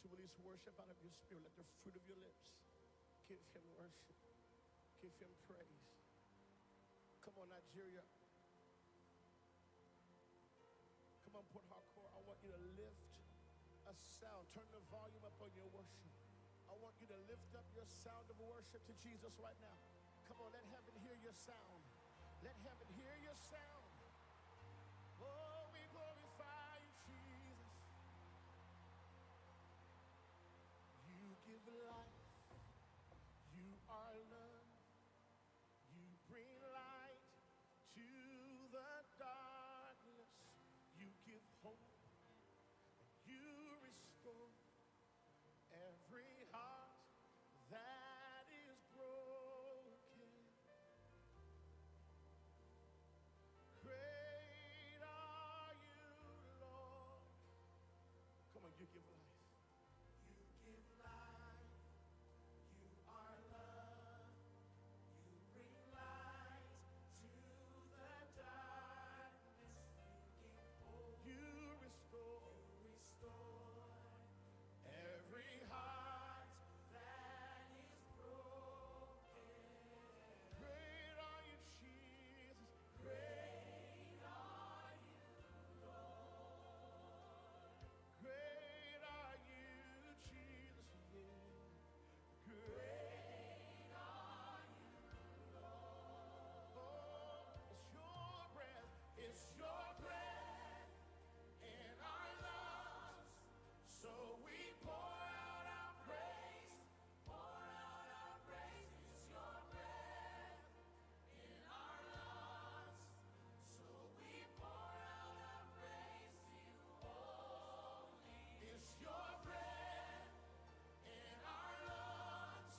to release worship out of your spirit. Let the fruit of your lips give him worship, give him praise. Come on, Nigeria. Come on, Port Harcourt. I want you to lift a sound. Turn the volume up on your worship. I want you to lift up your sound of worship to Jesus right now. Come on, let heaven hear your sound. Let heaven hear your sound. Oh, we glorify you, Jesus. You give life. You are love. You bring light to the darkness. You give hope. And you restore every heart that is broken. Great are you, Lord. Come on, you give life. You give life. You are love. You bring light to the darkness. You give hope. You restore. You restore every heart that is broken. Great are you, Jesus. Great are you, Lord. Great are you, Jesus. Yeah. Great are you, Lord. Oh, it's your breath. It's your breath in our lungs. So we pour out our praise. Pour out our praise. It's your breath in our lungs. So we pour out our praise to you only. It's your breath in our lungs.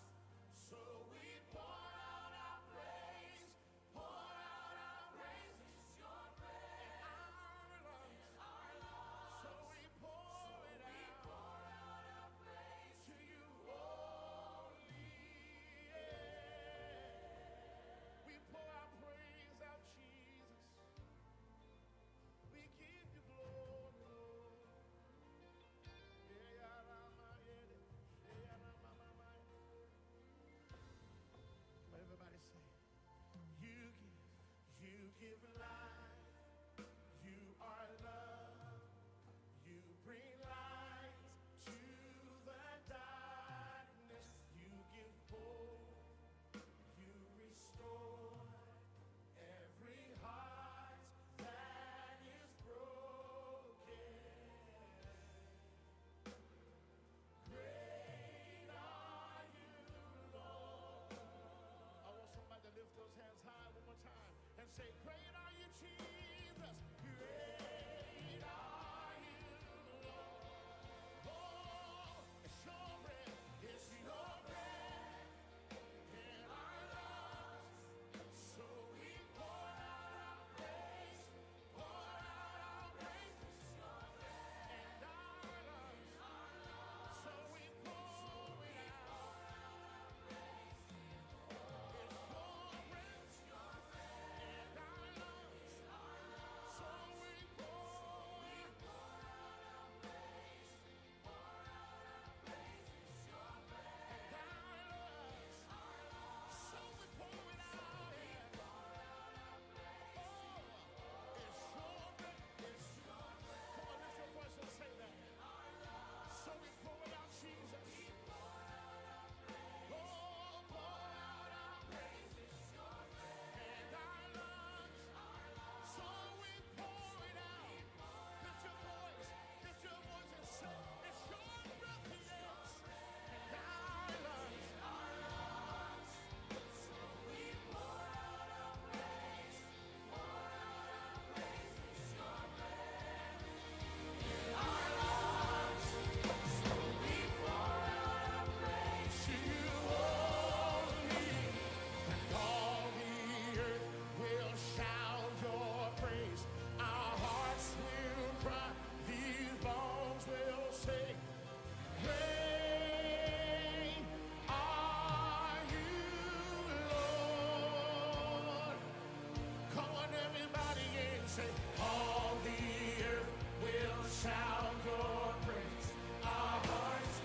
So we pour out our praise. Pour out our praise. It's your breath in our lungs. In our lungs. So we pour So it we out. pour out our praise to you only. Yeah. We pour our praise out, Jesus. We give you glory, Lord. Come on, everybody say, you give life. You are love. You bring light to the darkness. You give hope. You restore every heart that is broken. Great are you, Lord. I want somebody to lift those hands high one more time and say, Great are you, Jesus. Great are you, Lord. Oh, it's your breath. It's your breath in our lungs. So we pour out our praise. Pour out our praise. It's your breath in our lungs. In our lungs. So we pour it out. Pour out our praise to you It's your breath It's your breath in our lungs. in our lungs. So we pour. We pour out our praise. Pour out our praise. It's your breath And our lungs. our lungs. So we pour it out. We pour out our praise. Oh, it's your breath. It's your breath. Come on, lift your voice and say that. Our lungs. So we pour it out, Jesus. We pour out our praise. Oh, pour out our praise. It's your breath And our lungs. our lungs. So we pour it out. Lift your voice. Lift your voice and say, it's your breath, yes. And our lungs. Our lungs. So we pour out our praise. Pour out our praise. It's your breath in our lungs. So we pour out our praise To you only. And all the earth will shout your praise. Our hearts will cry. These bones will sing. Great are you, Lord. Come on, everybody, and say, all the earth will shout your praise. Our hearts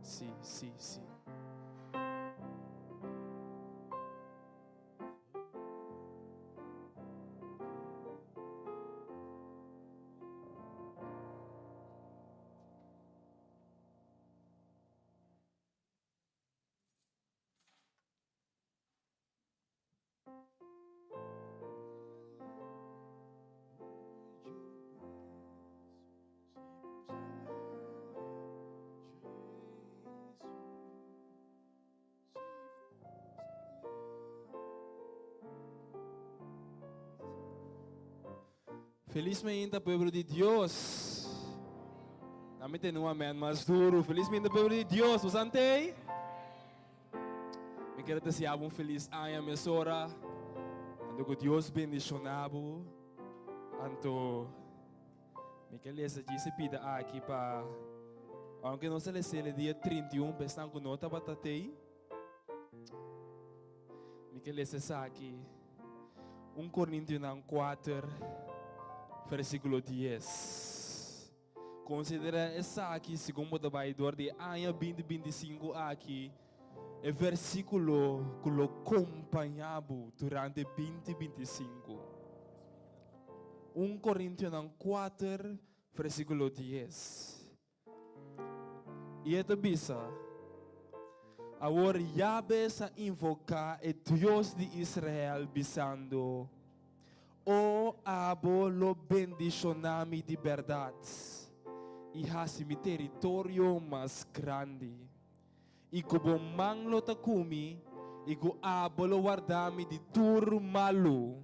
Si, si, si. Felizmente, pueblo di Dios. Dame tener un amén mas duro. Felizmente, pueblo di Dios. Usante. Mi kier desea bo un feliz aña mesora. Anto ku Dios bendiciona bo. Anto mi ke lesa djis e pida aki pa aunke nos a lesa el e dia 31 pa esnan ku no tabata tei. Mi ke lesa esaki. 1 Korintionan 4 versíkulo 10. Konsiderá esaki segun bo ta bai dor di e aña 2025 aki, e versíkulo ku lo kompañá bo durante 2025. 1 Korintionan 4, versíkulo 10. I e ta bisa, Awor Yabes a invoká e Dios di Israel, bisando, O abo lo bendishoná mi di bèrdat i hasi mi teritorio mas grandi, i ku bo man lo ta ku mi i ku abo lo warda mi di tur malu,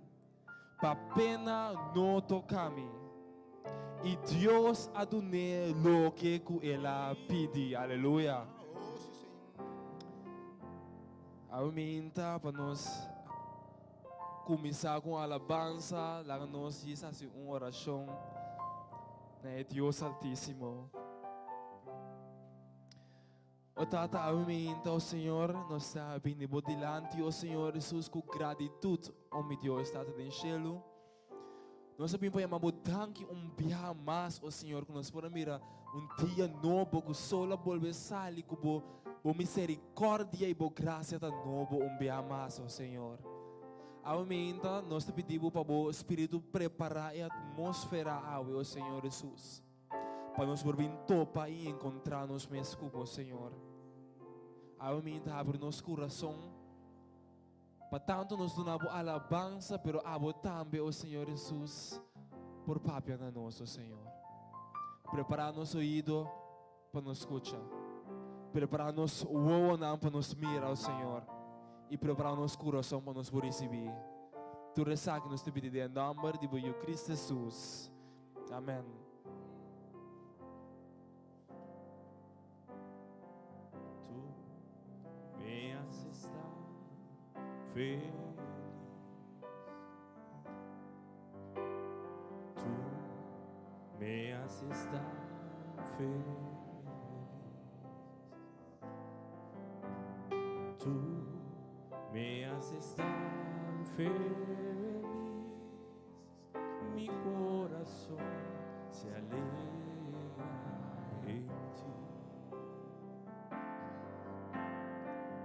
pa pena no toka mi. I Dios a dun'é loke ku el a pidi. Aleluya! Awe minta pa nos. Kuminsá ku un alabansa, laga nos djis hasi un orashon na e Dios Altísimo. O Tata, awe minta, o Señor, nos ta bini bo dilanti, o Señor Jesus, ku gratitut, o mi Dios, Tata den shelu. Nos a bin pa yama bo danki un biaha mas, o Señor, ku nos por a mira un dia nobo, ku sol a bolbe sali, ku bo, bo miserikòrdia i bo grasia ta nobo un biaha mas, o Señor. Awe meinta nos ta pidi bo pa bo Spiritu prepará e atmósfera awe, o Señor Jesus, pa nos por bin topa i enkontrá nos mes ku bo, Señor. Awe meinta habri nos kurason. Pa tanto nos duna bo alabansa, pero abo tambe, o Señor Jesus, por papia na nos, o Señor. Prepara nos oido pa nos scucha. Prepara nos wowonan pa nos mira, o Señor. Y prepara nos corazon pa nos por ricibi. Tur esaki nos ta pidi den nomber di bo Yu Cristo Jesus. Amen. Tu me haces tan feliz. Tu me haces tan feliz. Tu me haces tan feliz. Mi corazón se alegra en ti.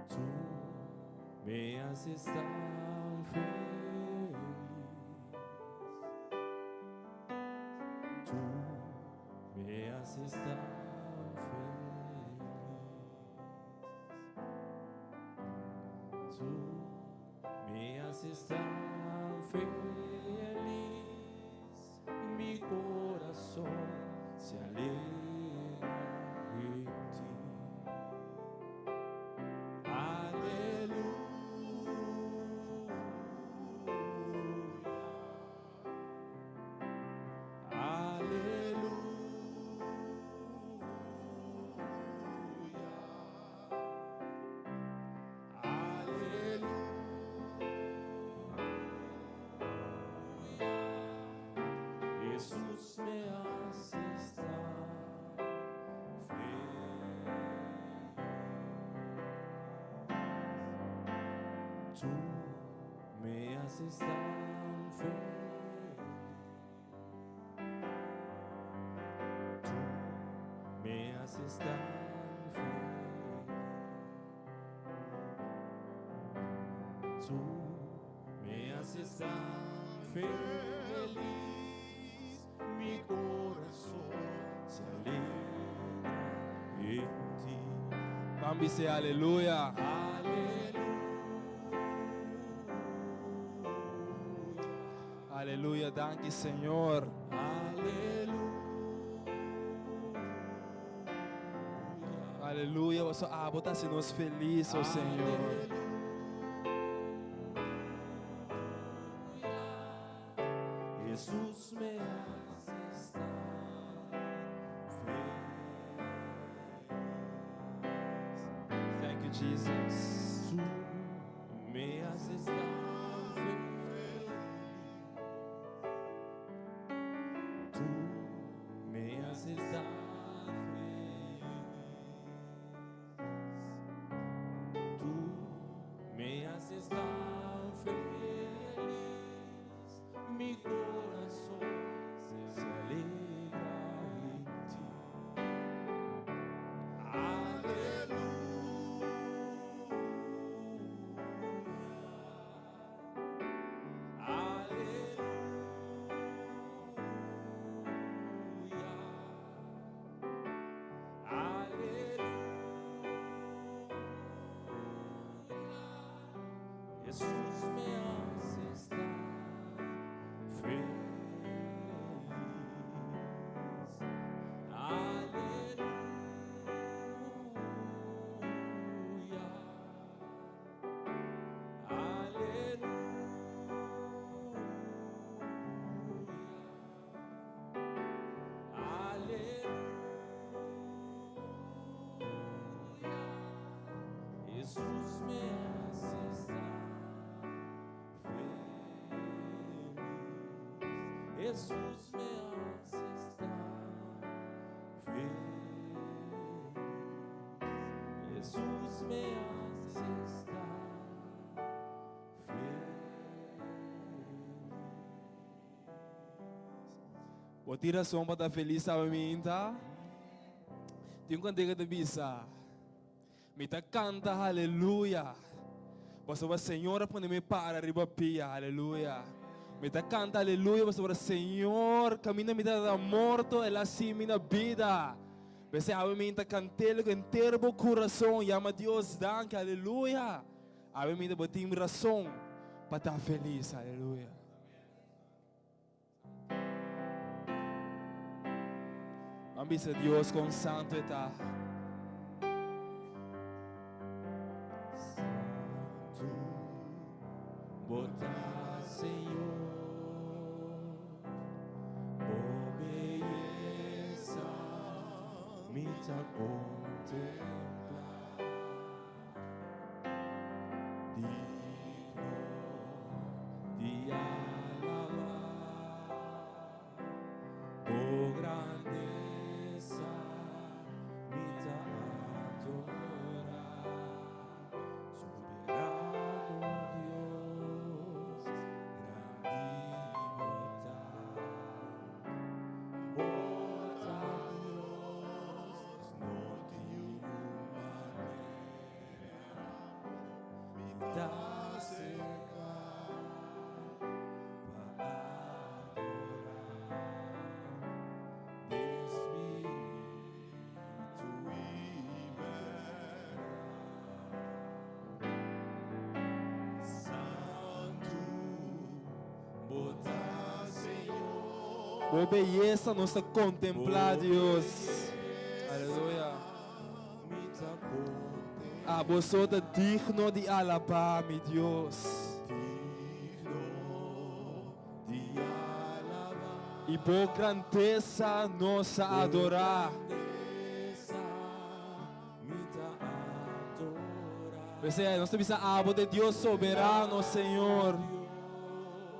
Tú me haces tan feliz. Tú me haces tan feliz. Tú me haces tan feliz, mi corazón se alegra en ti. Aleluya. Aleluya. Aleluya. Jesús me hace estar feliz. Tú me haces tan feliz. Tú me haces tan feliz. Tú me haces tan feliz, mi corazón se alegra en ti. Ban bisa aleluya. Aleluya. Aleluya, danki Señor. Aleluya. Aleluya, paso abo ta hasi nos felis, oh Señor. Jesús me haces tan feliz. Thank you, Jesus. Tú me haces tan feliz. Tú me haces tan feliz. Tú me haces tan feliz. Mi corazón se alegra en ti. Aleluya. Aleluya. Aleluya. Jesús me hace estar feliz. Aleluya. Aleluya. Aleluya. Jesús me hace estar feliz. Jesús me hace estar feliz. Jesús me hace estar feliz. Bo tin rason pa ta felis awe mainta? Tin un kantika ta bisa, Mi ta kanta haleluya, pasobra Señor a pone mi para riba pia, haleluya. Mi ta kanta haleluya pasobra Señor kaminda mi tabata morto, El a hasi mi na bida. P'esei awe mainta kant'el ku henter bo kurason, yama Dios danki, haleluya. Awe mainta bo tin rason pa ta felis, haleluya. Ban bisa Dios kon santo e ta. Santo bo ta Señor, bo beyesa mi ta contempla. Digno di alabá Bo grandesa mi ta adorá Soberano Dios grandi Bo ta Bo ta Dios no tin un manera Mi ta acerca pa adorá Den spiritu i bèrdat. Santu bo ta Señor. Bo beyesa nos ta kontemplá, Dios. Aleluya. Abo so ta digno di alabá, mi Dios. I bo grandesa nos a adorá. P'esei nos ta bisa abo ta e Dios soberano, Señor.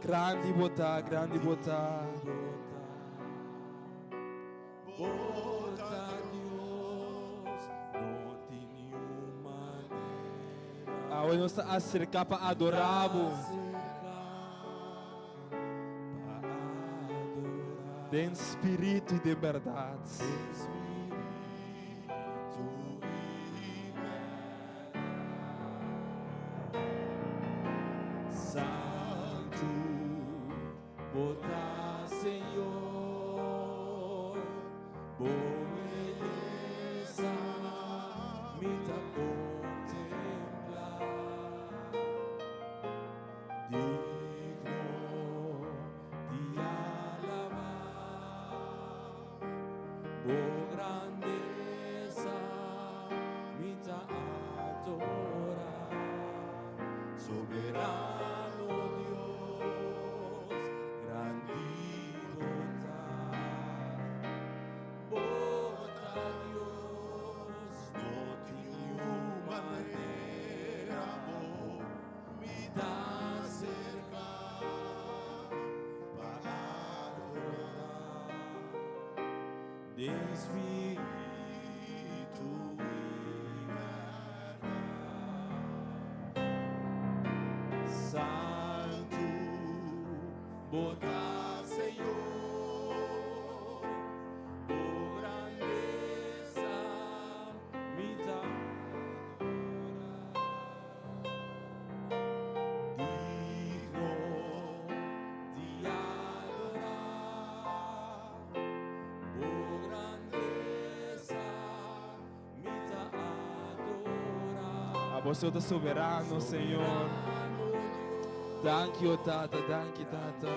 Grandi bo ta, grandi bo ta. Bo ta Dios, no tin niun manera. Awe nos ta acerca pa adora bo. Den spiritu y den berdad. Bo ta Señor, bo beyesa mi ta kontemplá. Digno di alabá, bo grandesa mi ta adorá. Soberano Dios, grandi bo ta. Bo ta Dios, No tin niun manera bo mi ta serka pa adorá. Den spiritu i bèrdat. Santu, bo ta Señor, bo grandesa mi ta adorá. Digno di adorá, bo grandesa mi ta adorá. Abo so ta soberano, Señor. Soberano Dios, Danki, o Tata, danki, Tata.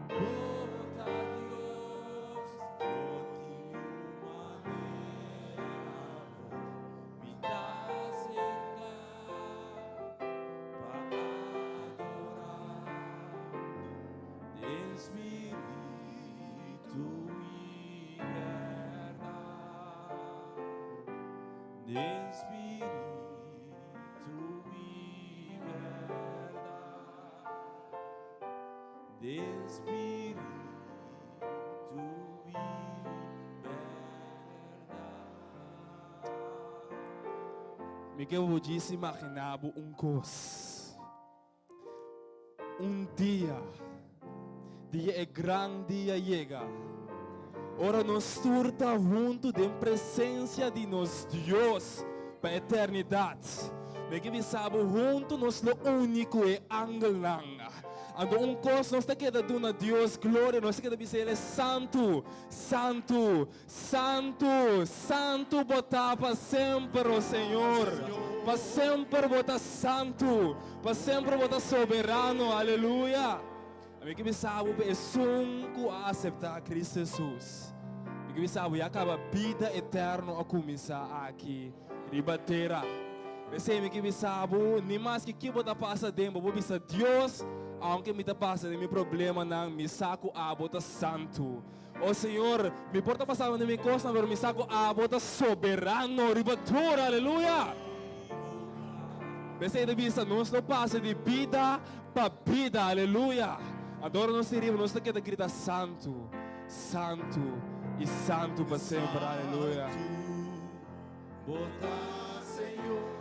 Bo ta Dios, no tin niun manera mi ta serka pa adorá. Den spiritu i bèrdat. Den spiritu i bèrdat. Den spiritu i bèrdat. Mi ke djis imaginá bo un kos. Un dia, dia e gran dia yega. Ora nos tur ta huntu den presensia di nos Dios pa eternidat. Mi ke bisa bo huntu nos lo uni ku e angelnan. Anto un kos nos ta keda duna Dios gloria, nos ta keda bisa El e santu, santu, Santu, santu bo ta pa semper, o Señor. Pa semper bo ta santu, pa semper bo ta soberano. Aleluya. Mi ke bisa bo pa esun ku a aseptá Cristo Jesus. Mi ke bisa bo ya kaba bida eterno a kuminsá aki riba tera. P'esei mi ke bisa bo, ni maske ki bo ta pasa den bo, bo bisa Dios, aunke mi ta pasa den mi problemanan, mi sa ku abo ta santu. O Señor, mi por ta pasando den mi kosnan, pero mi sa ku abo ta soberano riba tur. Aleluya! P'esei ta bisa, nos lo pasa di bida pa bida. Aleluya! Anto ora nos ta riba, nos ta keda grita santu, santu i santu pa semper. Aleluya! Bo ta Señor,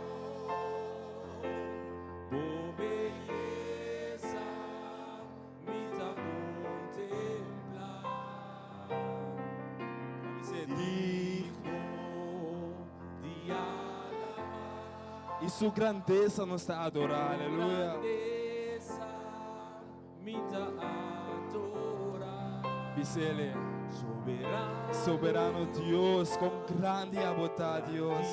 bo beyesa Mi ta contemplá. Mi se Digno di alabá. I su grandesa nos ta adorá. Aleluya. Grandesa mi ta adorá. Bisele. Soberano. Soberano Dios, kon grandi abo ta, Dios.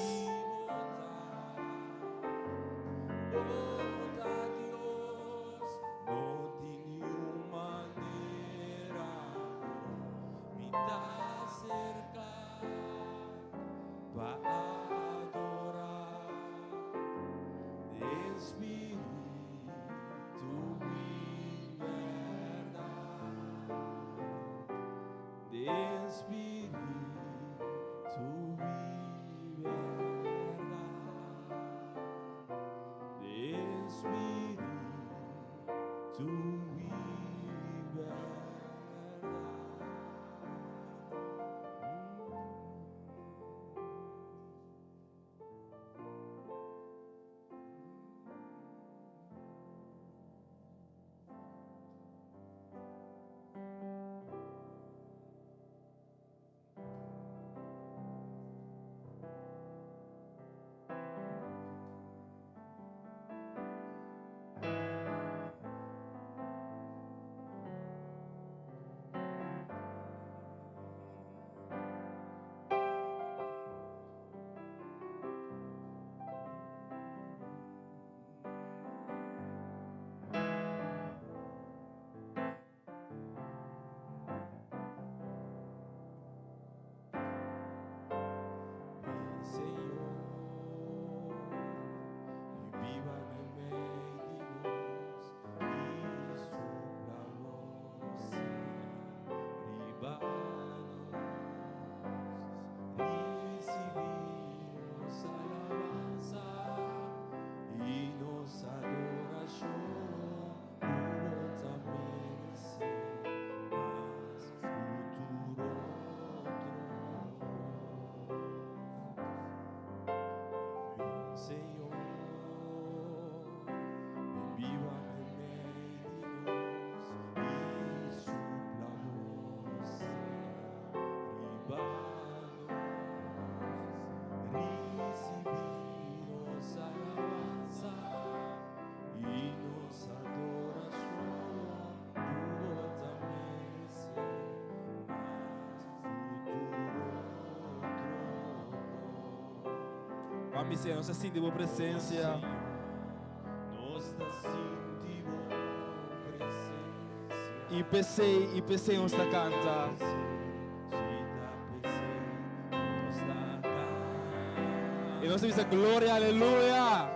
Ban bis'é, nos ta sinti bo presensia. I p'esei, i p'esei nos ta kanta. I nos ta bisa, Gloria, aleluya!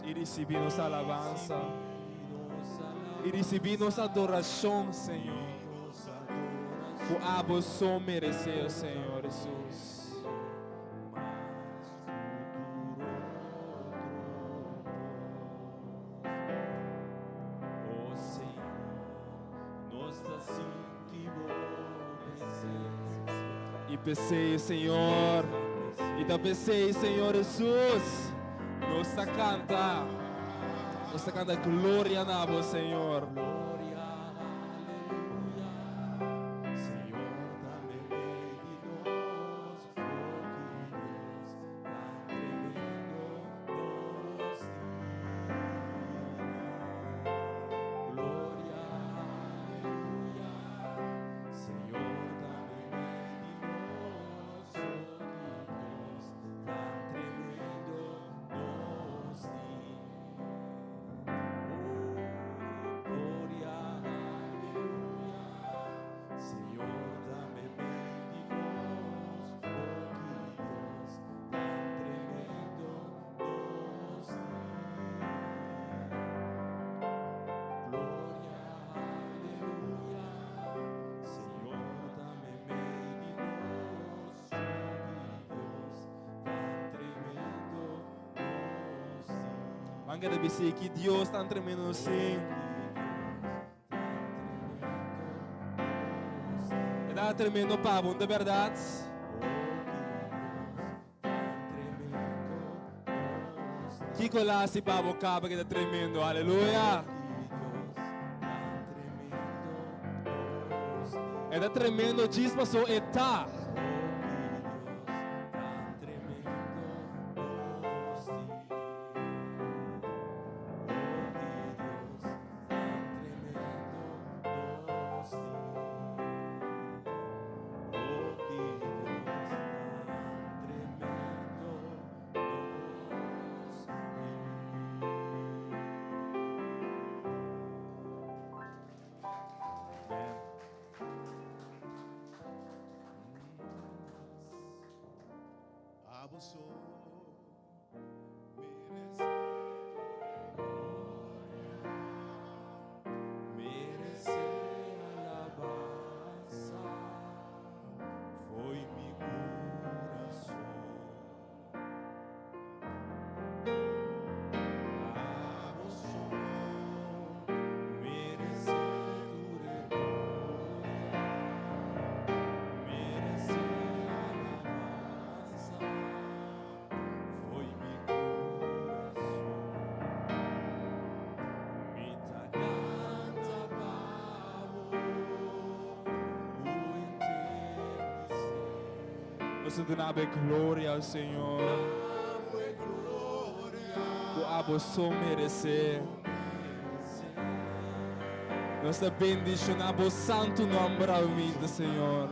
I risibí nos alabansa. I risibí nos adorashon, Señor. Ku abo so meresé, o Señor Hesus. I p'esei, Señor, i ta p'esei, Señor Hesus, nos ta kanta, nos ta kanta gloria na bo, Señor. Manga ta bisa ki Dios tan tremendo nos tin. E ta tremendo pa bo, no ta berdad? Kiko el a hasi pa bo kaba ke ta tremendo? Aleluya! E ta tremendo djis paso e ta. Nos ta duna bo e gloria, o Señor, ku abo so meresé. Nos ta bendishoná bo santu nòmber awe, Señor.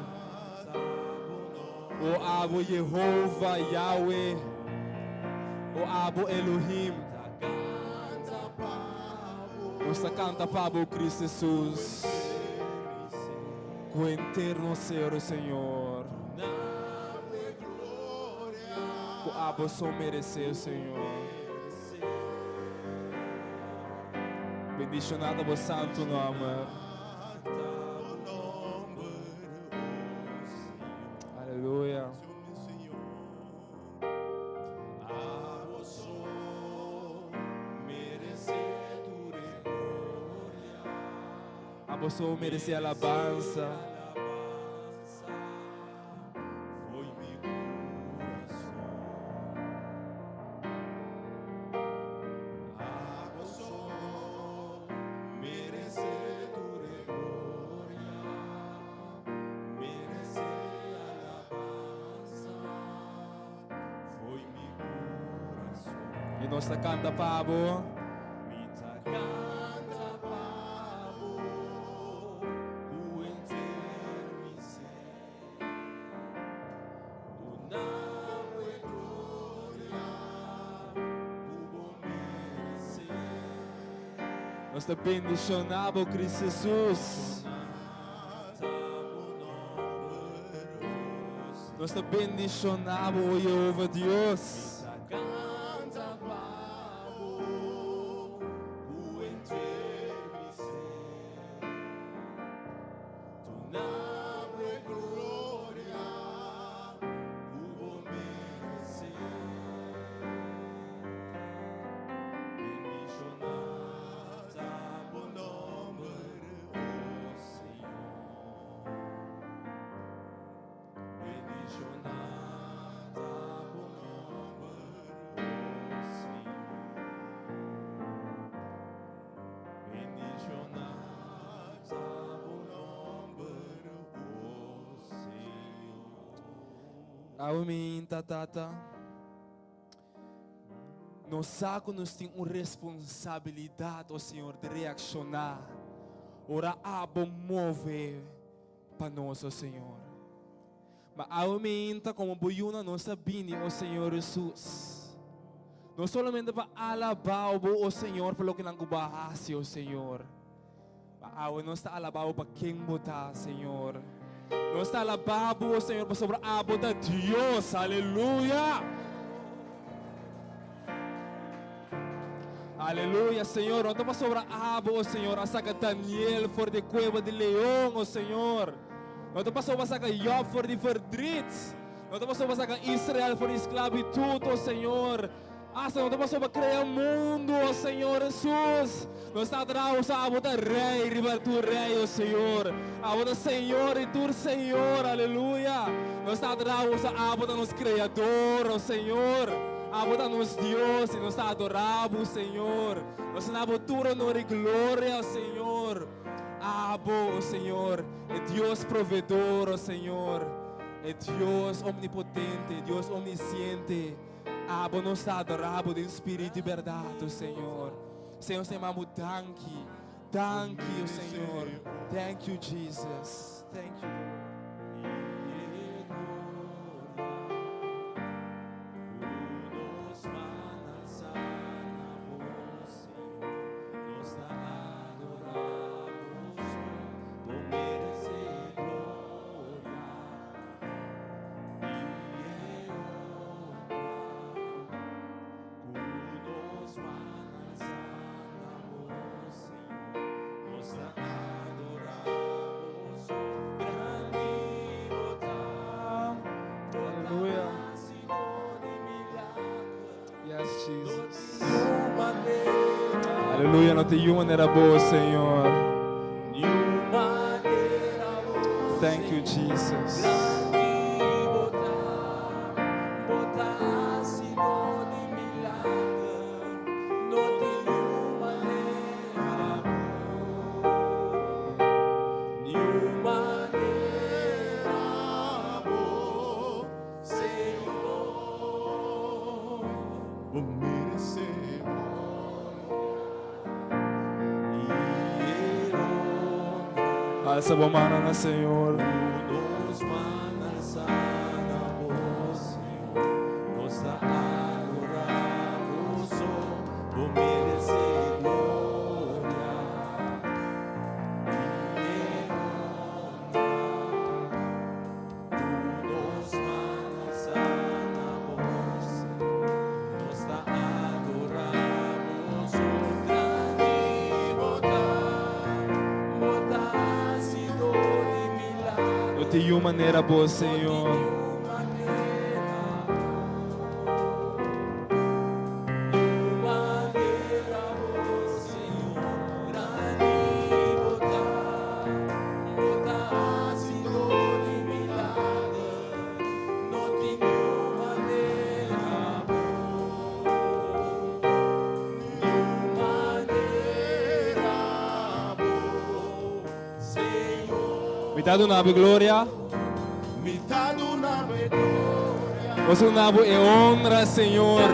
O abo Yehova, Yahweh, o abo Elohim. Nos ta kanta pa bo, Cristo Jesus. Ku henter nos ser, o Señor. Ku abo so meresé, o Señor. Bendishoná ta bo santu nòmber. Aleluya. Abo so meresé alabansa. I nos ta kanta pa bo. Mi ta kanta pa bo ku henter mi ser. Duna bo e gloria ku bo meresé. Nos ta bendishoná bo, Cristo Jesus. Nos ta bendishoná bo, o Yehova Dios. Awe mainta, Tata, nos sa ku nos tin un responsabilidat, o Señor, di reakshoná ora Abo move pa nos, o Señor. Ma awe mainta, komo Bo yunan, nos a bini, o Señor Hesus, no solamente pa alabá Bo, o Señor, pa lokenan ku Bo a hasi, o Señor, Ma awe nos ta alabá bo pa ken bo ta, Señor. Nos ta alabá bo, o Señor, pasobra abo ta Dios. Aleluya! Aleluya, Señor. No ta pasobra abo, o Señor, a saca Daniel for di cueva di leon, o Señor. No ta pasobra a saca Job for di verdriet. No ta pasobra a saca Israel for di esclavitud, o Señor. Asta no ta pasobra krea mundu, o Señor Hesus. Nos ta adorá bo, abo ta Rei riba tur rei, o Señor. Abo ta Señor di tur señor, aleluya. Nos ta adorá bo, abo ta nos Kreador, o Señor. Abo ta nos Dios i nos ta adorá bo, Señor. Nos ta na bo tur honor i gloria, o Señor. Abo, o Señor, e Dios proveedor, o Señor. E Dios omnipotente, Dios omnisciente. Abo nos ta adorá bo den spiritu i bèrdat, o Señor. Señor, nos ta yama bo danki. Danki, o Señor. Thank you, Jesus. Thank you, Lord. Aleluya. Yes, Jesus. Aleluya, no tin yu manera bo, Señor. Thank you, Jesus. Alsa bo mannan na Señor. No tin yu manera bo, Señor. Ta duna bo gloria. Mi ta duna bo gloria. Nos ta duna bo e honra, Señor.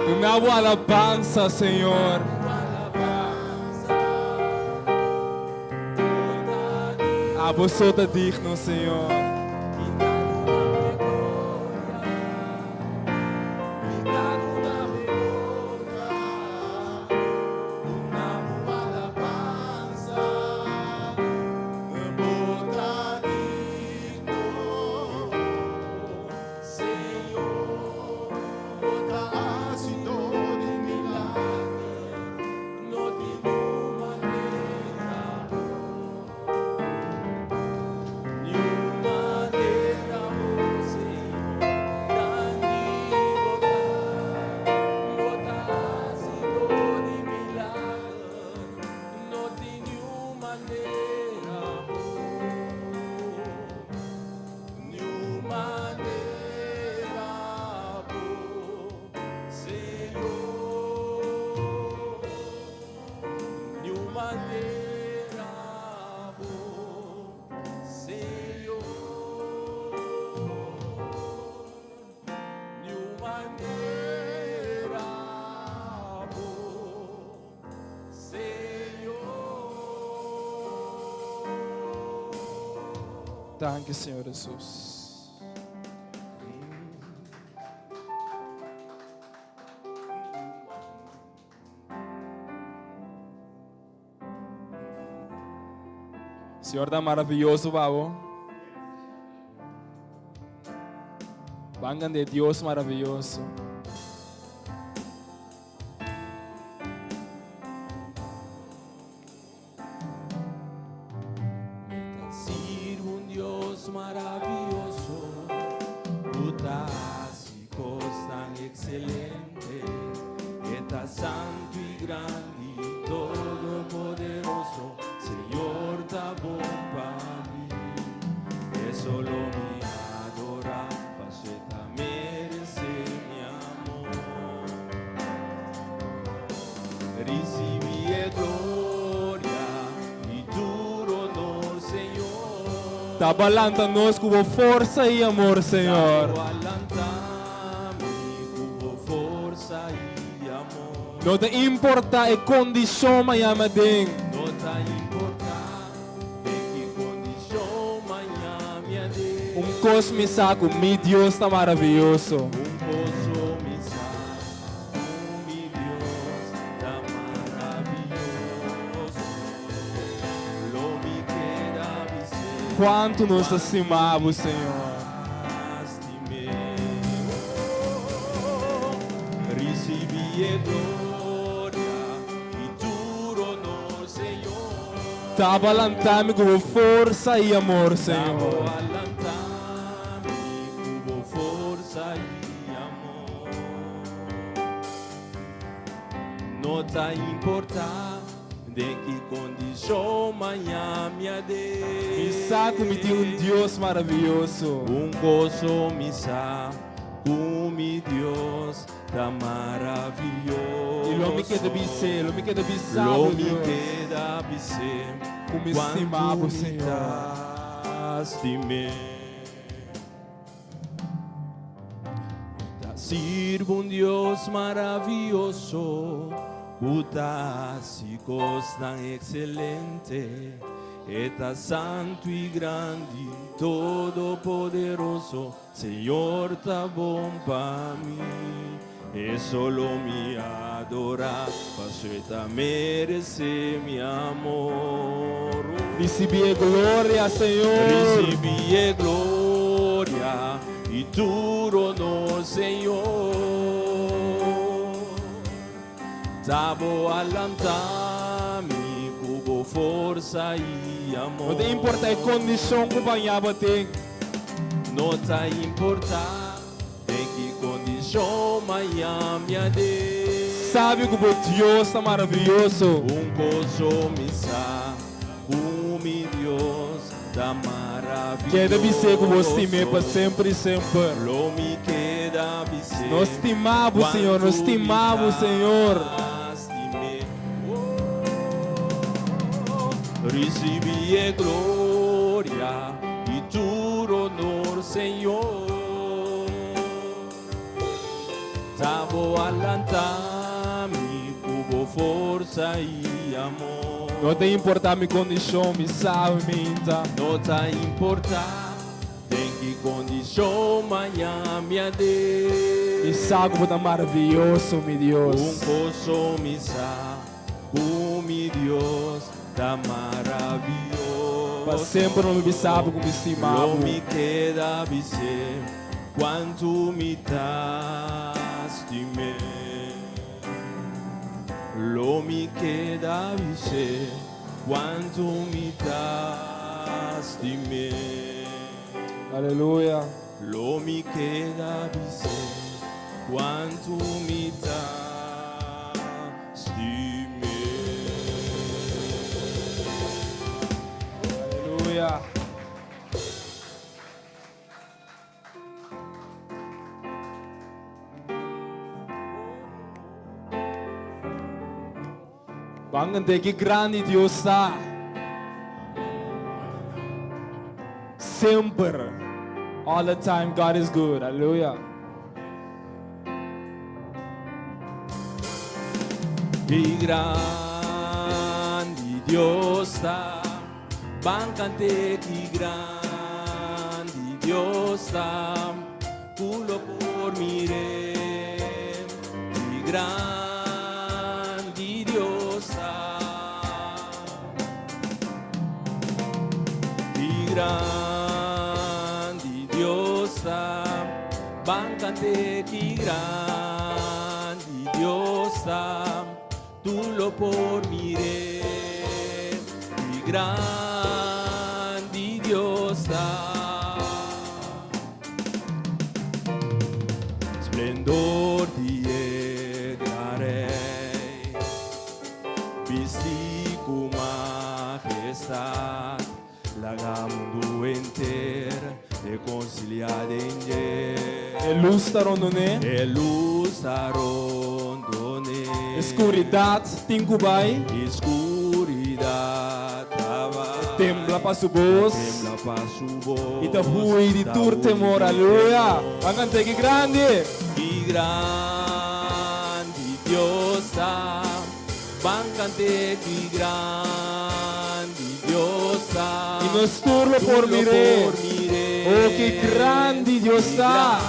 Duna bo alabansa, Señor. Abo so ta digno, Señor. Danki Señor Jesus. Señor ta maravilloso babo. Bangan de Dios maravilloso. Ta bo a lanta nos ku bo forsa i amor, Señor. No ta importa e kondishon maña mi aden. Un kos mi sa ku mi Dios ta maraviyoso. Cuanto nos ta stima bo, Señor. Ta bo a lanta mi cu bo forsa y amor, Señor. No ta importa den ki kondishon maña mi a den. Mi sa ku mi tin un Dios maravioso. Un goso mi sa ku mi Dios ta maravioso. I lo mi keda bis'é, lo mi keda bisa Lo bo mi Dios. keda bis'é Ku mi stima kuantu bo mi Señor. ta stim'é. Ta sirbi un Dios maravioso ku ta hasi kosnan ekselente. E ta santu i grandi, todopoderoso, Señor ta bon pa mi. E solo mi adorá, paso e ta meresé mi amor. Risibí e gloria, Señor. Risibí e gloria i tur honor, Señor. Ta bo a lanta mi ku bo forsa i amor. No ta importa e kondishon ku baña bo tin. No ta importa den ki kondishon maña mi a den. Sabi ku bo Dios ta maravioso. Un koso mi sa ku mi Dios ta maravioso. Keda bis'é ku bo stim'é pa semper i semper. Lo mi keda bis'é. Nos stima bo, Señor, nos stima bo, Señor. Cuantu mi ta stim'é. Oh, Risibí e gloria i tur honor, Señor. Ta bo a lanta mi ku bo forsa i amor. No ta importá mi kondishon, mi sa mi ta. No ta importá den ki kondishon mañana mi Mi sa ku bo ta maravioso, mi Dios. Un kos mi sa, ku mi Dios ta maravioso. Pa semper lo mi bisa bo ku mi stima Lo bo. mi keda bis'é kuantu mi ta stim'é. Lo mi keda bis'é kuantu mi ta stim'é. Aleluya. Lo mi keda bis'é kuantu mi ta stim'é. Aleluya. Ban kant'é ki grandi Dios ta. Semper. All the time God is good. Aleluya. Ki grandi Dios ta. Ban kant'é ki grandi Dios ta. Ku lo por mir'é. Ki grandi Dios ta. Ki grandi Dios ta. Ban kant'é ki grandi Dios ta. Tur lo por mir'é. Ki grandi Dios ta. Splendor di e gran Rei, bistí ku mahestat, laga mundu henter rekonsiliá den dje. E lus ta rondon'é. E lus ta rondon'é. E skuridat tin ku bai. E skuridat ta bai. E tembla pa su bos. E tembla pa su bos. I ta hui di tur temor. Aleluya! Ban kant'é ki grandi. Ki grandi Dios ta. Ban kant'é ki grandi Dios ta. I nos tur lo por mir'é. Oh, ki grandi Dios ta!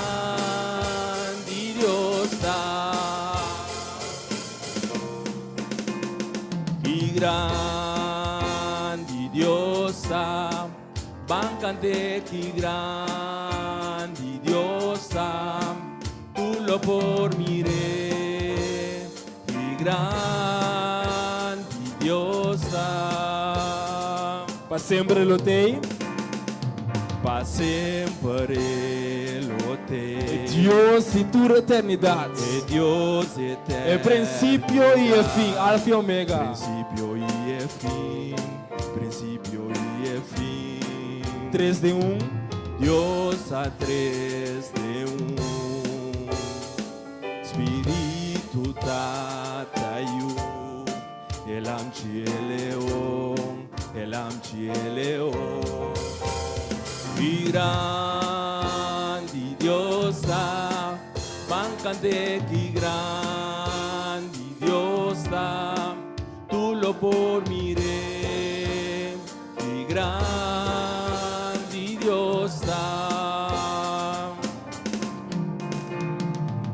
Ki grandi Dios ta. Ki grandi Dios ta. Ban kant'é ki grandi Dios ta. Tur lo por mir'é. Ki grandi Dios ta. Pa semper e lo t'ei. Pa semper e lo t'ei. E Dios di tur eternidat. E Dios di eternidat. E prinsipio i e fin, Alfa i Omega. Prinsipio i e fin, prinsipio i e fin. Tres den un. Dios ta tres den un. Spiritu, Tata, Yu. E Lamchi e Leon, e Lamchi e Leon. Ki grandi Dios ta, ban kant'é ki grandi Dios ta, tur lo por mir'é. Ki grandi Dios ta.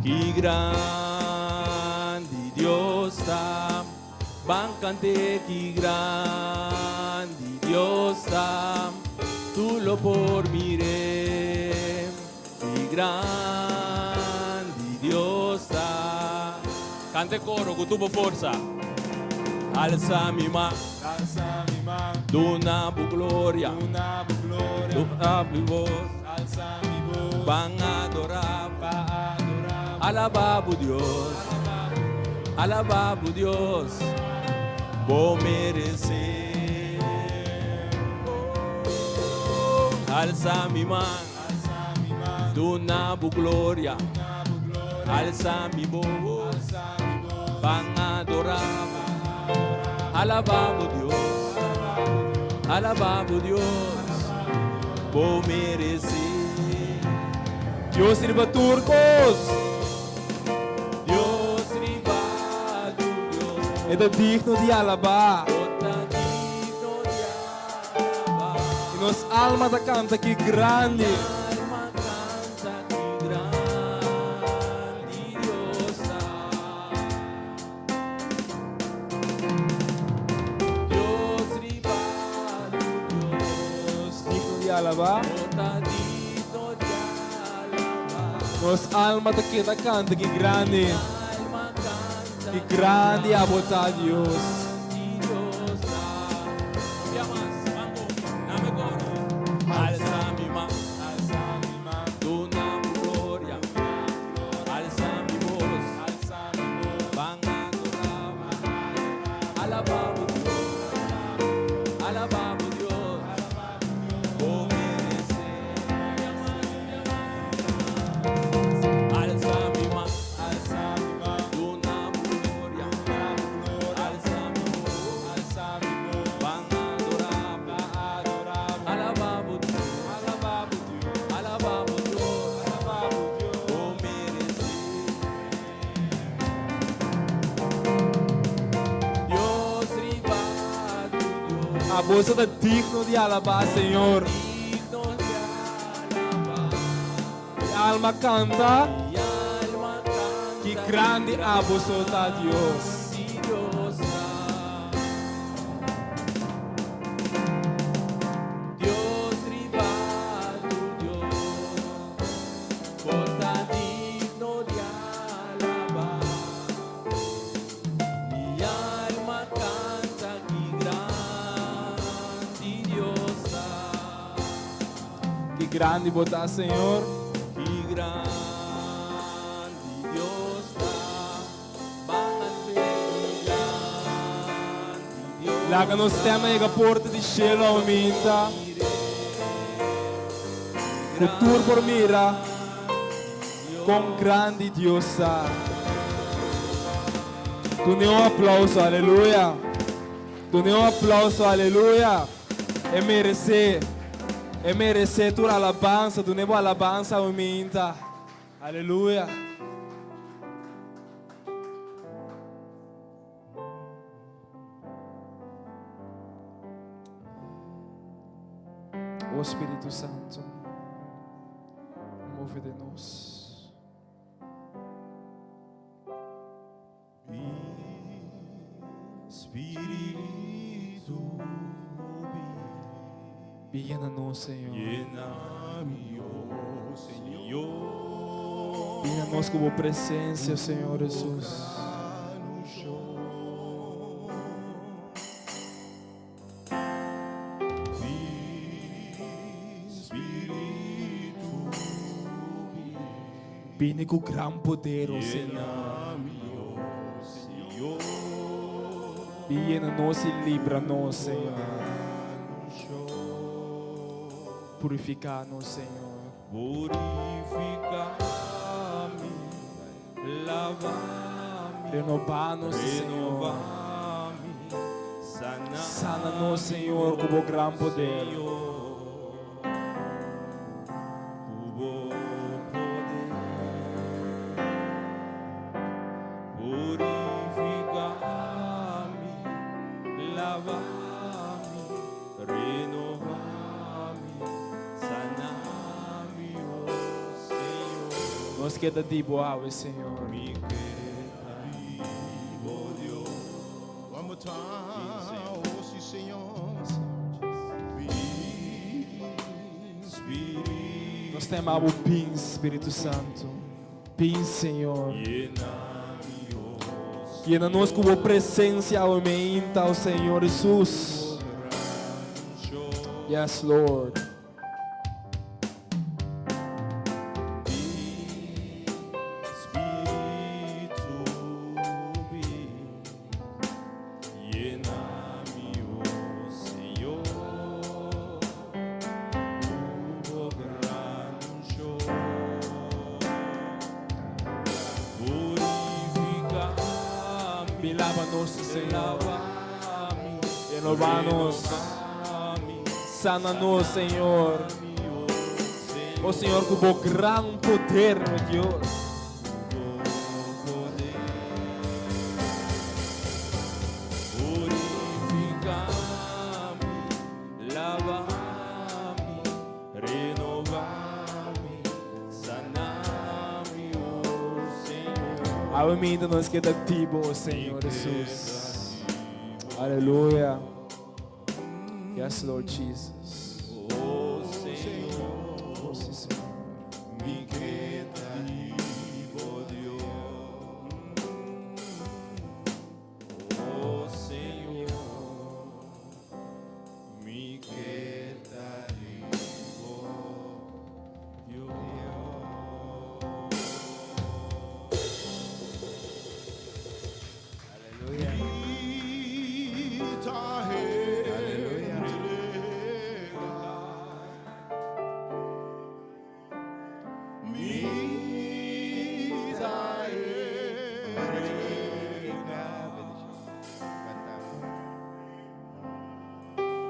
Ki grandi Dios ta, ban kant'é ki grandi Dios ta, tur lo por mir'é. Ki grandi Dios ta. Kanta koro ku tur bo forsa. Alsa mi man. Alsa mi man. Duna bo gloria. Duna bo gloria. Duna bo bos. Alsa mi bos. Ban adorá. Pa adorá. Alabá bo Dios. Alabá bo Dios. Bo meresé. Alsa mi man. Alsa mi man. Duna bo gloria. Duna bo gloria. Alsa mi bos. Alsa mi bos. Ban adorá. Alabá bo Dios. Alabá bo Dios, bo meresé. Dios riba tur kos. Dios riba tur Dios. E ta digno di alabá. Bo ta digno di alabá. I nos alma ta kanta ki grandi. Alma kanta ki grandi Dios ta. Dios riba tur Dios. Digno di alabá. Bo ta digno di alabá. Nos alma ta keda kanta ki grandi. Alma kanta Ki grandi abo ta Dios. grandi Dios ta. Un bia mas, mango, dame koro. Alsa mi man, Alsa mi man, duna bo gloria. Alsa mi bos, alsa mi bos. Ban adorá, alabá bo Dios, alabá bo Dios, bo meresé. Alsa mi man, Alsa mi man, duna bo gloria, alsa mi bos, alsa mi bos. ban adorá, Adorá, alabá bo Dios, alabá bo Dios, alabá bo Dios, alabá bo Dios. bo meresé. Dios riba tur Dios. Abo ta digno di alabá, Señor. Digno di alabá. Mi alma kanta, Mi alma kanta ki grandi abo ta Dios. Grandi Dios ta. Dios riba tur Dios. Bo ta digno di alabá. Mi alma kanta ki grandi Dios ta. Ki grandi bo ta, Señor. Ki grandi Dios ta, ban ki grandi Dios Laga nos stèm yega porta di shelu oumentá. Ku tur por mira kon grandi Dios ta. Dun'é un aplouso, aleluya. Dun'é un aplouso, aleluya. E meresé. E meresé tur alabansa, dun'é alabansa oumentá. Aleluya. O Spiritu Santu, move den nos. Spiritu, Bin yena nos, Señor. yena mi, oh Señor. Bin yena nos ku bo presensia, Señor Jesus. Spiritu, Bini ku gran poder, oh Señor. yena mi, oh Señor. Bin yena nos i libra nos, Señor. Purifiká nos, Señor. Purifiká mi, lava mi, Renobá nos, Señor. renobá mi, sana Sana nos, Señor, ku bo gran poder. Ku bo poder. Purifiká mi, lava mi, renobá mi, sana mi, oh Señor. Nos ke ta di bo awe, Señor. Mi ke ta di bo Dios. One more time, oh sí, Señor. Spiritu, Nos ta yama bo bin, Spiritu Santu. Bin, Señor. Yena mi, oh Yena nos ku bo presensia, oumentá, oh Señor Jesus. Yes, Lord. Spiritu, bin. Yena mi, oh Señor. Ku bo gran unshon. Purifiká mi, Bin lava nos, Señor. lava mi, Renobá nos. renobá mi, Sana nos, Señor. Oh Señor, ku bo gran poder, mi Dios. Purificami, lavami, renovami, sanami, oh Señor. Awe minta nos keda aktivo, oh Señor Jesus. Aleluya. Yes, Lord Jesus. Oh Señor, Oh, sí, Señor. mi creativo Dios. Oh Señor, mi creativo Dios. Aleluya.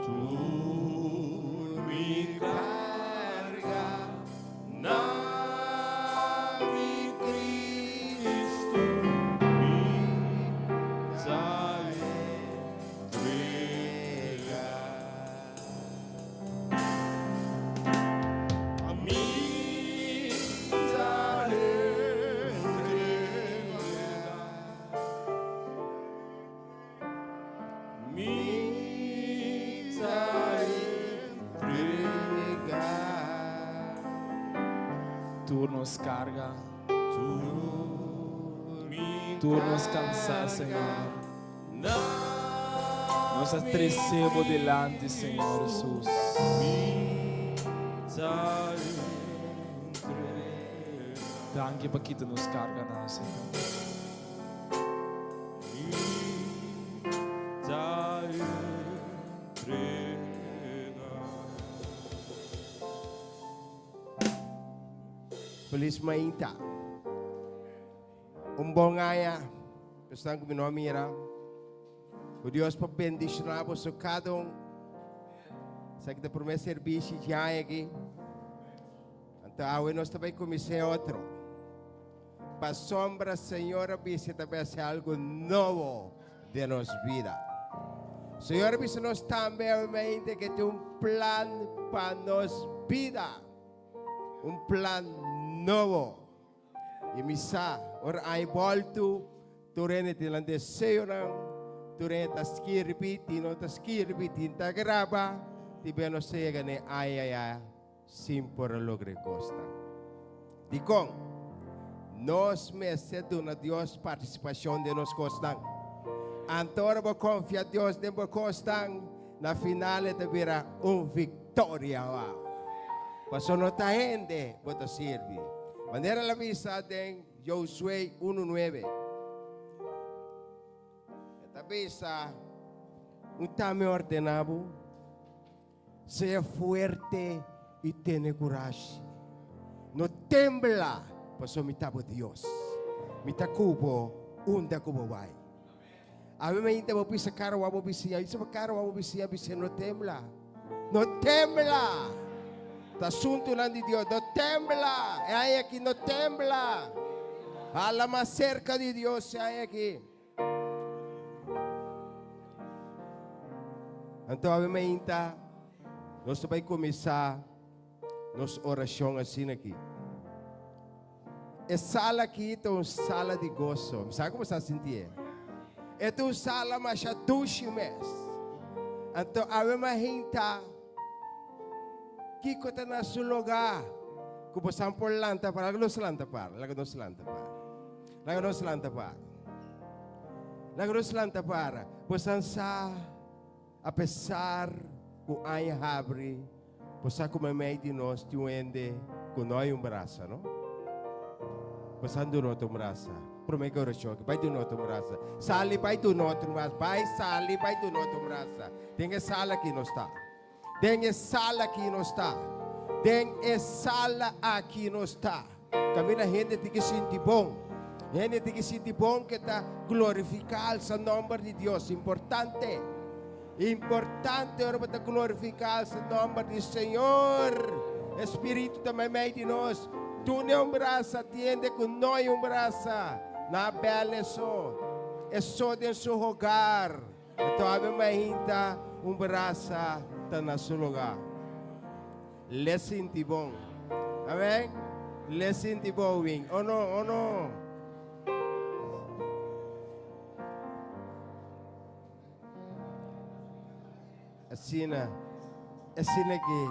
Tú mi carga, na mi Cristo, mi entrega. A mi entrega. Mi entrega. Tur nos carga, Mi tur nos cansa, Señor. Nos trece bo dilanti, Señor Jesus. Danki pa kita nos carga, na, Señor. Feliz mainta. Un bon aña. Pesnan ku mi no a mira. Ku Dios por bendishoná boso kada un. Esaki ta promé servisio di aña aki. Anto awe nos ta bai kuminsá e otro. Pasobra Señor a bisa ta bai hasi algu nobo den nos bida. Señor a bisa nos tambe awe mainta ke tin un plan pa nos bida. Un plan nobo. I mi sa, ora ai boltu, tur hende tin nan deseonan, tur hende ta skirbi, tin no ta skirbi, tin ta graba, tin be nos ta yega n'e ai aya sin por a logra e kosnan. Dikon? Nos mester duna Dios partisipashon den nos kosnan. Anto ora bo konfia Dios den bo kosnan, na final e ta bira un viktoria. Wow! Pasobra no ta hende bo ta sirbi. Manera el a bisa den Josué unu nuebe. E ta bisa, Un ta mi ordená bo, sea fuerte i tene kurashi. No tembla, pasobra mi ta bo Dios. Mi ta ku bo unda ku bo bai. Awe mainta bo bisa kara wak bo bisiña, bisa bo kara wak bo bisiña, bis'é no tembla. No tembla! Ta asuntunan di Dios. No tembla! E aña aki no tembla! Hala mas serka di Dios e aña aki. Anto awe mainta nos ta bai kuminsá nos orashon asina aki. E sala aki ta un sala di goso. Mi sa como sa sintié. E ta un sala masha dushi mes. Anto awe mahinta kiko ta na su lugá ku bosan por lanta para. Laga nos lanta para. Laga nos lanta para. Laga nos lanta para. Laga nos lanta para. Bosan sa apesar ku aña habri. Bo sa ku meimei di nos tin un hende ku no hay un brasa, no? Bo sa duna otro un brasa. Promé ku orashon aki, bai duna otro un brasa. Sali bai duna otro un brasa. Bai sali bai duna otro un brasa. Den e sala aki nos ta. Den e sala aki nos ta. Den e sala aki nos ta. Kaminda hende tin ki sinti bon. Hende tin ki sinti bon ku e ta glorifiká alsa nòmber di Dios. Importante. Importante ora bo ta glorifiká e nòmber di Señor. Spiritu ta meimei di nos. Duna un brasa, tende ku no un brasa. Na bèl so. E so den su hogar. Anto awe mainta un brasa ta na su lugá. L'e sinti bon. Amèn? L'e sinti bon, Wing. O no, o no. Asina, asina ki.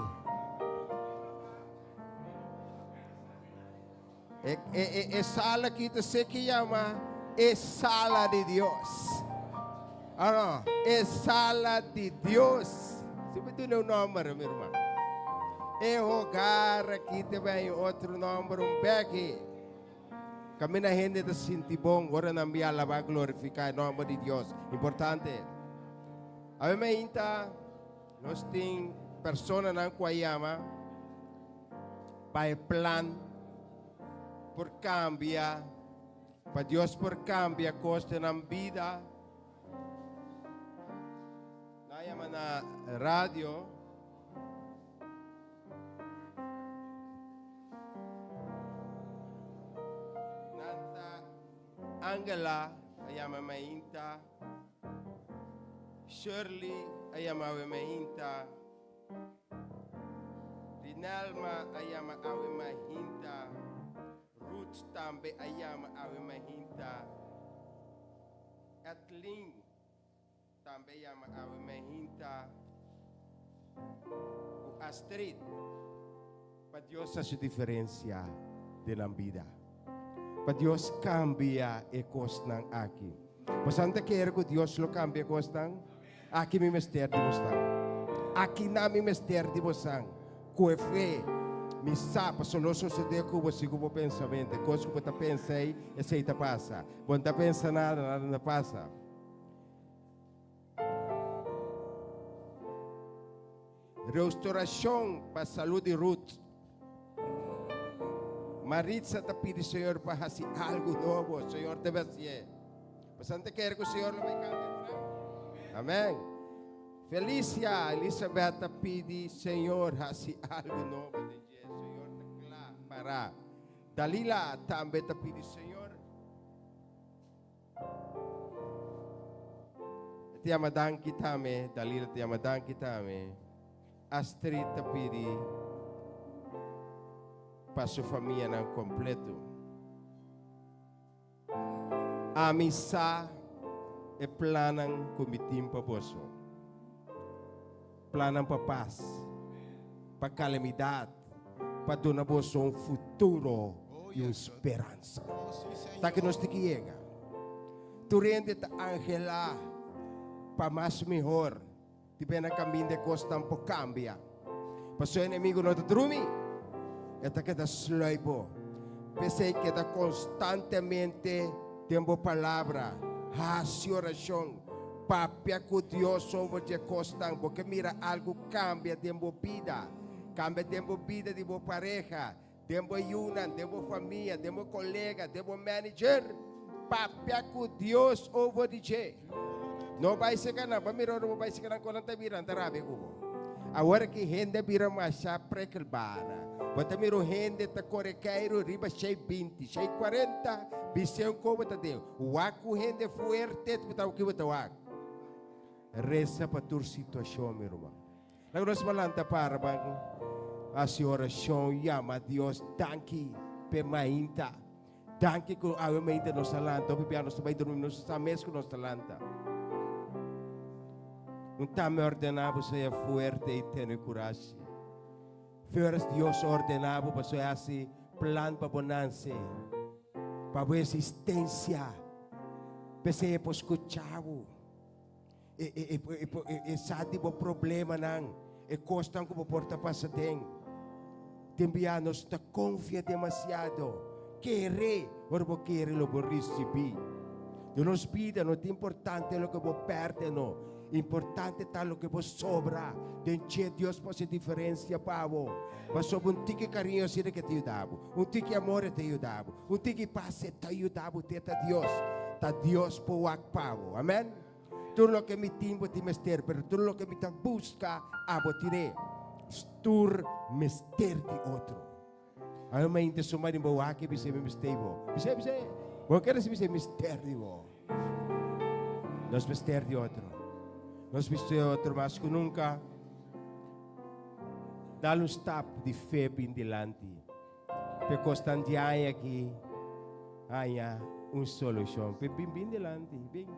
E, e, e, e sala aki ta se ki yama e sala di Dios. Ah, no, e sala di Dios. Si bo duna un nòmber, mi ruman. E hogar aki ta bai otro nòmber, un bèki. Kaminda hende ta sinti bon ora nan bia alabá, glorifiká e nòmber di Dios. Importante. Awe mainta nos tin personanan ku a yama pa e plan por kambia, pa Dios por kambia kos den nan bida. Nan a yama na radio. Nan ta Angela a yama mainta. Shirley a yama awe mainta. Rinelma a yama awe mainta. Ruth tambe a yama awe mainta. Ethlin tambe a yama awe mainta. Ku Astrid. Pa Dios hasi diferensia den nan bida. Pa Dios kambia e kosnan aki. Bosan ta kere ku Dios lo kambia e kosnan? Aki mi mester di bosan. Aki nan mi mester di bosan. Ku e fe, mi sa pasobra lo sosodé ku bo segun bo pensamentu. E kos ku bo ta pensa ei, esei ta pasa. Bo no ta pensa nada, nada no ta pasa. Restauracion pa salud di Ruth. Maritza ta pidi Señor pa haci algo nobo. Señor debe hacié. Pasan ta kere cu Señor lo bay cambia cu nan? Amen. Felicia, Elizabeth ta pidi Señor haci algo nobo den dje. Señor ta cla para. Dalila tambe ta pidi Señor. E ta yama danki tambe, Dalila ta yama danki tambe. Astrid ta pidi pa su famianan kompleto. Ami sa e plannan ku mi tin pa boso. Plannan pa pas, pa kalamidat, pa duna boso un futuro i un speransa. Ta ki nos tin ki yega. Tur hende ta anhelá pa mas mihor. Di bena kaminda e kosnan por kambia. Pasobra e enemigu no ta drumi, e ta keda sluip bo. P'esei keda konstantemente den bo palabra, hasi orashon, papia ku Dios over dje kosnan. Bo ke mira algu kambia den bo bida, kambia den bo bida di bo pareha, den bo yunan, den bo famia, den bo kolega, den bo manager. Papia ku Dios over di dje. No bai seka nan, bo mira ora bo bai seka nan kon nan ta bira, nan ta rabia ku bo. Awor ki hende a bira masha prekelbara. Bo ta mira un hende ta kore keiru riba shei binti, shei kuarenta, bis'é un kobo ta den. Wak ku hende fuerte, bo ta ki bo ta wak. Resa pa tur situashon, mi ruman. Laga nos por lanta para ban hasi orashon, yama Dios danki p'e mainta. Danki ku awe mainta nos a lanta. Hopi bia nos ta bai drumi, nos no sa mes ku nos ta lanta. Un tambe ordená bo sea fuerte i tene kurashi. First Dios ordená bo pasobra e hasi plan pa bo nanse, pa bo esistensia. P'esei e por skucha bo. E, e, e, e, e sa di bo problemanan, e kosnan ku bo por ta pasa den. Tin bia nos ta konfia demasiado. Kere, ora bo kere lo bo risibí. Den nos bida no ta importante loke bo pèrdè no. Importante ta loke bo sobra. Den dje Dios por hasi diferensia pa bo. Pasobra un tiki kariño asina ke ta yuda bo. Un tiki amor e ta yuda bo. Un tiki pas e ta yuda bo. Te ta Dios. Ta Dios por wak pa bo. Amen. Tur loke mi tin bo tin mester, pero tur loke mi ta buska abo tin'é. Tur mester di otro. Awe mainta suma di bo wak i bis'é mi mester bo. Bis'é, bis'é. Bo no kere si bis'é mester di bo. Nos mester di otro. Nos mester di otro mas ku nunka. Dal un stap di fe bin dilanti. P'e kosnan di aña aki haña un solushon. P'e bin bin dilanti, bin.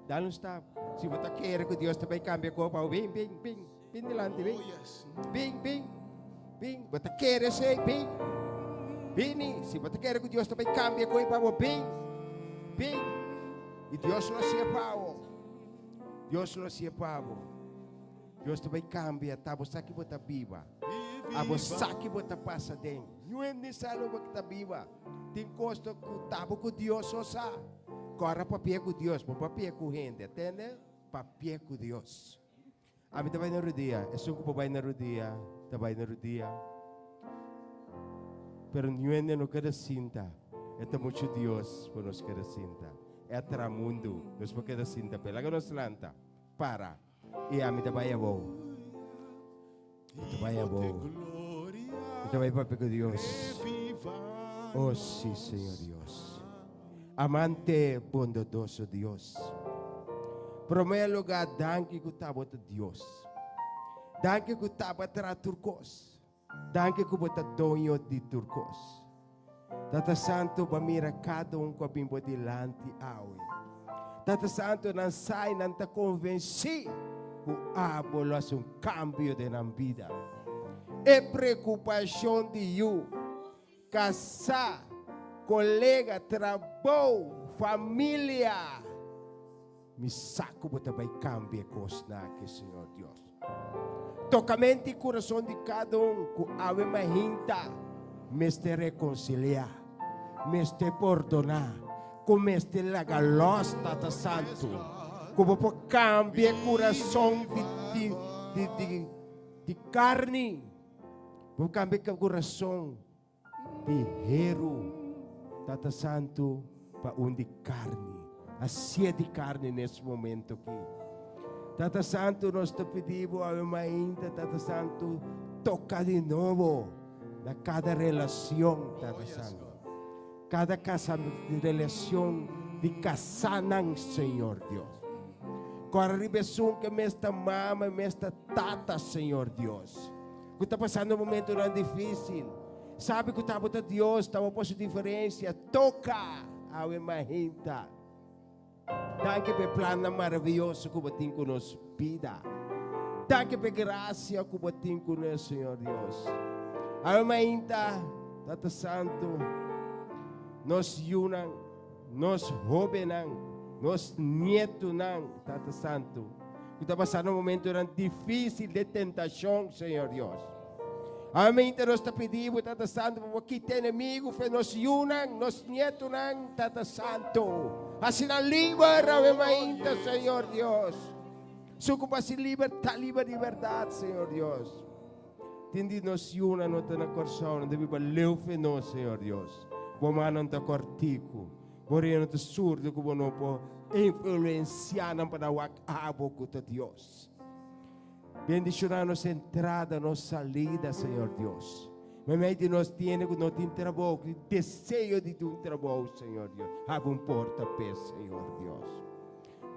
Dal un stap. Si bo ta kere ku Dios ta bai kambia kopa, bin, bin, bin. Bin dilanti, bin. Bin, bin. Bin. Bo ta kere esei, bin. Bini. Si bo ta kere ku Dios ta bai kambia koi pa bo, bin. Bin. I Dios lo hasié pa bo. Dios lo hasié pa bo. Dios ta bai kambia, ta bo sa ki bo ta biba. Abo sa ki bo ta pasa den. Niun ni sa lo bo ta biba. Tin kos ta ku ta bo ku Dios so sa. Kòrda papia ku Dios, bo papia ku hende. Atende? Papia ku Dios. Ami ta bai na rudia. Esun ku por bai na rudia, ta bai na rudia. Pero niun hende no keda sinta. E ta muchu Dios pa nos keda sinta. E a traha mundu, nos por keda sinta p'e. Laga nos lanta, para. I ami ta bai abou. Mi ta bai abou. Mi ta bai papia ku Dios. Oh, sí, Señor Dios. Amante bondadoso Dios. Promé lugá, danki ku ta bo ta Dios. Danki ku ta bo a traha tur kos. Danki ku bo ta doño di tur kos. Tata Santu, bo a mira kada un ku a bin bo dilanti awe. Tata Santu, nan sa i nan ta konvensí ku abo lo hasi un kambio den nan bida. E preokupashon di yu, kasá, kolega, trabou, familia, Mi sa ku bo ta bai kambia e kosnan aki, Señor Dios. Toka mente i kurason di kada un ku awe mahinta mester rekonsiliá, mester pordoná, ku mester laga lòs, Tata Santu. Ku bo por kambia e kurason di di di di di karni, bo por kambia e kurason Di heru Tata Santu pa un di karni. Hasié di karni nes momento aki. Tata Santu nos ta pidi bo awe mainta Tata Santu toka di nobo na kada relacion Tata Santu. Kada casa relacion di casanan Señor Dios. Kora riba esun ke mes ta mama mes ta tata Señor Dios. Ku ta pasando momentunan difísil. Sabi ku tabata Dios tawa por su diferensia. Toka awe mahinta. Danki pa e plannan maravioso ku bo tin ku nos bida. Danki pa e grasia ku bo tin ku nos, Señor Dios. Awe mahinta, Tata Santu, nos yunan, nos hóbennan, nos nietunan, Tata Santu, ku ta pasando momentunan difísil de tentashon, Señor Dios. Amén, nos ta pidi bo, Tata Santu, pa bo kita enemigu fe nos yunan, nos nietunan, Tata Santu. Hasi nan liber, awe mainta, Señor Dios. Su ku hasi liber, ta liber di bèrdat, Señor Dios. Tin di nos yunan no ta na Kòrsou, nan ta biba leu fe nos, Señor Dios. Bo mannan ta kòrtiku. Bo reino ta surdu ku bo no por influensiá nan pa nan wak abo ku ta Dios. Bendishoná nos entrada, nos salida, Señor Dios. Meimei di nos tiene ku no tin trabou, ku tin deseo di tin un trabou, Señor Dios. Habri un porta p'e, Señor Dios.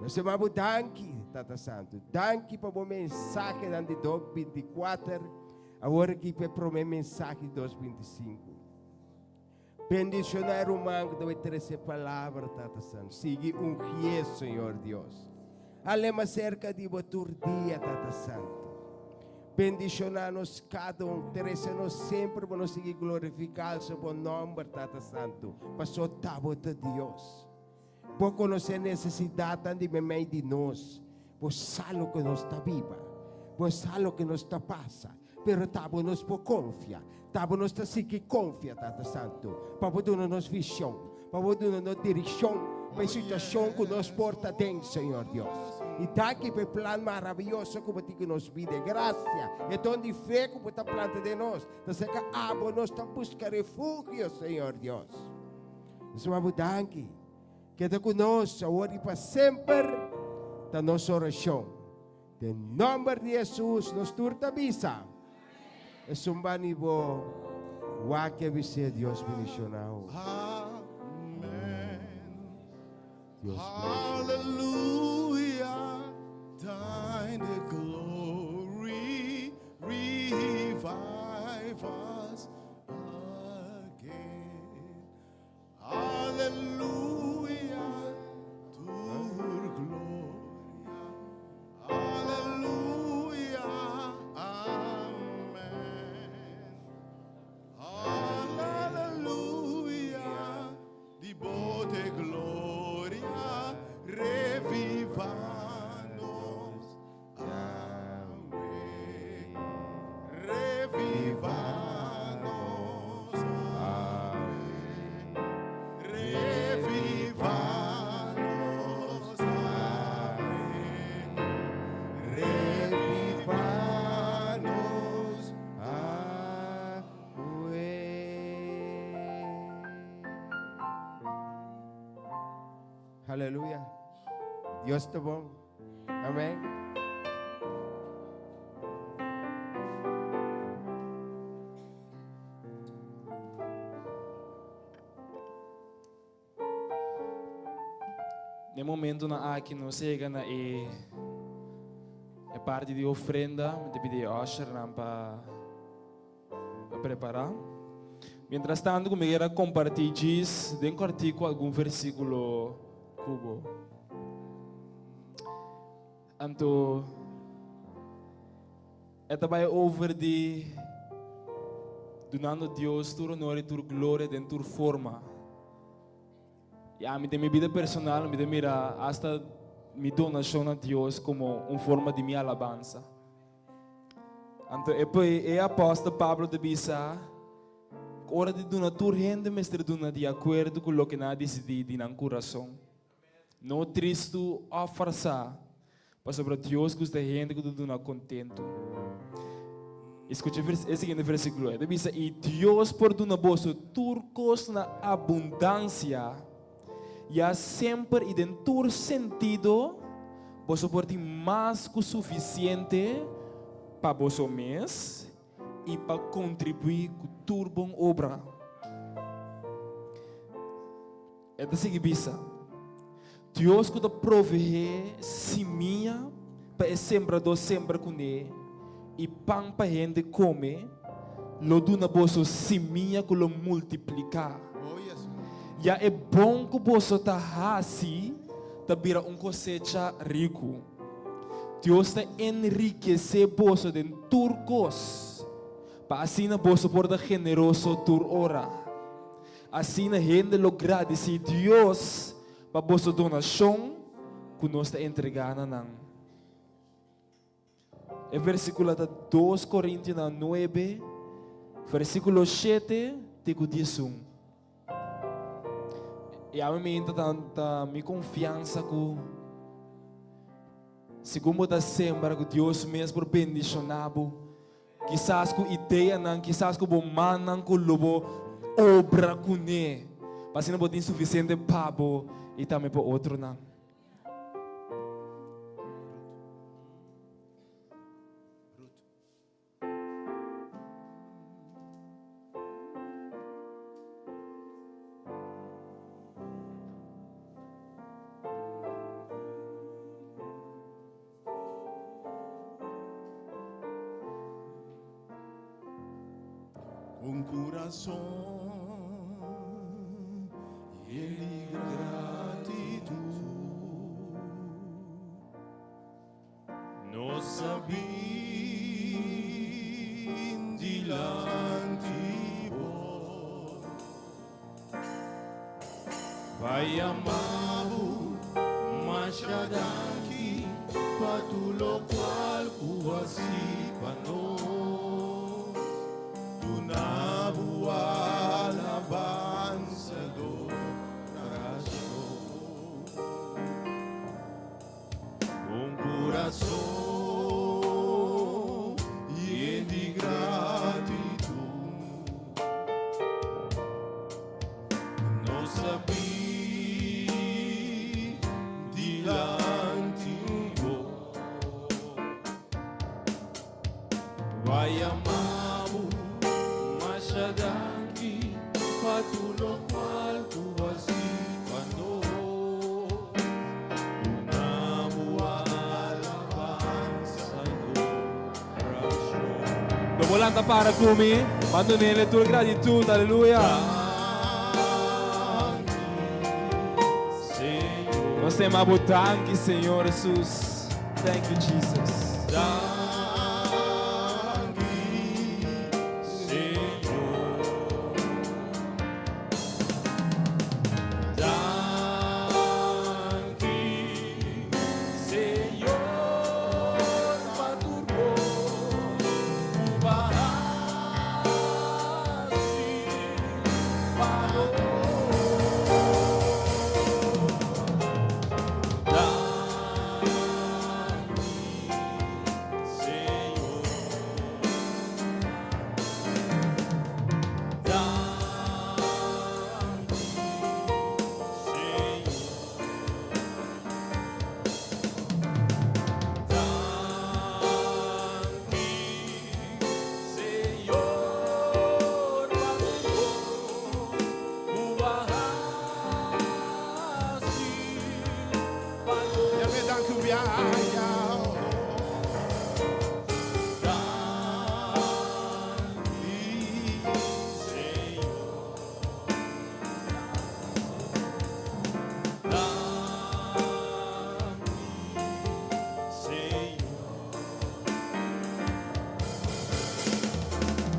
Nos ta bo danki, Tata Santu. Danki pa bo mensahenan di 2.24. Awor aki pa e promé mensahe di 2.25. Bendiciona e ruman cu ta bay trece palabra, Tata Santo. Sigui ungié, Señor Dios. Hale mas cerca di bo tur dia, Tata Santo. Bendiciona nos cada un. Trece nos semper pa nos sigui glorifica su bo nomber, Tata Santo. Paso ta bo ta Dios. Bo conoce necesidadnan di memey di nos. Bo sa loke nos ta biba. Bo sa loke nos ta pasa. Pero ta bo nos por konfia. Ta bo nos ta sigui konfia, Tata Santu, pa bo duna nos vishon, pa bo duna nos direkshon pa e situashon ku nos por ta den, Señor Dios. I danki pa e plan maravioso ku bo tin ku nos bida. E grasia, e don di fe ku bo ta planta den nos, ta serka abo nos ta buska refugio, Señor Dios. Nos ta bo danki. Keda ku nos awor i pa semper. Ta nos orashon. Den nòmber di Hesus nos tur ta bisa. Esun bani bo wak e bis'é Dios bendiciona bo. Amen. Dios bendiciona. Hallelujah. Thine the glory revive us again. Aleluya, tur gloria. Aleluya, amen. Aleluya, di bo t'e gloria, reviva nos awe. Reviva nos awe. Reviva nos awe. Reviva nos awe. Aleluya. Dios ta bon. Amen. Na e momentonan aki nos a yega na e e parti di ofrenda. Mi ta pidi e ushernan pa pa prepara. Mientras tanto ku mi kier a kompartí djis den kòrtiku algun versíkulo ku bo. Anto e ta bai over di dunando Dios tur honor i tur gloria den tur forma. I ami den mi bida personal mi ta mira asta mi donashon na Dios komo un forma di mi alabansa. Anto e e apòstel Pablo ta bisa ku ora di duna tur hende mester duna di akuerdo ku loke nan a disidí di nan kurason. No tristu òf farsá, pasobra Dios gusta hende ku ta duna kontentu. I skucha e siguiente versíkulo, e ta bisa, I Dios por duna boso tur kos na abundansia, ya semper i den tur sentido boso por tin mas ku sufisiente pa boso mes i pa kontribuí ku tur bon obra. E ta sigui bisa, Dios ku ta proveé simia pa e sembradó sembra kuné i pan pa hende kome, lo duna boso simia ku lo multipliká. Ya e bon ku boso ta hasi ta bira un kosecha riku. Dios ta enrikesé boso den tur kos, pa asina boso por ta generoso tur ora. Asina hende lo gradisí Dios pa boso donashon ku nos ta entregá na nan. E versíkulo ta 2 Korintionan 9, versíkulo 7 te ku 11. I ami mi ta ta mi konfiansa ku segun bo ta sembra ku Dios mes por bendishoná bo. Kisas ku ideanan, kisas ku bo mannan ku lo bo obra kuné, pa asina bo tin sufisiente pa bo i tambe pa otronan. Un kurason yen di gratitut. Nos a bin dilanti bo. Pa yama bo masha danki pa tur lokual ku hasi pa nos. Duna bo alabansa adorashon. Un kurason yen di gratitut. Nos a bin dilanti bo. Bai ama bo, masha danki pa tur lokual ku bo a hasi pa nos. Duna bo alabansa i adorashon. Lo bo lanta para ku mi, ban dunele tur gratitut, aleluya. Danki, Señor. Nos ta yama bo danki, Señor Jesus. Thank you, Jesus. Danki, Señor. Danki, Señor, pa tur kos ku bo a hasi pa nos. Danki, Señor. Danki, Señor. Danki, Señor, pa tur kos ku bo a hasi pa nos. Ja, we danken u, ja, ja. Danki, Señor. Danki, Señor.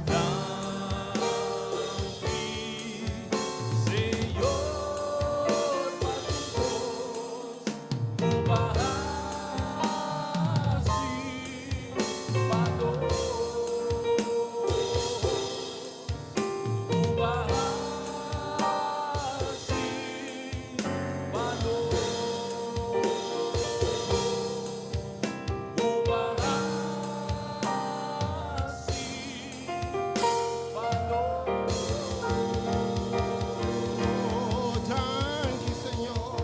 Danki, Señor, pa tur kos ku bo a hasi pa nos. Ku bo a hasi pa nos. Ku bo a hasi pa nos. Oh, danki, Señor.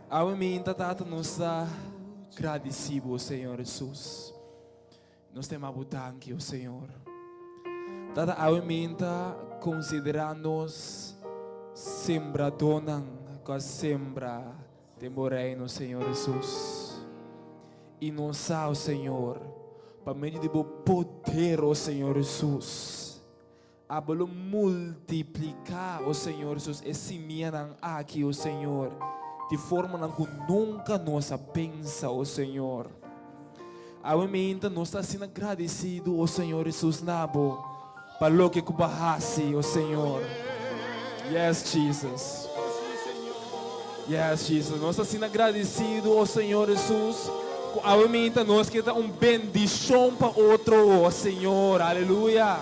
Awe mainta Tata nos ta gradisí bo Señor Jesus. Nos ta yama bo danki o Señor. Tata awe mainta konsiderá nos sembradónan ku a sembra den bo reino Señor Jesus. I nos sa o Señor pa medio di bo poder o Señor Jesus abo lo multipliká o Señor Jesus e simianan aki o Señor di formanan ku nunka nos a pensa o Señor. Awe mainta nos ta asina gradesido o Señor Jesus na bo pa loke ku bo a hasi o Señor. Yes Jesus. Yes Jesus. Nos ta asina gradesido o Señor Jesus ku awe mainta nos ke ta un bendishon pa otro o Señor. Aleluya.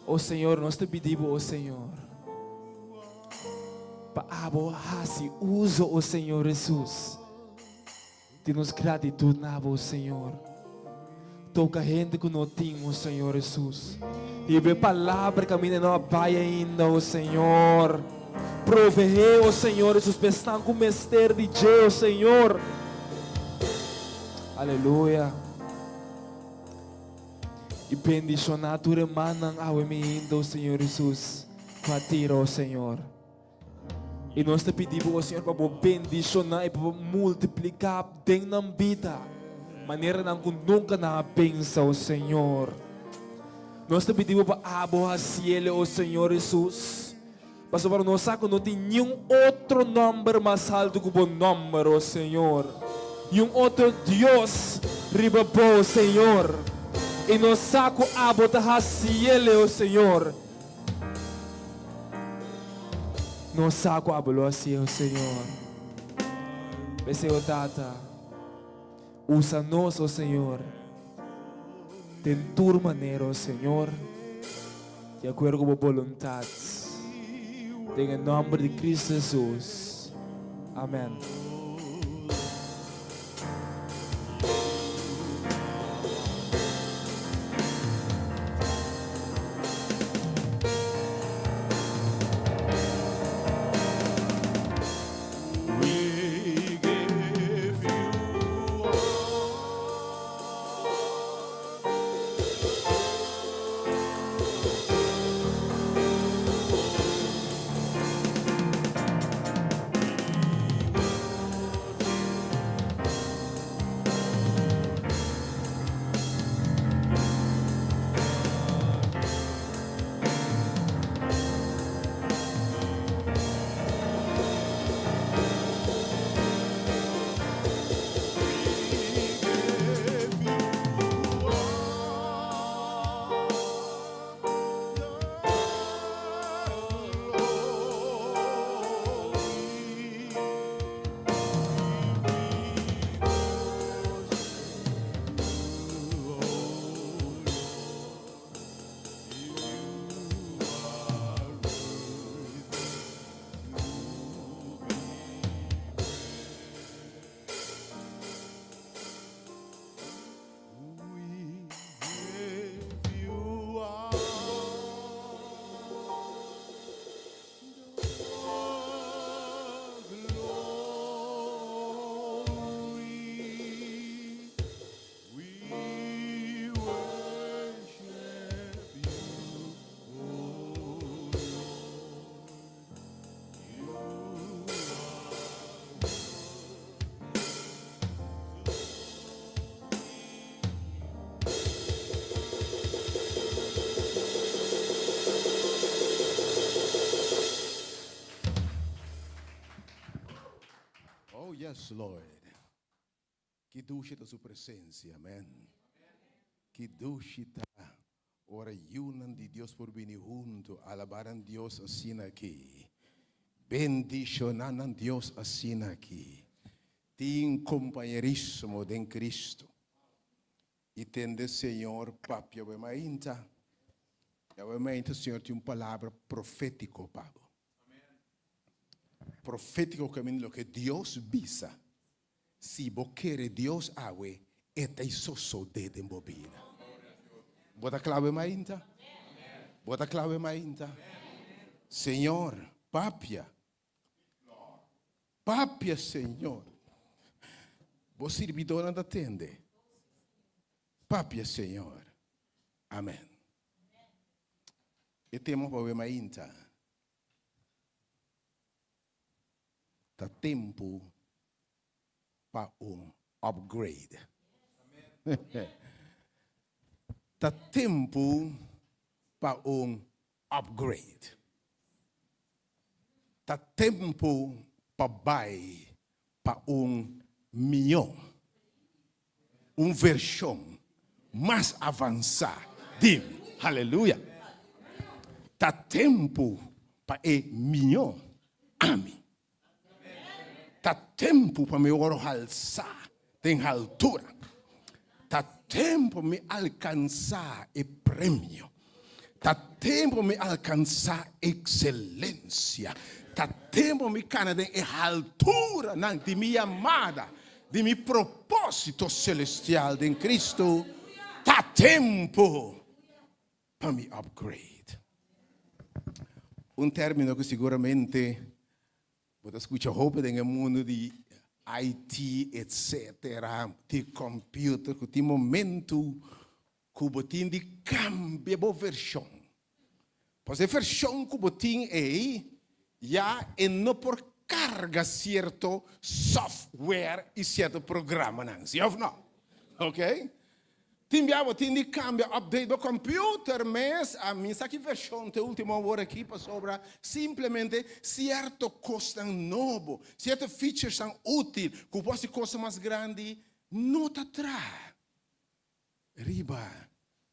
O Señor, nos ta pidi bo, o Señor, pa abo hasi uso, o Señor Jesus, di nos gratitud na bo, Señor. Toka hende ku no tin, o Señor Jesus. Hiba e palabra kaminda no a bai ainda, o Señor. Proveé, o Señor Jesus, pa esnan ku mester di dje, o Señor. Aleluya. I bendishoná tur e mannan awe mi hinda, o Señor Jesus, ku a tira, o Señor. I nos ta pidi bo, o Señor, pa bo bendishoná i pa bo multipliká den nan bida maneranan ku nunka nan a pensa, o Señor. Nos ta pidi bo pa abo hasiele, o Señor Jesus, pasobra nos sa ku no tin niun otro nòmber mas haltu ku bo nòmber, o Señor, niun otro Dios riba bo, o Señor. I nos sa ku abo ta hasiele, o Señor. Nos sa ku abo lo hasié, o Señor. P'esei, o Tata, usa nos, o Señor, den tur manera, o Señor, di akuerdo ku bo boluntat. Den e nòmber di Cristo Jesus. Amèn. We give yes, Lord. Ki dushi ta su presensia. Amen. Ki dushi ta ora yunan di Dios por bini huntu, alabá nan Dios asina aki. Bendishoná nan Dios asina aki. Tin kompañerismo den Kristu. I tende Señor papia awe mainta. I awe mainta Señor tin un palabra profétiko pa bo. Profétiko kaminda loke Dios bisa. Si bo kere Dios awe, e ta i sosodé den bo bida. Bo ta kla awe mainta? Bo ta kla awe mainta? Señor, papia. Papia, Señor. Bo sirbidónan ta tende. Papia, Señor. Amèn. E tema pa awe mainta ta tempu pa un upgrade. Ta tempu pa un upgrade. Ta tempu pa bai pa un mihó, un vershon mas avansá di mi. Haleluya! Ta tempu pa e mihó ami. Ta tempu pa mi wòrdu halsá den haltura. Ta tempu mi alkansá e premio. Ta tempu mi alkansá ekselensia. Ta tempu mi kana den e halturanan di mi yamada, di mi propósito selestial den Kristu. Ta tempu pa mi upgrade. Un término ku siguramente bo ta skucha hopi den e mundu di IT etcetera, di computer ku tin momentu ku bo tin di kambia bo vershon. Pasobra e vershon ku bo tin ei ya e no por karga sierto software i sierto programanan, si òf no? Ok. Tin bia bo tin di kambia, update bo computer mes, a mi sa ki vershon ta e ultimo awor aki pasobra simplemente sierto kosnan nobo, sierto featuresnan util ku por hasi kosnan mas grandi no ta traha riba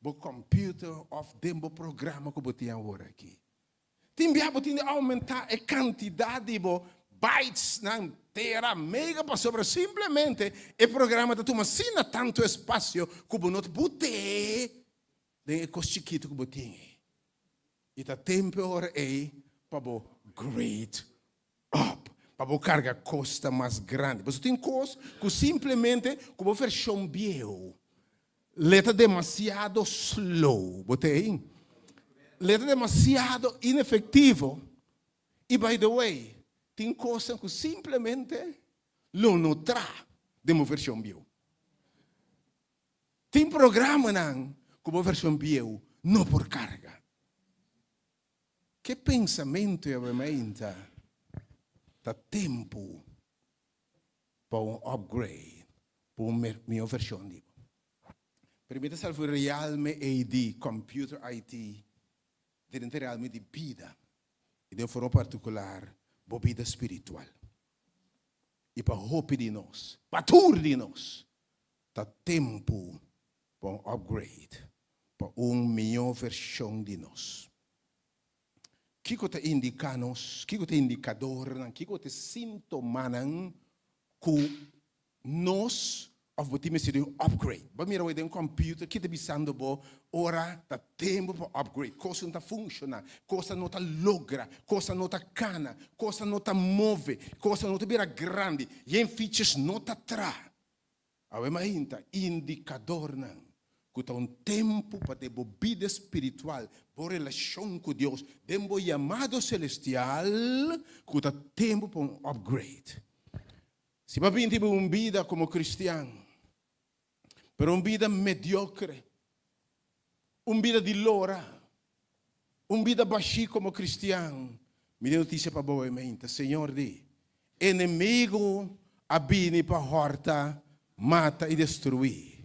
bo computer of den bo programa ku bo tin awor aki. Tin bia bo tin di oumentá e kantidat di bo bytesnan, tera, mega pasobra simplemente e programa ta tuma asina tantu espasio ku bo no ta but'é den e kos chikitu ku bo tin ei. I ta tempu e ora ei pa bo grade up, pa bo karga kos ta mas grandi. Pasobra tin kos ku simplemente ku bo vershon bieu le ta demasiado slow, bo ta ei? Le ta demasiado inefectivo. I by the way, tin kosnan ku simplemente lo no tra den bo vershon bieu. Tin programanan ku bo vershon bieu no por karga. Ke pensamentu ya mainta ta tempu pa un upgrade, pa un mihó vershon di bo. Pero mi ta salvo realme AD, computer IT, den ta realme di bida i den forma partikular bo bida spiritual. I pa hopi di nos, pa tur di nos, ta tempu pa un upgrade, pa un mihó vershon di nos. Kiko ta indiká nos? Kiko ta indikadornan? Kiko ta e síntomanan ku nos òf bo tin mester di un upgrade? Bo a mira awor den computer ki ta bisando bo ora ta tempu pa upgrade. Kosnan ta funshoná, kosnan no ta logra, kosnan no ta kana, kosnan no ta move, kosnan no ta bira grandi, yen features no ta traha. Awe mainta indikadornan ku ta un tempu pa den bo bida spiritual, bo relashon ku Dios, den bo yamado selestial, ku ta tempu pa un upgrade. Si bo a binti bo un bida komo kristian, pero un bida mediokre, un bida di lora, un bida bashí komo kristian, mi tin notisia pa bo awe mainta, Señor di, Enemigu a bini pa hòrta, mata i destruí,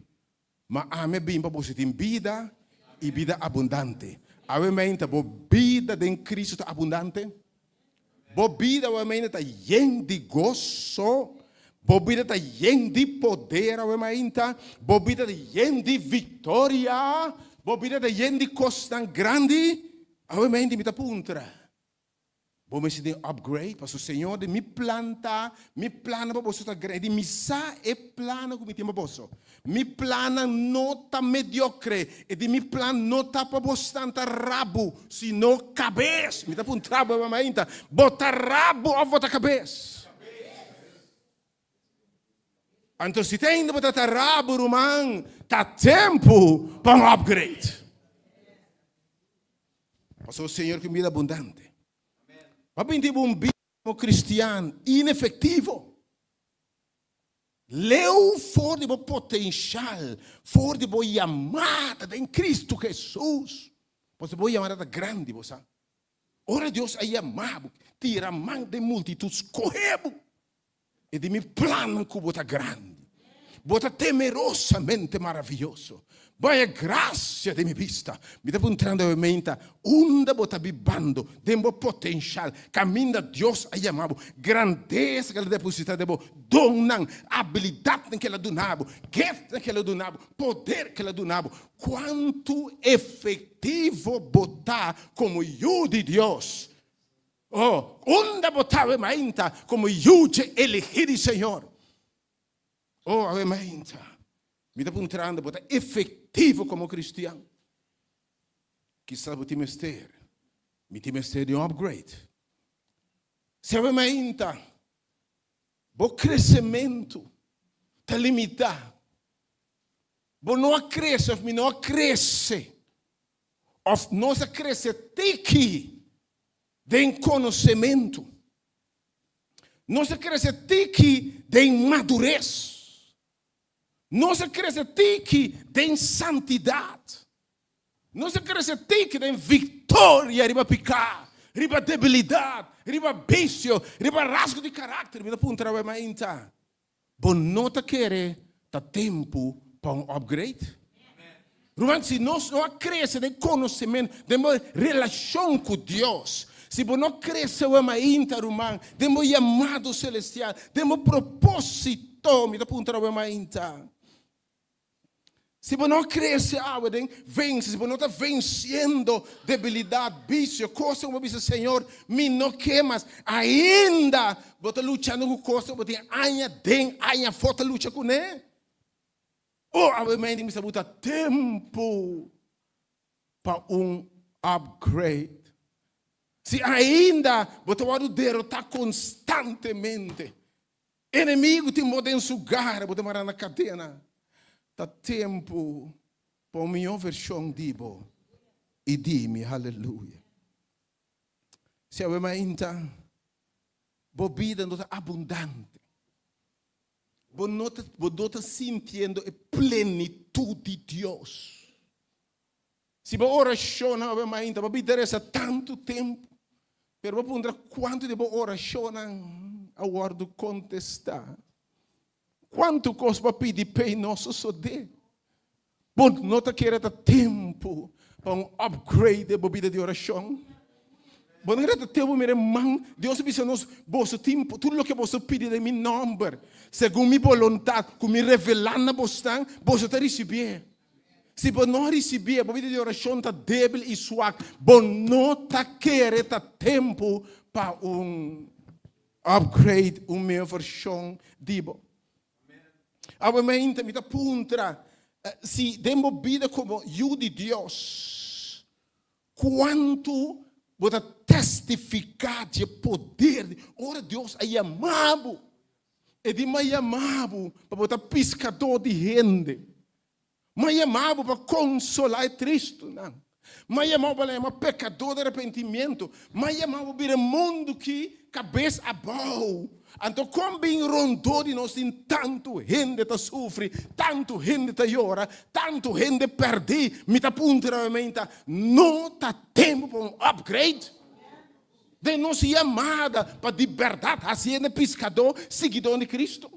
ma ami a bini pa boso tin bida i bida abundante. Awe mainta bo bida den Cristo ta abundante? Bo bida awe mainta ta yen di goso? Bo bida ta yen di poder awe mainta. Bo bida ta yen di viktoria. Bo bida ta yen di kosnan grandi. Awe mainta mi ta puntra. Bo mester den upgrade paso Señor di mi plan ta, mi plannan pa boso ta grandi, mi sa e plannan ku mi tin pa boso. Mi plannan no ta mediocre, e di mi plan no ta pa bosnan ta rabu, sino kabes. Mi ta puntra bo mainta, bo ta rabu of bo ta kabes? Anto si te ainda bo ta ta rabu ruman, ta tempu pa un upgrade. Pasobra Señor ku bida abundante. Pa binti bo un bida komo kristian inefektivo. Leu for di bo potenshal, for di bo yamada den Kristu Hesus. Pasobra bo yamada ta grandi, bo sa. Ora Dios a yama bo, tira man den multitut, skohe bo. E di mi plannan ku bo ta grandi. Bo ta temerosamente maravioso. Bo haña grasia den mi bista. Mi ta puntrando awe meinta, unda bo ta bibando den bo potenshal, kaminda Dios a yama bo, grandesa ku el a depositá den bo, donnan, abilidatnan ku el a duna bo, giftnan ku el a duna bo, poder ku el a duna bo. Kuantu efektivo bo ta komo yu di Dios? Oh, unda bo ta awe mainta komo yu dje elegí di Señor? Oh, awe mainta, mi ta puntrando, bo ta efektivo komo kristian? Kisas bo tin mester, mi tin mester di un upgrade. Si awe mainta bo kresementu ta limitá, bo no a krese òf mi no a krese, Òf nos a krese tiki den konosementu. Nos a krese tiki den madures. Nos a krese tiki den santidat. Nos a krese tiki den viktoria riba piká, riba debilidat, riba bisio, riba rasgo di karakter. Mi ta puntra awe mainta, Bo no ta kere ta tempu pa un upgrade? Ruman, si nos no a krese den konosementu, den bo relashon ku Dios, si bo no krese awe mainta, ruman, den bo yamado selestial, den bo propósito, mi ta puntra awe mainta, Si bo no krese awe den vense, si bo no ta vensiendo debilidat, bisio, kosnan ku bo bisa, Señor, mi no ke mas, ainda bo ta luchando ku kosnan ku bo tin aña den, aña afó ta lucha kuné. Oh, awe mente mi sa bo ta tempu pa un upgrade. Si ainda bo ta wòrdu derotá konstantemente, Enemigu tin bo den su gara, bo ta mara na kadena. Ta tempu pa un mihó vershon di bo i di mi. Haleluya. Si awe mainta bo bida no ta abundante, bo no ta, bo no ta sintiendo e plenitut di Dios. Si bo orashonnan awe mainta, bo bida resa tantu tempu, pero bo puntra kuantu di bo orashonnan a wòrdu kontestá? Kuantu kos bo a pidi p'e i no sosodé? Bo no ta kere ta tempu pa un upgrade den bo bida di orashon? Bo no kere ta tempu mira e man Dios a bisa nos, Boso tin tur loke boso pidi den mi nòmber, segun mi boluntat ku mi revelá na bosnan, boso ta risibié. Si bo no a risibié, bo bida di orashon ta débil i suak. Bo no ta kere ta tempu pa un upgrade, un mihó vershon di bo. Awe mainta mi ta puntra si den bo bida komo yu di Dios, kuantu bo ta testifiká dje poder di ora Dios a yama bo. E di m'a yama bo pa bo ta piskadó di hende. M'a yama bo pa konsolá e tristunan. M'a yama bo pa yama pekadó di arepentimiento. M'a yama bo bira e mundu ki kabes abou. Anto kon bin rondó di nos tin tantu hende ta sufri, tantu hende ta yora, tantu hende pèrdí? Mi ta puntra mi meinta, no ta tempu pa un upgrade? Den nos yamada pa di bèrdat hasi hende piskadó, siguidó di Kristu?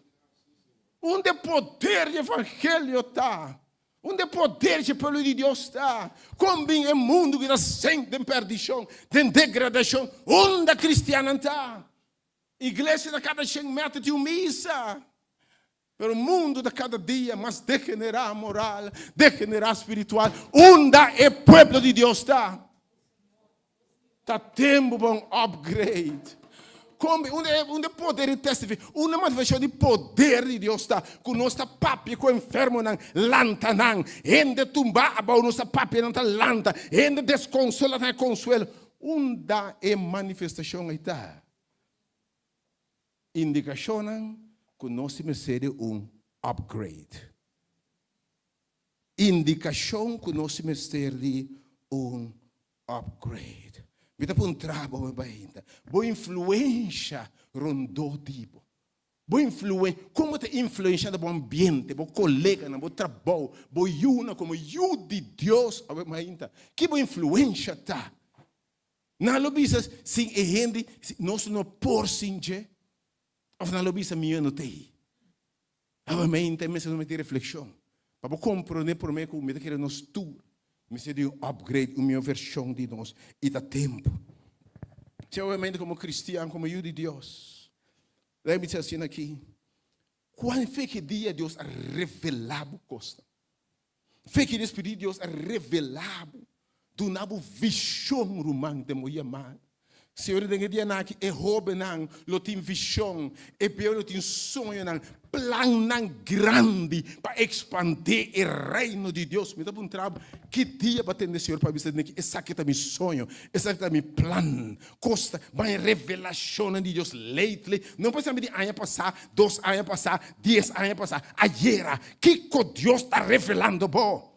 Unda e poder di evangelio ta? Unda e poder di e pueblo di Dios ta? Kon bin e mundu ku ta sink den perdishon, den degradashon? Unda kristiannan ta? Iglesia ta kada shen mèter tin un misa. Pero mundu ta kada dia mas degenerá moral, degenerá spiritual. Unda e pueblo di Dios ta? Ta tempu pa un upgrade. Kon unda e unda e poder di testifi unda e manifestashon di poder di Dios ta ku nos ta papia ku enfermonan lanta nan, hende tumbá abou nos ta papia nan ta lanta, hende deskonsolá ta haña konsuelo. Unda e manifestashon ei ta? Indikashonnan ku nos tin mester di un upgrade. Indikashon ku nos tin mester di un upgrade. Mi ta puntra bo ainda, bo influensha rondó di bo? Bo influen, kon bo ta influenshando bo ambiente, bo koleganan, bo trabou, bo yunan komo yu di Dios awe mainta? Ki bo influensha ta? Nan lo bisa sin e hende nos no por sin dje? Of nan lo bisa mi no t'ei? Awe mainta e mester nos mete reflexion pa bo comprende prome cu mi ta kere nos tur mester di un upgrade, un miho version di nos y ta tempo. Si awe mainta como cristian, como yu di Dios, lei mi asina aki, cual fe ki dia Dios a revela bo cosnan? Fe ki Espíritu di Dios a revelá bo, duna bo vishon, ruman, den bo yamada. Señor, den e dianan aki e hóbennan lo tin vishon, e bieu lo tin soñonan, plannan grandi pa ekspandé e reino di Dios. Mi ta puntra bo, ki dia bo a tende Señor pa bisa den ki esaki ta mi soño, esaki ta mi plan? Kos ta bai revelashonnan di Dios lately, no pensami di aña pasá, dos aña pasá, dies aña pasá, ayera. Kiko Dios ta revelando bo?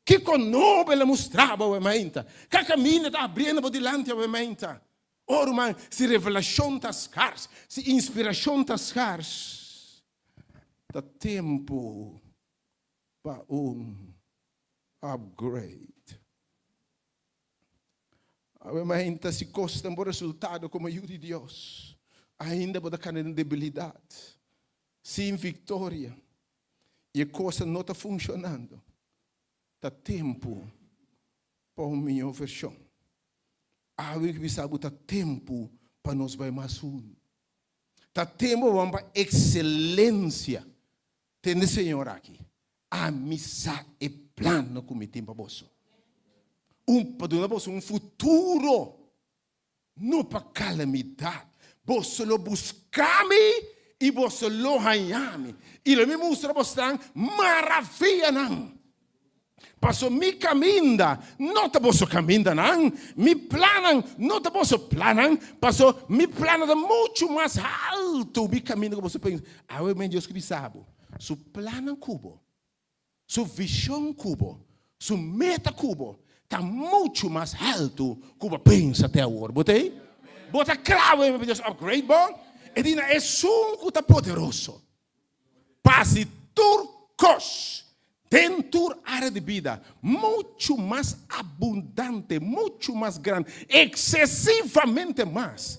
Kiko nobo El a mustra bo awe mainta? Ka kaminda ta abriendo bo dilanti awe mainta? Oh ruman, si revelashon ta skars, si inspirashon ta skars, ta tempu pa un upgrade. Awe mainta si kos ta bo resultado komo yu di Dios, ainda bo ta kana den debilidat, sin viktoria, i e kosnan no ta funshonando, ta tempu pa un mihó vershon. Awe mi bisa bo ta tempu pa nos bai mas huntu. Ta tempu pa ban pa ekselensia. Tende Señor aki. Ami sa e plannan ku mi tin pa boso. Un pa duna boso un futuro, no pa kalamidat. Boso lo buska mi i boso lo haña mi, i lo mi mustra bosnan maravianan. Paso mi kaminda no ta boso kamindanan, mi plannan no ta boso plannan, paso mi plannan ta muchu mas haltu, mi kaminda ku boso pensa. Awe men Dios ku bisa bo, su plannan ku bo, su vishon ku bo, su meta ku bo ta muchu mas haltu ku bo pensa te awor. Bo ta ei? Bo ta kla awe men pa Dios upgrade bo? E di na esun ku ta poderoso pa hasi tur kos den tur área di bida muchu mas abundante, muchu mas grandi, eksesivamente mas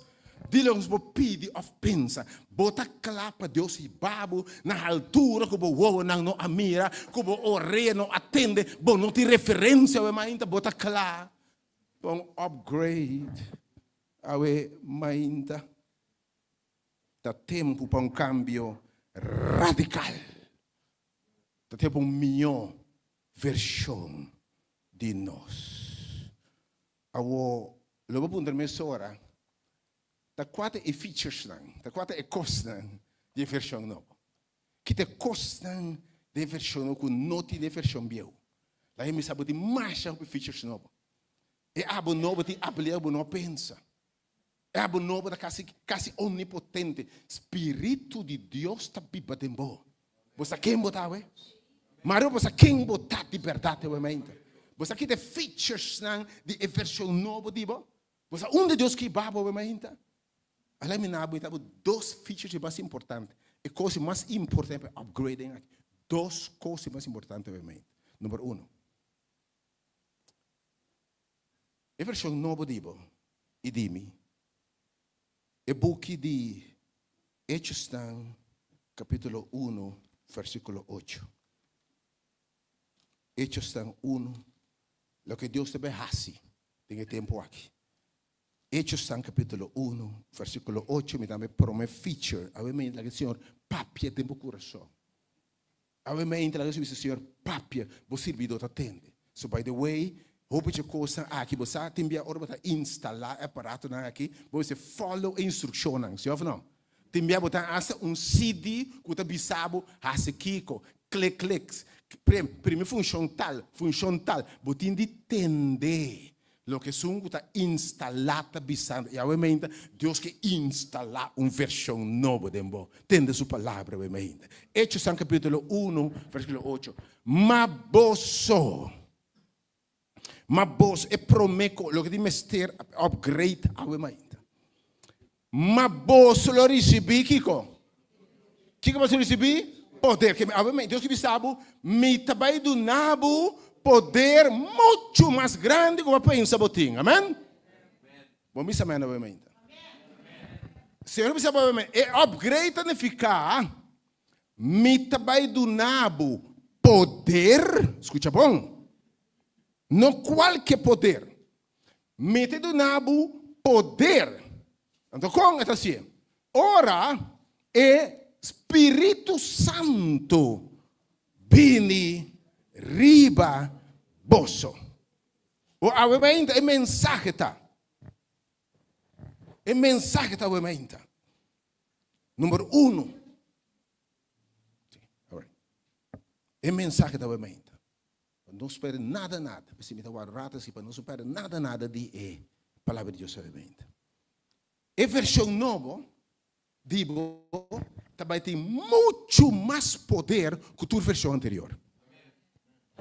di loke nos por pidi òf pensa. Bo ta kla pa Dios hiba bo na haltura ku bo wowonan no a mira, ku bo orea no a tende, bo no tin referensia awe mainta? Bo ta kla pa un upgrade awe mainta? Ta tempu pa un kambio radikal. Ta tempu pa un mihó vershon di nos. Awor, lo bo puntra mesora, ta kua ta e featuresnan, ta kua ta e kosnan di e vershon nobo? Ki ta e kosnan den e vershon nobo ku no tin den e vershon bieu? Laga mi sa bo tin masha hopi features nobo. E abo nobo tin abilidat ku bo no a pensa. E abo nobo ta kasi kasi omnipotente. Spiritu di Dios ta biba den bo. Bo sa ken bo ta awe? Mario bo sa ken bo ta di bèrdat awe mainta? Bo sa ki ta e featuresnan di e vershon nobo di bo? Bo sa unda Dios ke hiba bo awe mainta? Alai mi na bo ta bo dos features di mas importante. E kos mas importante pa upgrading aki. Dos kos mas importante awe mainta. Number uno. E vershon nobo di bo i di mi, e buki di Hechosnan kapítulo unu versíkulo ocho. Hechosnan unu, loke Dios ta bai hasi den e tempu aki. Hechosnan kapítulo unu versíkulo ocho, mi tambe promé feature, awe mi laga e Señor papia den bo kurason. Awe mainta laga nos bisa Señor papia bo sirbidor ta tende. So by the way hopi dje kosnan aki bo sa tin bia ora bo ta instala e aparatonan aki bo mester follow e instrukshonnan si of no? Tin bia bo ta hasta un CD ku ta bisa bo hasi kiko, klik klik, primi funshon tal, funshon tal, bo tin di tende. Loke esun ku ta instalá ta bisando, i awe meinta Dios ke instalá un vershon nobo den bo. Tende su palabra awe meinta. Echosan kapítulo unu, versíkulo ocho, Ma boso, ma boso, e promé ko, loke tin mester upgrade awe meinta. Ma boso lo risibí kiko? Kiko boso risibí? Poder. Ke awe mi, Dios ke bisa bo, mi ta bai duna bo poder muchu mas grandi ku bo a pensa bo tin. Amen? Bo misa amen awe mainta. Señor bisa bo awe mainta, e upgrade ta nifiká mi ta bai duna bo poder, skucha bon, no kualke poder, Mi ta duna bo poder. Anto kon e ta hasié? Ora e Spiritu Santu bini riba boso. O awe mainta e mensahe ta. E mensahe ta awe mainta. Number uno. E mensahe ta awe mainta. Pa no perde nada nada. P'esei mi ta wak rato asi pa nos no perde nada nada di e Palabra di Dios sabiamente. E vershon nobo di bo ta bai tin muchu mas poder ku tur vershon anterior.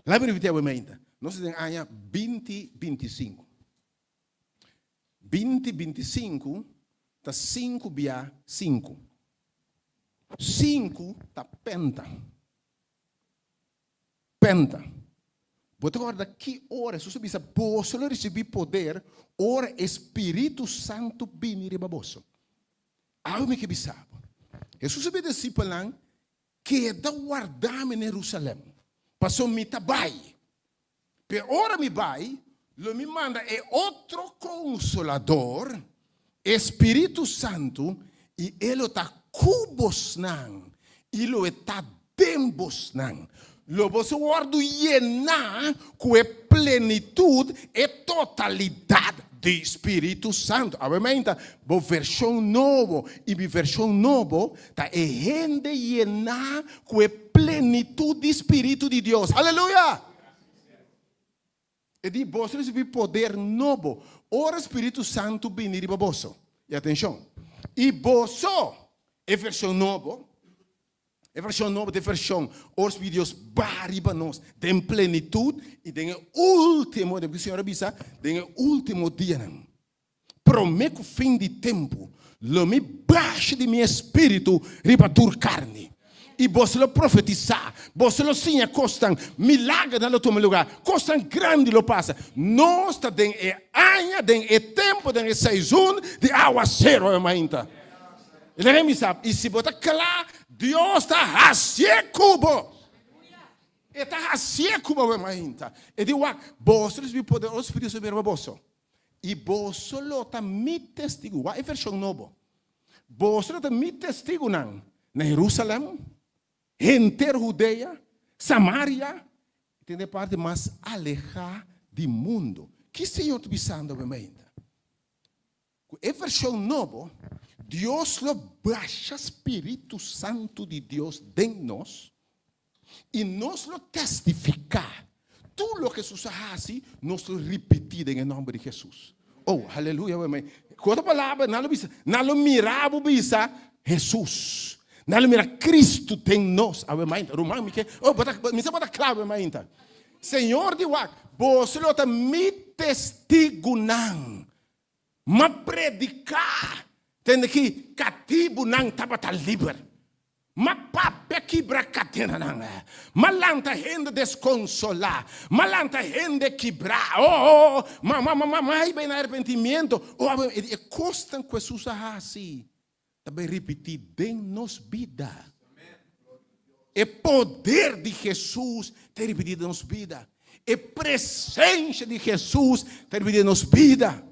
Laat mi repiti awe ainda. Nos ta den aña binti 25. 20 25 ta sinku bia sinku. Sinku ta penta. Penta. Bo ta kòrda ki ora Hesus a bisa, Boso lo risibí poder ora e Spiritu Santu bini riba boso. Awe mi ke bisa bo, Hesus a bisa disipelnan, Keda warda mi na Herusalèm, pasobra mi ta bai. Pero ora mi bai, lo mi manda e otro Konsolador, e Spiritu Santu, i e lo ta ku bosnan i lo e ta den bosnan. Lo boso wòrdu yená ku e plenitut, e totalidat di Spiritu Santu. Awe mainta, bo vershon nobo i mi vershon nobo ta e hende yená ku e plenitut di Spiritu di Dios. Aleluya! E di, Boso risibí poder nobo ora Spiritu Santu bini riba boso. I atenshon, i boso, e vershon nobo, e vershon nobo ta e vershon ora Spiritu di Dios baha riba nos den plenitut i den e último, den ku Señor a bisa, den e último dianan, promé ku fin di tempu, lo mi basha di mi Espíritu riba tur karni. I boso lo profetisá, boso lo siña kosnan, milagernan lo tuma lugá, kosnan grandi lo pasa. Nos ta den e aña, den e tempu, den e seizon di awaseru awe mainta. I laga mi sa, i si bo ta kla, Dios ta hasié ku bo. E ta hasié ku bo awe mainta. E di wak, boso risibí poder ora Spiritu Santu bini riba boso. I boso lo ta mi testigu. Wak e vershon nobo. Boso lo ta mi testigunan na Herusalèm, henter Hudea, Samaria i te na e parti mas alehá di mundu. Ki Señor ta bisando awe mainta? Ku e vershon nobo, Dios lo basha Spiritu Santu di Dios den nos i nos lo testifiká tur loke Hesus a hasi, nos lo ripití den e nòmber di Hesus. Oh, aleluya! Ku otro palabra, nan lo bisa, nan lo mira bo bisa Hesus. Nan lo mira Kristu den nos. Awe mainta, ruman, mi ke, oh, bo ta, mi sa bo ta kla awe mainta. Señor di wak, boso lo ta mi testigunan. M'a prediká tende ki katibunan tabata liber. M'a papia kibra kadenanan. M'a lanta hende deskonsolá. M'a lanta hende kibrá. Oh, oh, m'a, m'a, m'a, m'a hiba na arepentimiento. Oh, abo, e, e kosnan ku Hesus a hasi ta bai ripití den nos bida. E poder di Hesus ta ripití den nos bida. E presensia di Hesus ta ripití den nos bida.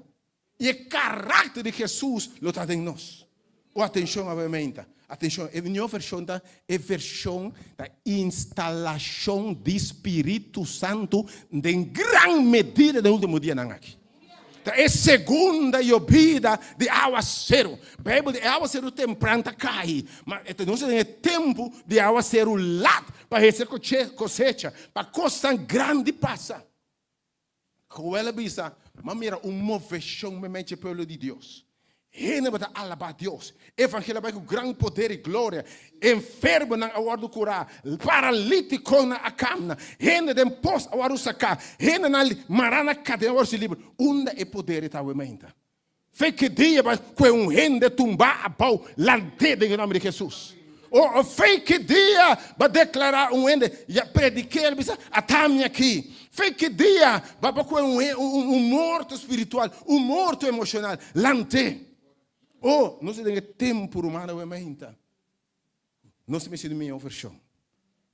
I e karakter di Hesus lo ta den nos. O atenshon awe meinta. Atenshon, e mihó vershon ta e vershon ta instalashon di Spiritu Santu den gran medida den último dianan aki. Ta e segunda yobida di awaseru. Beibel di e awaseru tempran ta kai, ma e ta nos den e tempu di awaseru lat pa hese kosecha, pa kosnan grandi pasa. Joel a bisa, M'a mira un moveshon meimei dje pueblo di Dios. Hende bo ta alabá Dios. Evangelio a bai ku gran poder i gloria. Enfermonan a wòrdu kurá, paralítikonan a kamna, hende den pos a wòrdu saká, hendenan mará na kadena a wòrdu hasi liber. Unda e poder ei ta awe mainta? Fe ki dia bai kue un hende tumbá abou lant'é den e nòmber di Hesus. O fe ki dia ba deklará un hende ya predik'é el bisa ata mi aki. Fe ki dia ba ba kue un morto spiritual, un morto emoshonal lant'é. O nos ta den e tempu ruman awe mainta. Nos mester di mihó vershon.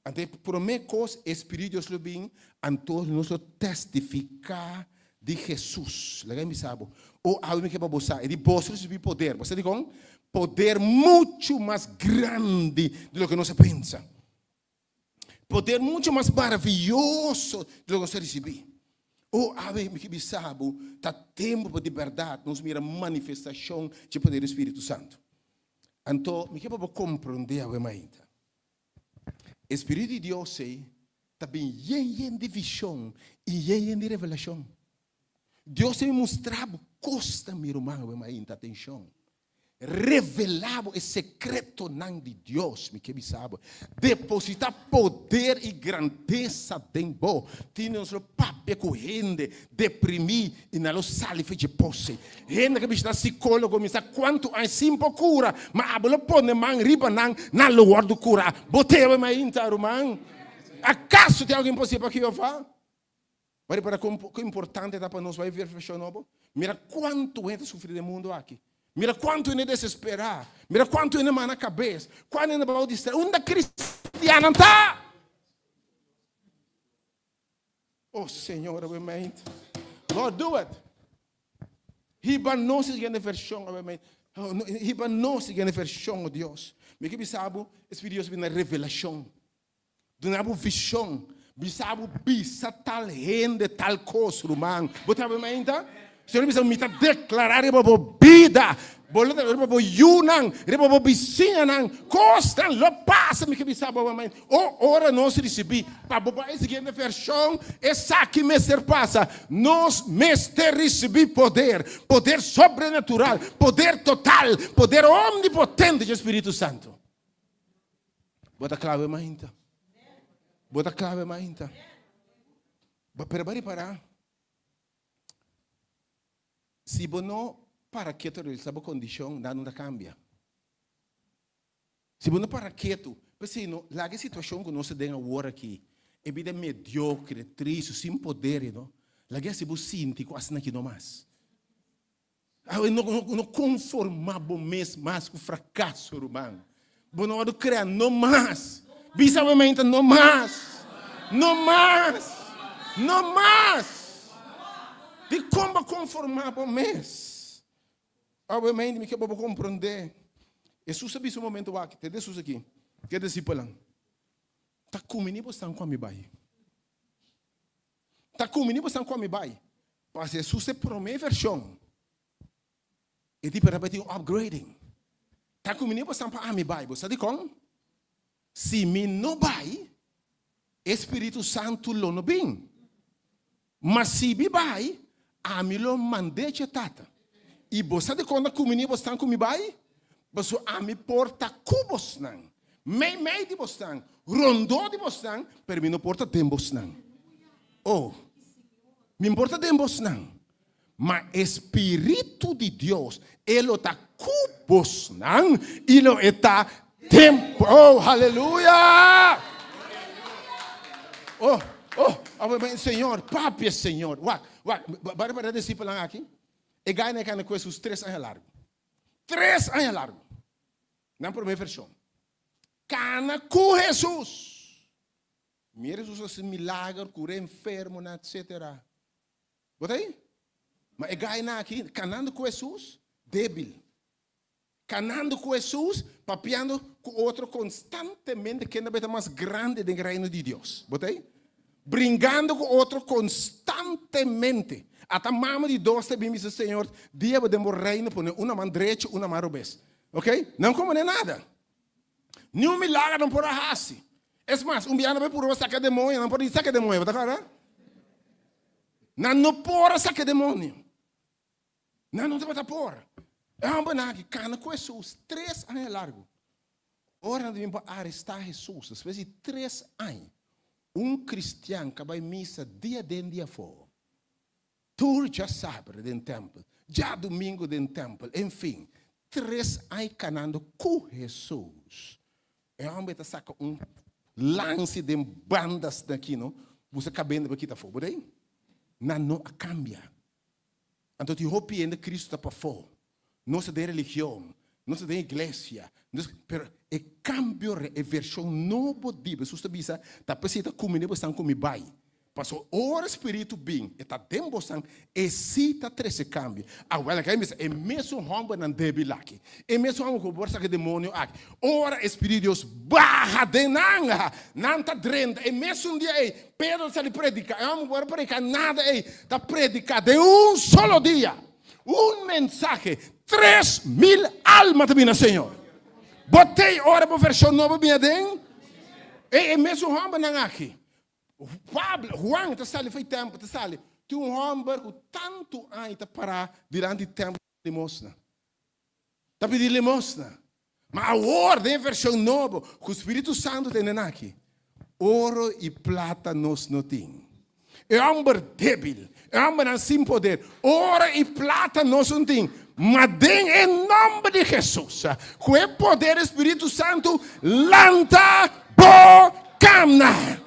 Anto e promé kos e Spiritu di Dios lo bin, anto nos lo testifiká di Hesus. Laga mi bisa bo, o awe mi ke pa bo sa, e di boso risibí poder. Bo sa dikon? Poder muchu mas grandi di loke nos a pensa. Poder muchu mas maravioso di loke nos a risibí. O awe mi ke bisa bo, ta tempu pa di bèrdat nos mira manifestashon dje poder di Spiritu Santu. Anto, mi ke pa bo komprondé awe mainta. E Spiritu di Dios ei ta bin yen yen di vishon i yen yen di revelashon. Dios ta bin mustra bo kosnan, mi ruman, awe mainta. Atenshon! Revelá bo e sekretonan di Dios, mi ke bisa bo. Depositá poder i grandesa den bo. Tin nos lo papia ku hende deprimí i nan lo sali for dje pos ei. Hende ke bishita sikólogo mi sa kuantu aña sin por kura, ma abo lo pone man riba nan, nan lo wòrdu kurá. Bo te awe mainta, ruman? Akaso tin algu imposibel pa Jehová? Bo a ripara kon importante ta pa nos bai perfekshon nobo? Mira kuantu hende ta sufri den mundu aki. Mira kuantu hende desesperá. Mira kuantu hende mana kabes. Kuantu hende bou di strès. Unda kristiannan ta? Oh Señor, awe mainta. Lord, do it. Hiba nos siguiente vershon, awe mainta. Hiba nos siguiente vershon, oh Dios. Mi ke bisa bo, Espíritu Dios bini na revelashon. Duna bo vishon. Bisa bo bisa tal hende tal kos, ruman. Bo ta awe mainta? Señor bisa mi ta deklará riba bo bida, bo lo riba bo yunan, riba bo bisiñanan, kosnan lo pasa. Mi ke bisa bo awe mainta. O ora nos risibí pa bo bai siguiente vershon, esaki mester pasa. Nos mester risibí poder, poder sobrenatural, poder total, poder omnipotente dje Spiritu Santu. Bo ta klawe mainta. Bo ta klawe mainta. Pero bo ripará, si bo no para ketu realisá bo kondishon, nada no ta kambia. Si bo no para ketu, p'esei no laga e situashon ku nos ta den awor aki, e bida mediokre, tristu, sin poder, no, laga e hasi bo sinti ku asina aki no mas. Awe no no konformá bo mes mas ku frakaso, ruman. Bo no wòrdu krea no mas. Bisa bo meinta no mas. No mas. No mas. Dikon bo konformá bo mes? Awe meinta mi ke bo bo komprondé. Hesus a bisa un momento wak, tende Hesus aki, ku e disipelnan, Ta kumini bo stan ku ami bai. Ta kumini bo stan ku ami bai. Pas Hesus e promé vershon, e di pero tin un upgrading. Ta kumini bo stan pa ami bai. Bo sa dikon? Si mi no bai, e Spiritu Santu lo no bin. Ma si mi bai, ami lo mand'é dje Tata. I bo sa dikon ta kumini bo stan ku mi bai? Pasobra ami por ta ku bosnan, meimei di bosnan, rondó di bosnan, pero mi no por ta den bosnan. Oh, mi por ta den bosnan, ma e Spiritu di Dios, e lo ta ku bosnan i lo e ta den. Oh, haleluya! Oh, oh, oh, Señor, papia, Señor. Wak, wak, bari para disipelnan aki. E gai na e kana ku Hesus tres aña largu. Tres aña largu. Nan promé vershon. Kana ku Hesus. Mira Hesus hasi milager, kura enfermonan, etsetera. Bo ta ei? Ma e gainan aki, kanando ku Hesus, debil. Kanando ku Hesus, papiando ku otro konstantemente ken ta mas grandi den reino di Dios. Bo ta ei? Bringando ku otro konstantemente. Ata mama di dos ta bin bisa Señor, dia bo den bo reino pone un na man drechi, un na man robes. Ok? Nan komo ne nada. Ni un milagro nan por a hasi. Es mas, un biaha nan bai purba saka demoño, nan por ni saka demoño, bo ta kòrda? Nan no por a saka demoño. Nan no tabata por. E hòmbernan aki kana ku Hesus tres aña largu. Ora nan ta bin pa arestá Hesus, despues di tres aña, un kristian ka bai misa dia aden dia afó, tur djasabra den tèmpel, djadumingu den tèmpel, enfin, tres aña kanando ku Hesus. E hòmber ta saka un lansi den bandas na kino, buska kabenda pa kita afó. Bo ta ei? Nan no a kambia. Anto tin hopi hende Cristo ta pafó. Nos ta den religion, nos ta den iglesia, nos, pero e cambio, e version nobo di Jesus ta bisa, ta p'esei ta cumini bosan cu mi bai. Pasobra ora Spiritu bin, e ta den bosan, e si ta trece cambio. Awel, a bisa, e mesun hombernan debil aki, e mesun homber cu por saca demonio aki, ora e Spiritu di Dios baha den nan, nan ta drenta e mesun dia ei. Pedro ta sali prediká, e hòmber ku por a prediká nada ei, ta prediká den un solo dia, un mensahe, 3000 alma ta bini na Señor. Bo t'ei ora bo vershon nobo bini aden? E e mesun hòmbernan aki. Pablo, Juan ta sali for e tèmpel, ta sali, tin un hòmber ku tantu aña ta pará dilanti tèmpel ta pidi limosna. Ta pidi limosna. Ma awor, den e vershon nobo, ku Spiritu Santu ta den aki, oro i plata nos no tin. E hòmber débil, e hòmbernan sin poder, oro i plata nos no tin, ma den e nòmber di Hesus, ku e poder di Spiritu Santu, lanta bo kamna.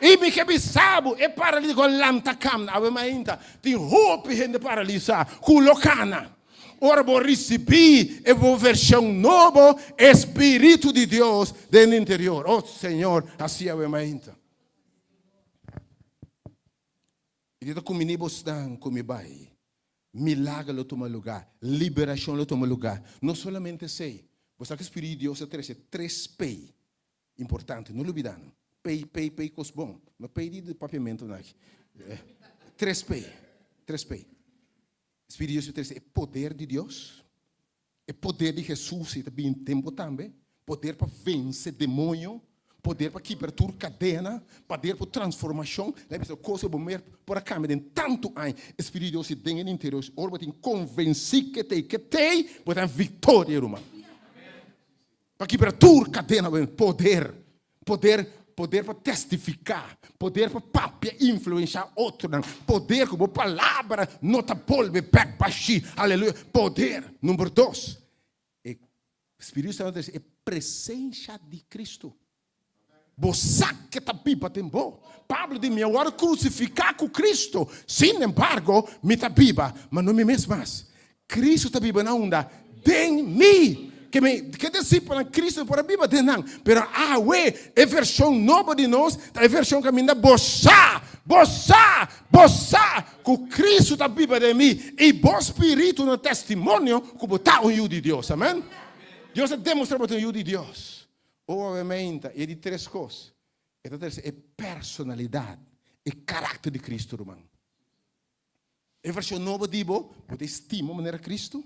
I mi ke bisa bo, e paralítiko lanta kamna. Awe mainta tin hopi hende paralisá ku lo kana. Ora bo risibí e bo vershon nobo, e Spiritu di Dios den interior. Oh Señor, hasi awe mainta. I di ta kuminí bosnan ku mi bai. Milager lo tuma lugá, liberashon lo tuma lugá. No solamente esei, bo sa ku Spiritu di Dios a trese tres pei importante, no lubidá nan. Pei, pei, pei kos bon. No pei di papiamentu nan aki. Tres pei, tres pei. Spiritu di Dios ta trese e poder di Dios, e poder di Hesus i ta bin den bo tambe, poder pa vense demoño, poder pa kibra tur kadena, poder pa transformashon. Lei bisa kos ku bo mer por a kambia den tantu aña. E Spiritu di Dios i den e interior, ora bo tin konvensí ke t'ei, ke t'ei, bo ta viktoria, ruman. Pa kibra tur kadena, poder, poder, poder pa testifiká, poder pa papia, influenshá otronan, poder ku bo palabra no ta bolbe bèk bashí. Aleluya! Poder. Number dos, e Spiritu Santu ta trese e presensha di Kristu. Bo sa ke ta biba den bo. Pablo di, Mi a wòrdu krusifiká ku Kristu, sin embargo, mi ta biba, ma no mi mes mas. Kristu ta biba na unda? Den mi. Ke mi, ke disipelnan Kristu por a biba den nan. Pero awe, e vershon nobo di nos ta e vershon kaminda bo sa, bo sa, bo sa ku Kristu ta biba den mi i bo spiritu na testimonio ku bo ta un yu di Dios. Amen. Dios a demostrá bo ta un yu di Dios. Obviamente, e di tres kos, e ta trese e personalidat, e karakter di Kristu, ruman. E vershon nobo di bo, bo ta estima manera Kristu,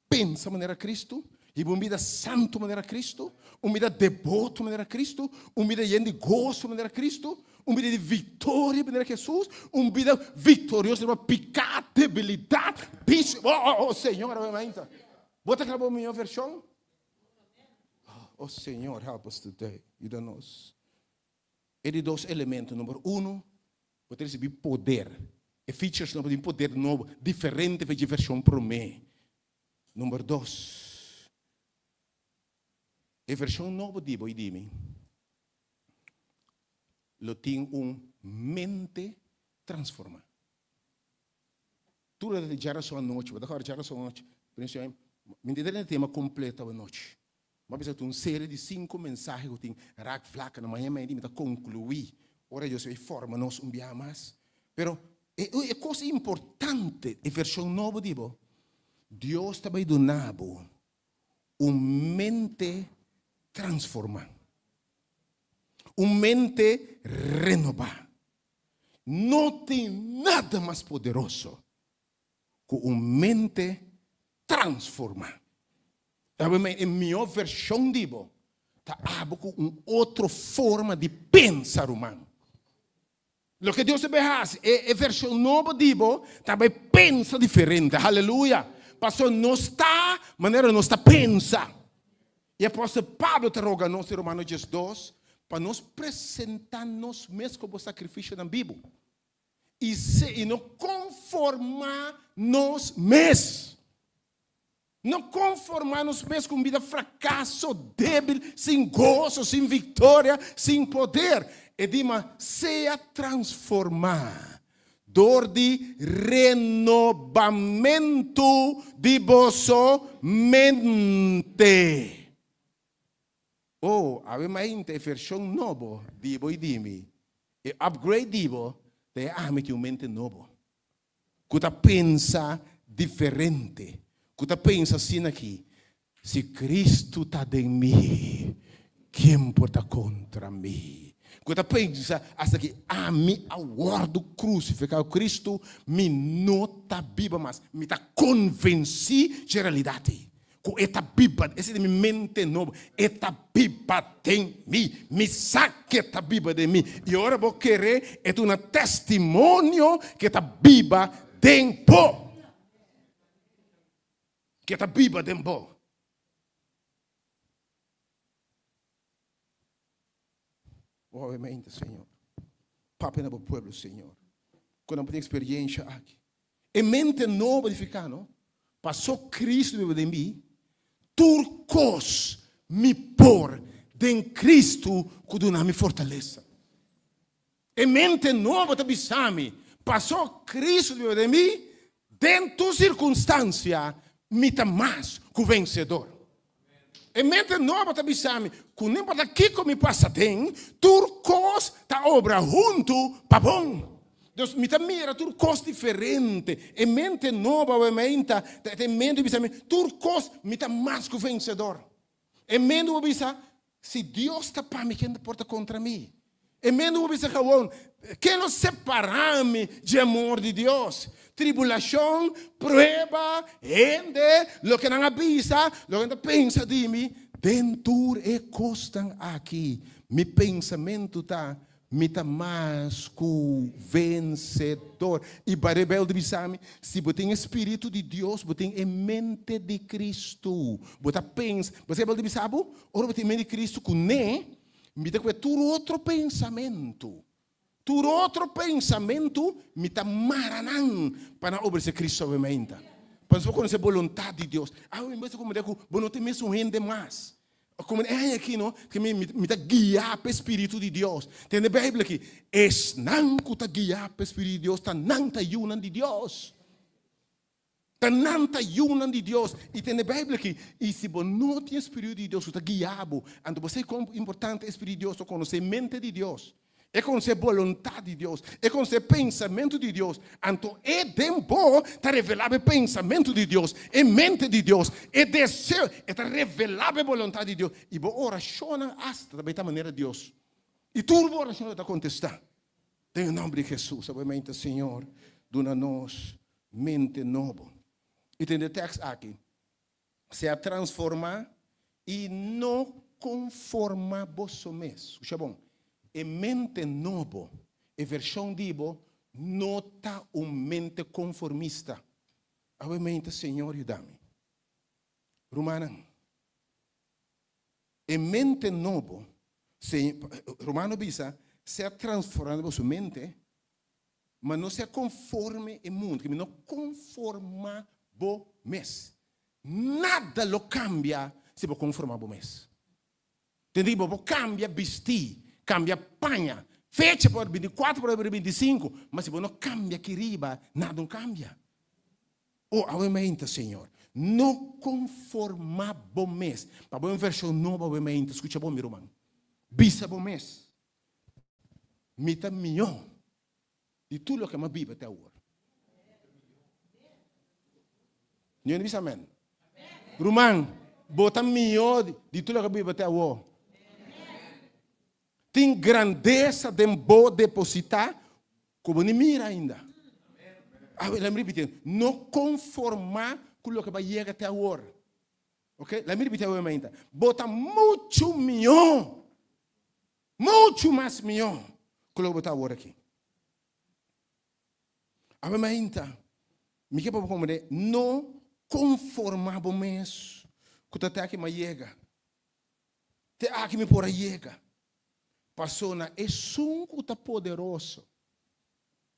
pensa manera Kristu, hiba un bida santu manera Kristu, un bida deboto manera Kristu, un bida yen di goso manera Kristu, un bida di viktoria manera Hesus, un bida viktorioso riba piká, debilidat, bisio. Oh, oh, oh, Señor, obviamente. Bo ta kla bo mihó vershon? Oh Señor, help us today. Yuda nos. E di dos elemento, number uno, bo ta ricibi poder. E features nobo tin poder nobo, diferente fe dje version prome. Number dos, e version nobo di bo y di mi lo tin un mente transforma. Tur e djarason anochi, bo ta kòrda djarason anochi, mi ta tene tema kompleto awanochi. Mi a bisa ku un serie di sinku mensahe ku tin raakvlakken, mañana mei di mi ta konkluí ora Dios a forma nos un biaha mas. Pero e e kos importante, e vershon nobo di bo, Dios ta bai duna bo. Un mente transformá. Un mente renobá. No tin nada mas poderoso ku un mente transformá. E mihó vershon di bo ta abo ku un otro forma di pensa, ruman. Loke Dios ta bai hasi, e vershon nobo di bo ta bai pensa diferente. Haleluya! Pasobra nos ta manera nos ta pensa. E apòstel Pablo ta roga nos den Romano 12 pa nos presentá nos mes komo sakrifisionan bibu i se i no konformá nos mes. No konformá nos mes ku un bida frakaso, débil, sin goso, sin viktoria, sin poder. E di ma sea transformá dor di renobamentu di boso mente. Oh, awe mainta e vershon nobo di bo i di mi, e upgrade di bo, ta e ami tin un mente nobo. Ku ta pensa diferente, ku ta pensa asina aki, Si Kristu ta den mi, ken por ta kontra mi? Ku ta pensa asta ki ami a wòrdu krusifiká ku Kristu, mi no ta biba mas. Mi ta konvensí dje realidat ei, ku e ta biba, esei ta mi mente nobo, e ta biba den mi, mi sa ku e ta biba den mi. I ora bo kere, e ta duna testimonio ku e ta biba den bo. Ku e ta biba den bo. Obviamente, Señor. Papia na bo pueblo, Señor. Ku nan por tin experiencia aki. E mente nobo di fica, no? Paso Cristo biba den mi, tur cos mi por den Cristo cu duna mi fortalesa. E mente nobo ta bisa mi, paso Cristo biba den mi, den tur circunstancia mi ta mas cu vencedor. E mente nobo ta bisa mi cu no importa kico mi pasa den, tur cos ta obra hunto pa bon. Dus mi ta mira tur cos diferente. E mente nobo awe meinta ta e mente bisa mi tur cos mi ta mas cu vencedor. E mente bo bisa si Dios ta pa mi ken ta por ta contra mi? E mente bo bisa gewoon ken lo separa mi dje amor di Dios? Tribulacion, prueba, hende, loke nan a bisa, loke nan ta pensa di mi, den tur e cosnan aki mi pensamento ta Mi ta mas ku vensedor. I Barebel di bisa mi, si bo tin e Spiritu di Dios, bo tin e mente di Kristu. Bo ta pensa, bo sa e Bijbel ta bisa bo, ora bo tin e mente di Kristu kuné, mi ta kue tur otro pensamentu. Tur otro pensamentu mi ta mara nan pa nan obedesé Kristu awe mainta. Pa nos por konosé boluntat di Dios. Awe mi mester komprendé ku bo no ta e mesun hende mas. Como e aña aki no, ke mi, mi ta guiá pa e Spiritu di Dios. Tende e Bijbel aki, esnan ku ta guiá pa e Spiritu di Dios, ta nan ta yunan di Dios. Ta nan ta yunan di Dios. I tende e Bijbel aki, i si bo no tin e Spiritu di Dios ku ta guiá bo, anto bo sa kon importante e Spiritu di Dios ta konosé mente di Dios. E konosé boluntat di Dios, e konosé pensamentu di Dios. Anto e den bo ta revelá bo e pensamentu di Dios, e mente di Dios, e deseo, e ta revelá bo e boluntat di Dios. I bo orashonnan asta ta bai ta manera Dios. I tur bo orashonnan ta kontestá. Den e nòmber di Hesus, abo e mente, Señor, duna nos mente nobo. I tende e tèks aki. Sea transformá i no konformá boso mes. Skucha bon, e mente nobo, e vershon di bo, no ta un mente konformista. Awe mente, Señor yuda mi. Rumannan, e mente nobo, Romano bisa, sea transformá boso mente, ma no sea konforme e mundu, ke mi no konformá bo mes. Nada lo kambia si bo konformá bo mes. Tende bo por kambia bistí, kambia paña, fecha por 24 por 25, ma si bo no kambia aki riba, nada no kambia. O awe mainta, Señor, no konformá bo mes. Pa bo un vershon nobo awe mainta, skucha bon mi ruman. Bisa bo mes. Mi ta mihó di tur loke mi a biba te awor. Ño no bisa amen? Ruman, Bo ta mihó di tur loke a biba te awor. Tin grandesa den bo depositá ku bo ni mira ainda. Awe, lami ripití, no konformá ku loke bo a yega te awor. Ok, lami ripití awe mainta. Bo ta muchu mihó, muchu mas mihó ku loke bo ta awor aki. Awe mainta, mi ke pa bo komprendé, no konformá bo mes ku ta te aki mi a yega. Te aki mi por a yega. Pasobra esun ku ta poderoso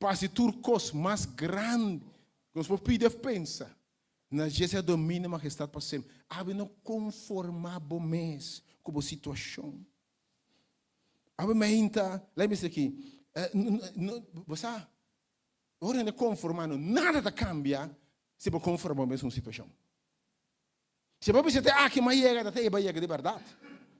pa hasi tur kos mas grandi ku nos por pidi òf pensa, na dje sea dominio i magestat pa semper. Awe no konformá bo mes ku bo situashon. Awe mainta, laga mi bisa aki, bo sa, ora hende konformá no, nada ta kambia si bo konformá bo mes ku un situashon. Si bo bisa te aki m'a yega, ta te ei bo a yega di bèrdat.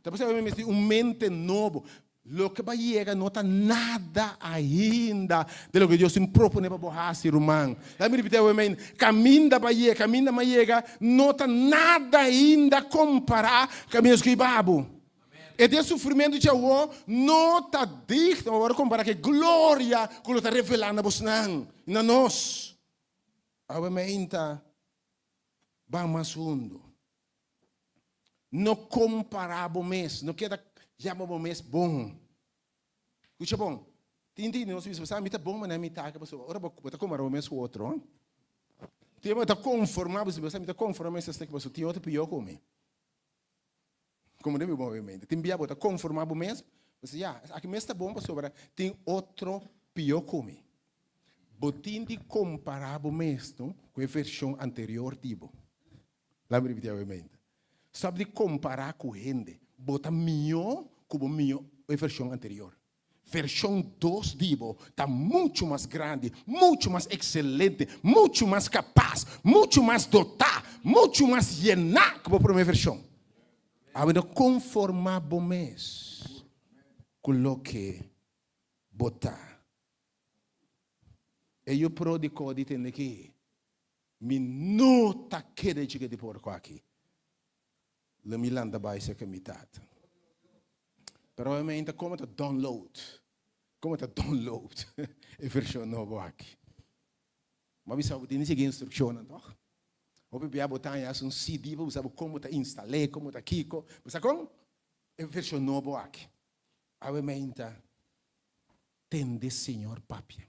Ta p'esei bo mester un mente nobo. Loke bo a yega no ta nada ainda di loke Dios tin proponé pa bo hasi, ruman. Laga mi ripití awe mainta, kaminda bo a yega, kaminda m'a yega, no ta nada ainda kompará kaminda Dios ku hiba bo. E den sufrimentu dje awor no ta digno pa wòrdu kompará ku e gloria ku lo ta revelá na bosnan i na nos. Awe mainta. Ban mas hundu. No kompará bo mes. No keda yama bo mes bon. Skucha bon. Tin di nos bisa, sa mi ta bon manera mi ta aki pasobra ora bo ta kompará bo mes ku otro, tin bo ta konformá bo sa mi ta konformá mes esaki pasobra tin otro pió ku mi. Komo den mi bon obviamente. Tin bia bo ta konformá bo mes, bo bisa ya, aki mes ta bon pasobra tin otro pió ku mi. Bo tin di kompará bo mes no ku e vershon anterior di bo. Laat mi ripití awe-mente. Stòp di kompará ku hende. Bo ta mihó ku bo mihó e vershon anterior. Vershon dos di bo ta muchu mas grandi, muchu mas ekselente, muchu mas kapas, muchu mas dotá, muchu mas yená ku bo promé vershon. Awe no konformá bo mes ku loke bo ta. E yu pródigo di tende ki, Mi no ta kere djike di porko aki. Lo mi lanta bai serka mi tata. Pero obviamente komo ta download, komo ta download e vershon nobo aki? Bo a bisa bo tin di sigui instrukshonnan tòg? Hopi bia bo ta haña un CD pa bo sa komo ta instal'é, komo ta kiko. Bo sa kon? E vershon nobo aki. Awe meinta tende Señor papia.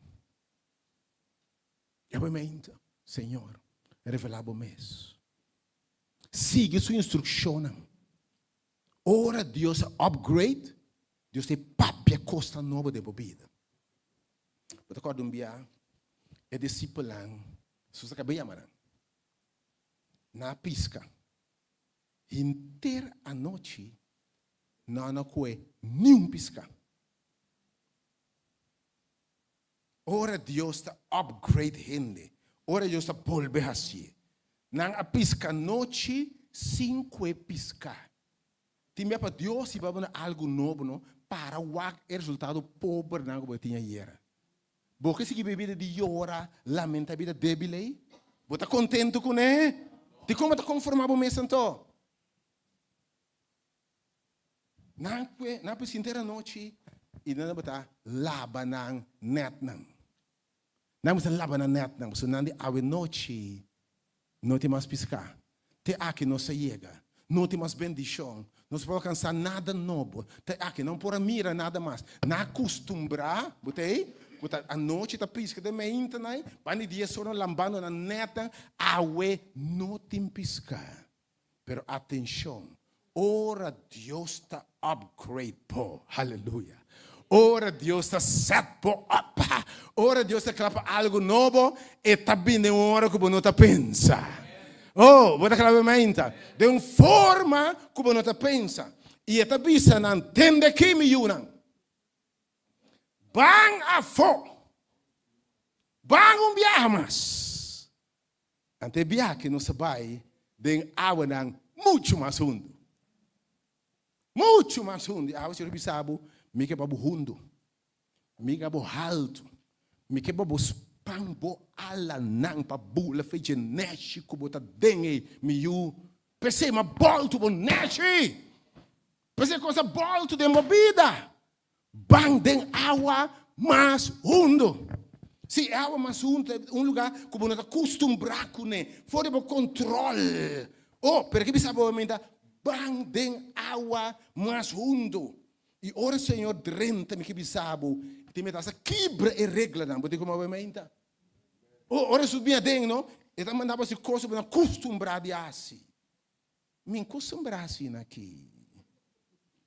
Awe meinta, Señor, revelá bo mes. Sigui su instrukshonnan. Ora Dios a upgrade, Dios ta papia kosnan nobo den bo bida. Bo ta kòrda un bia e disipelnan, Hesus a kaba yama nan, nan a piska. Henter anochi nan no kohe niun piska. Ora Dios ta upgrade hende, ora Dios ta bolbe hacié. Nan a pisca nochi sin cue pisca. Tin bia pa Dios hiba bo na algo nobo no, para wak e resultado pobernan cu bo tin ayera. Bo ke sigui biba bida di yora, lamenta bida debil ei? Bo ta contento cune? Dicon bo ta conforma bo mes anto? Nan kue, nan por sinta era nochi i nan tabata laba nan nètnan. Nan mester laba nan nètnan, pasobra nan di awe nochi no tin mas piská. Te aki nos a yega. No tin mas bendishon. Nos por alkansá nada nobo. Te aki nan por a mira nada mas. Nan a kustumbrá, bo ta ei, ku ta anochi ta piska den meintanan ei, pan di dies ora lambando nan nètnan, awe no tin piská. Pero atencion, ora Dios ta upgrade bo, haleluya, ora Dios ta set bo up, ora Dios ta kla pa algo nobo, e ta bini den un ora ku bo no ta pensa. Oh, bo ta kla pa meinta? Den un forma ku bo no ta pensa. I e ta bisa nan, Tende aki, mi yunan. Ban afó. Ban un biaha mas. Anto e biaha nos a bai den awanan muchu mas hundu. Muchu mas hundu. I awa Señor a bisa bo, Mi ke pa bo hundu. Mi ke pa bo haltu. Mi ke pa bo span bo alanan pa bula fechi e neshi ku bo ta den ei, mi yu. P'esei m'a bòltu bo nèchi. P'esei kos a bòltu den bo bida. Ban den awa mas hundu. Sí, e awa mas hundu ta un lugá ku bo no ta kustumbrá kuné, for di bo kontròl. Oh, pero ke bisa bo ta ban den awa mas hundu. I ora Señor drenta, mi ke bisa bo, e tin mester a kibra e reglanan. Bo tin komo awe mainta? Oh, ora Hesus bin aden, no, e ta manda bo hasi kos ku bo no a kustumbrá di hasi. Mi n kustumbrá asina aki.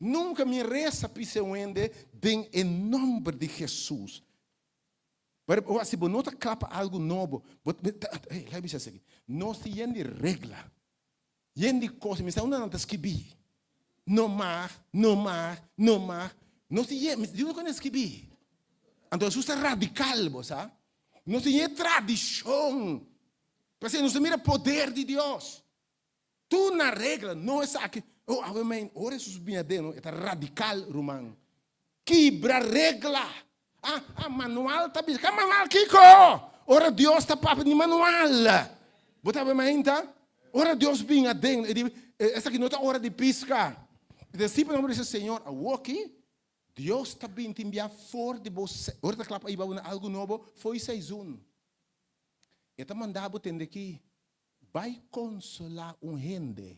Nunka mi resa pisa un hende den e nòmber di Hesus. Pero si bo no ta kla pa algu nobo, bo ta, hey, laga mi bisa esaki, nos tin yen di regla, yen di kos, mi sa unda nan ta skibí. No mag, no mag, no mag. Nos tin yen, di unda ku nan skibí? Anto Hesus ta radikal, bo sa. Nos tin yen tradishon. P'esei nos ta mira poder di Dios. Tur na regla, no esaki. Oh, awe men, ora Hesus bini aden, no, e ta radical, ruman. Kibra regla. Ah, ah, manual ta bisa. Ka manual kiko? Ora Dios ta papia di manual. Bo ta awe mainta? Ora Dios bini aden, e di, esaki no ta ora di pisca. E discipelnan a bisa, Señor, awoki Dios ta bini tin bia for di bo, ora ta kla pa hiba bo na algu nobo, fo'i seizoen. E ta manda bo tende ki. Bai konsolá un hende,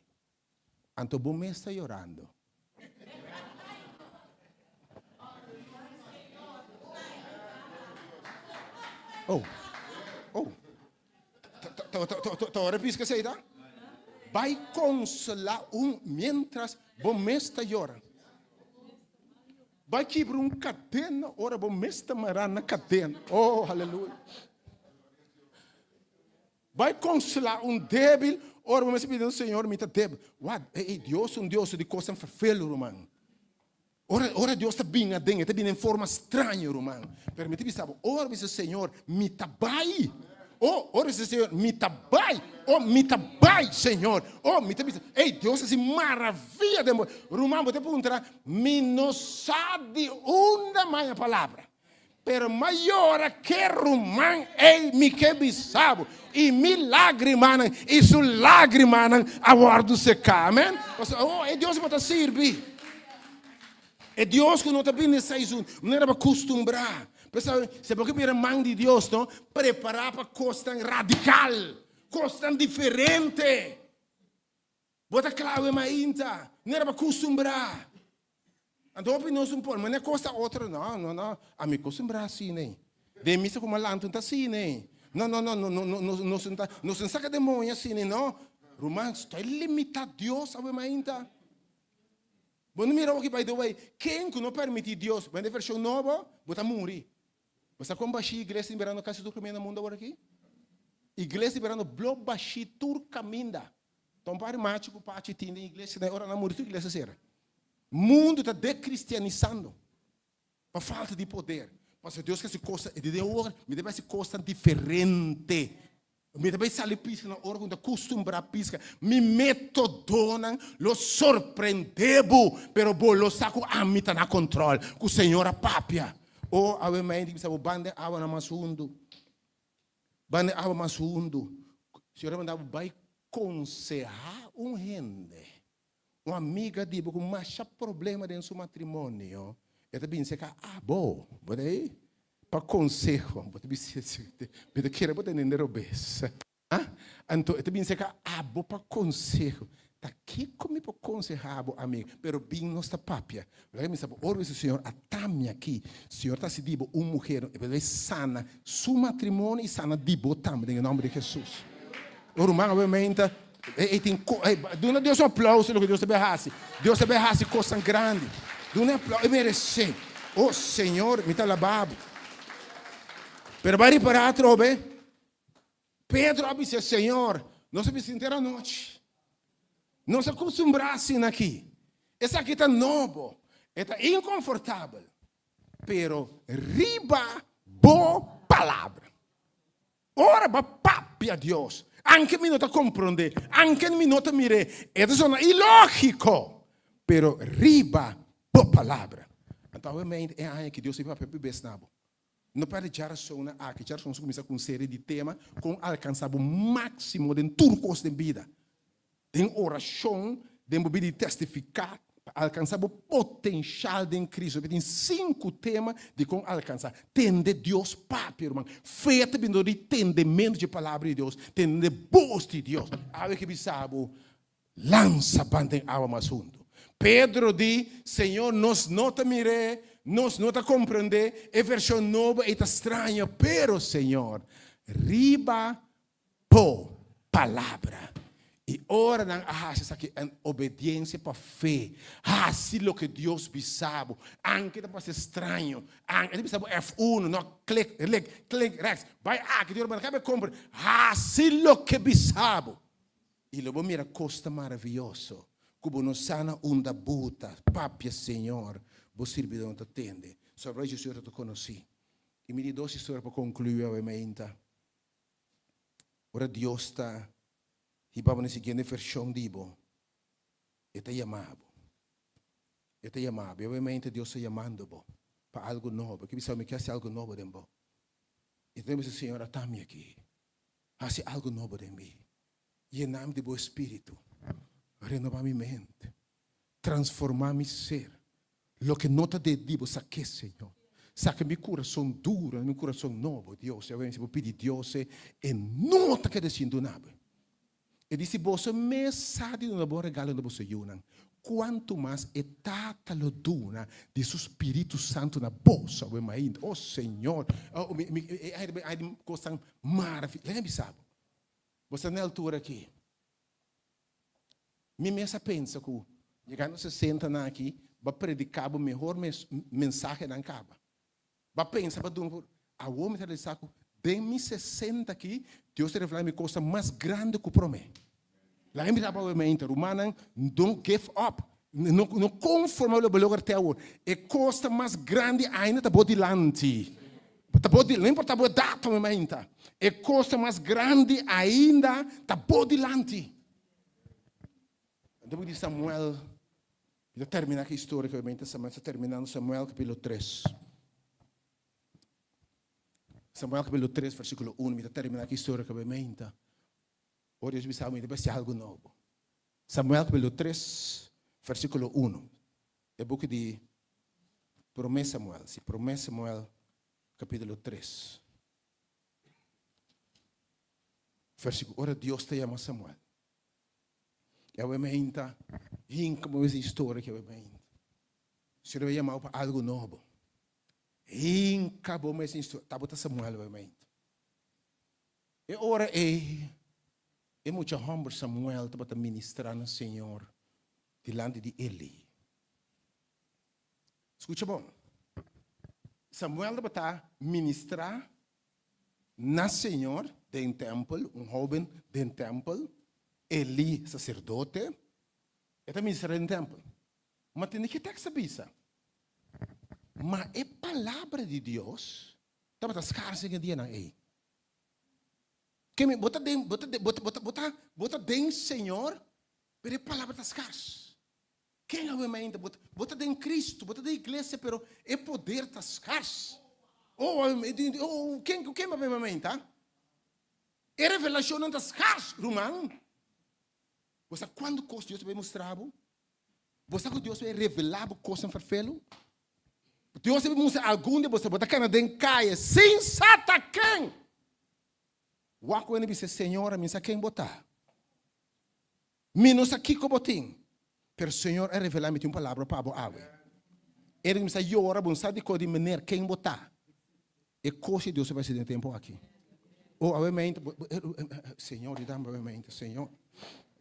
anto bo mes ta yorando. Oh, oh, ta ora piska esei ta? Bai konsolá un mientras bo mes ta yora. Bai kibra un kadena ora bo mes ta mará na kadena. Oh, aleluya. Bai consola un debil ora bo mester pidi un Señor mi ta debil. Wat? Ey, Dios un Dios di cosnan ferfelu, ruman. Ora, ora Dios ta bin aden, e ta bin den forma straño, ruman. Pero mi ta bisa bo, ora bo bisa Señor, mi ta bai. Oh, ora bo bisa Señor, mi ta bai. Oh, mi ta bai, Señor. Oh, mi ta bisa, ey, Dios haci maravilla den bo. Ruman, bo ta puntra, mi no sa di unda maya palabra. Pero m'a yora ke ruman ei mi ke bisa bo, i mi lagrimanan i su lagrimanan a wòrdu seká. Amen. Pasobra, oh, e Dios bo ta sirbi. E Dios ku no ta bini seizoen, manera bo kustumbrá. P'esei, si bo ke bira man di Dios, no, prepará pa kosnan radikal, kosnan diferente. Bo ta klawe mainta, no era pa kustumbrá. Anto hopi nos un por, mane kos ta otro, no, no, no, ami kustumbrá asina ei. Den misa ku malantu no ta asina ei. No, no, no, no, no, no, nos no ta, nos no saka demoño asina ei, no. Ruman, stoi limitá Dios awe mainta. Bo no mira oki by the way, ken ku no permití Dios, bo den vershon nobo, bo ta muri. Bo sa kon bashí iglesia di berano kasi tur kaminda na mundu awor aki? Iglesia di berano blo bashí tur kaminda. Ta un par di machi ku pachi tin den iglesia, den ora nan muri tur iglesia sera. Mundu ta dekristianisando pa falta di poder. Pasobra Dios ke hasi kosnan, e di den ora mi ta bai hasi kosnan diferente. Mi ta bai sali piska na ora ku mi ta kustumbrá piska. Mi metodonan lo sorprendé bo, pero bo lo sa ku ami ta na kontròl, ku Señor a papia. O awe mainta mi sa bo ban den awanan mas hundu. Ban den awa mas hundu. Señor a manda bo bai konsehá un hende, un amiga di bo ku masha problema den su matrimonio, e ta bin serka abo, bo ta ei? Pa konseho. Bo ta bisa, Mi ta kere bo ta hende robes. Ah, anto e ta bin serka abo pa konseho. Ta kiko mi por konsehá bo, amiga? Pero bin nos ta papia. Laga mi sa bo, ora bisa Señor a ta mi aki, Señor ta hasi di bo un muher, e por sana su matrimonio i sana di bo tambe den e nomber di Jesus. O ruman awe meinta, e tin ko, e duna Dios un aplauso loke Dios ta bay hasi. Dios ta bay hasi kosnan grandi. Duna e aplauso, e meresé. O Señor, mi ta alabá bo. Pero bai ripará atrobe, Pedro a bisa, Señor, nos a bisa henter anochi. Nos a kustumbrá asina aki. Esaki ta nobo, e ta inkonfortabel, pero riba bo palabra. Ora bo a papia Dios, anke mi no ta komprondé, anke mi no ta mir'é, e ta sona ilógiko, pero riba bo palabra. Anto awe mente e aña ki Dios a papia pa bes na bo. No perde djarason aki. Djarason nos a kuminsá ku un serie di tema kon alkansá bo máksimo den tur kos den bida. Den orashon, den bo bida di testifiká, pa alkansá bo potenshal den Kristu. Bo tin sinku tema di kon alkansá. Tende Dios papia, ruman. Fe ta bini dor di tendementu dje Palabra di Dios, tende bos di Dios. Awe ke bisa bo, lansa ban den awa mas hundu. Pedro di, Señor, nos no ta mir'é, nos no ta komprendé, e vershon nobo ei ta straño, pero, Señor, riba Bo palabra. I ora nan a hasi esaki en obediensia pa fe, hasi loke Dios bisa bo, anke ta parse straño, anke ta bisa bo F1, no klik, klik, klik rechts, bai aki, Dios bo no kompra, hasi loke bisa bo. I lo bo mira kos ta maravioso ku bo no sa na unda bo ta papia, Señor, bo sirbidónan ta tende. Sobra Jesucristo ta konosí. I mi di dos historia pa konkluí awe mainta. Ora Dios ta hiba bo na e siguiente vershon di bo, E ta yama bo. E ta yama bo. I obviamente Dios ta yamando bo pa algu nobo. E ke bisa bo, mi ke hasi algu nobo den bo. I ta bisa, Señor, ata mi aki. Hasi algu nobo den mi. Yena mi di bo Espíritu. Renobá mi mente. Transformá mi ser. Loke no ta di bo sak'é, Señor. Saka mi kurason duru na mi kurason nobo, Dios. Awe si bo pidi Dios e, e no ta keda sin duna bo. E di, Si boso mes sa di duna bon regalo na boso yunan, kuantu mas e Tata lo duna di su Spiritu Santu na boso awe mainta. O Señor! O, mi, mi, e ai di kosnan maravi. Laga mi bisa bo. Bo sta na e altura aki. Mi mes a pensa ku yegando sesentanan aki bo a prediká bo mehor mensahenan kaba. Bo a pensa bo a duna por awor mi ta realisá ku den mi sesenta aki Dios ta revelá mi kosnan mas grandi ku promé. Laga mi raba obviamente rumannan don't give up no no konformá lo bo logra te awor e kosnan mas grandi ainda ta bo dilanti ta bo no importa bo edat obviamente e kosnan mas grandi ainda ta bo dilanti. Anto di Samuel, mi ta termina ki historia ku obviamente Samuel ta terminando Samuel kapitulo 3. Samuel kapitulo 3 versíkulo 1, mi ta termina ki historia ku obviamente. Ora Dios bisa mi ta hasi algu nobo. Samuel kapitulo 3 versíkulo 1. E buki di Promé Samuel, si Promé Samuel kapitulo 3. Versíkulo, ora Dios ta yama Samuel. E awe meinta, hinka bo e historia ki awe meinta. Señor a yamabo pa algu nobo. Hinka bo mes historia. Tabata Samuel awe meinta. E ora ei, e mucha hòmber Samuel tabata ministrá na Señor dilanti di Eli. Skucha bon. Samuel tabata ministrá na Señor den tèmpel, un hóben den tèmpel, Elí saserdote, e ta ministrá den tèmpel. Ma tende ke tèks ta bisa, Ma e palabra di Dios tabata skars den e dianan ei. Ke mi, bo ta den, bo ta, bo ta, bo ta, bo ta den Señor, pero e palabra ta skars. Ken awe mainta bo ta, bo ta den Cristo, bo ta den iglesia, pero e poder ta skars. Oh, oh, ken, ku ken awe mainta? E revelacionnan ta skars, ruman. Bo sa cuantu cos Dios ta bay mustra bo? Bo sa cu Dios bay revela bo cosnan ferfelu? Dios ta bay mustra algun di boso, bo ta cana den caye sin sa ta ken. Wak cu hende bisa, Señor, mi sa ken bo ta. Mi no sa kiko bo tin, pero Señor a revelá mi tin un palabra pa bo awe. Eren mi sa yora, bo no sa dikon di meneer ken bo ta. E kos di Dios a bai hasi den e tempu aki. Oh, awe mente, Señor, yuda mi awe mente, Señor.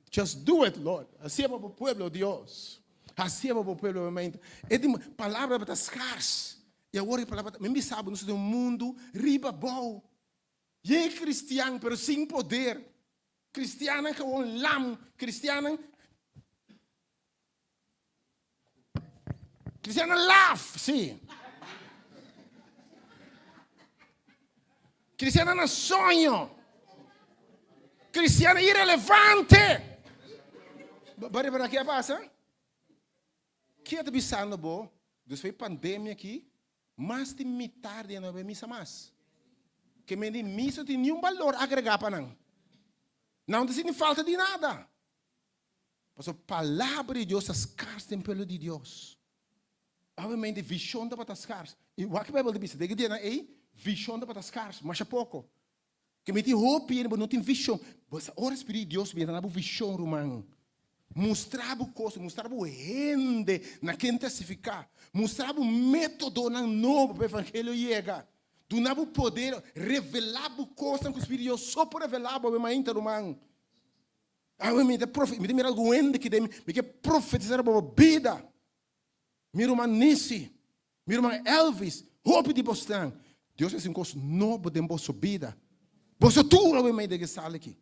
Just do it, Lord. Hasié pa bo pueblo, Dios. Hasié pa bo pueblo awe mente. E di palabra tabata skars. I awor e palabra ta, mi bisa bo, nos ta den un mundu riba abou. Yen kristian, pero sin poder. Cristiannan gewoon lam, cristiannan Cristiannan laf, sí. Cristiannan na soño. Cristiannan irelevante. Bo repara ke a pasa? Ke ta bisando bo despues e pandemia aki? Mas di mitar di e no a bai misa mas. Ke men di misa no tin niun balor agregá pa nan. Nan no ta sinti falta di nada. Pasobra palabra di Dios ta skars den pueblo di Dios. Obviamente vishon tabata skars. I wak e Bijbel ta bisa, den e dianan ei, vishon tabata skars, masha poko. Ke mi tin hopi hende bo no tin vishon. Bo sa ora Spiritu di Dios bini ta na bo vishon, ruman. Mustra bo kos, mustra bo hende na ken testifiká. Mustra bo métodonan nobo pa evangelio yega. Duna bo poder, revelá bo kosnan ku Spiritu di Dios so por revelá bo, mainta, ruman. Awe mi ta profe, mi ta mira algun hende ki den mi, mi ke profetisa riba bo bida. Mi ruman Nisi, mi ruman Elvis, hopi di bosnan. Dios a hasi un kos nobo den boso bida. Boso tur awe mei den e sala aki.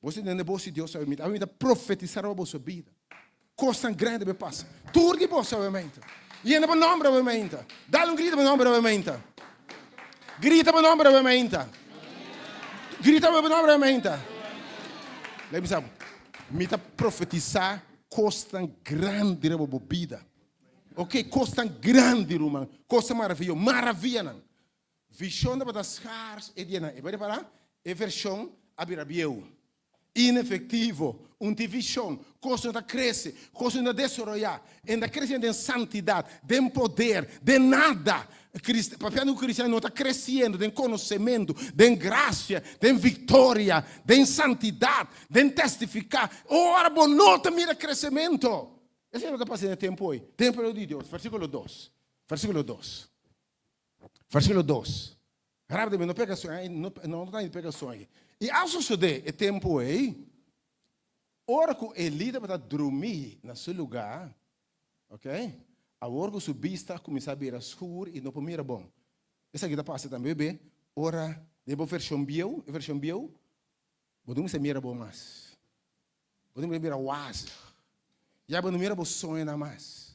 Boso tende bos di Dios awe mi, awe mi ta profetisa riba boso bida. Kosnan grandi bai pasa. Tur di boso awe mei ta. Yena bo nomber awe mei ta. Dal un grito bo nomber awe mei ta. Grita bo nomber awe mei ta. Grita bo nomber awe mei ta. Lei bisa bo. Mi ta profetisa kosnan grandi riba bo bida. Ok, kosnan grandi ruman. Kosnan maraviyoso. Maraviyanan. Vishon tabata skars e dianan. E bai repará? E vershon a bira bieu, inefektivo, un tin vishon, kos no ta krese, kos no ta desaroyá, e no ta kresiendo den santidat, den poder, den nada. Papiando ku kristian no ta kresiendo den konosementu, den grasia, den viktoria, den santidat, den testifiká. Ora bo no ta mira kresementu. Esei no ta pasa den e tempu ei, den e pueblo di Dios. Versíkulo dos, versíkulo dos. Versíkulo dos. Rápidamente, no pega sueño, no, no ta pega sueño. I a sosodé e tempu ei, ora ku Elí tabata drumí na su lugá, ok, awor ku su bista a kuminsá bira skur i no por mira bon. Esaki ta pasa tambe be ora den bo vershon bieu, e vershon bieu, bo no mester mira bon mas. Bo no mester mira wazig. Ya bo no mira bo soñonan mas.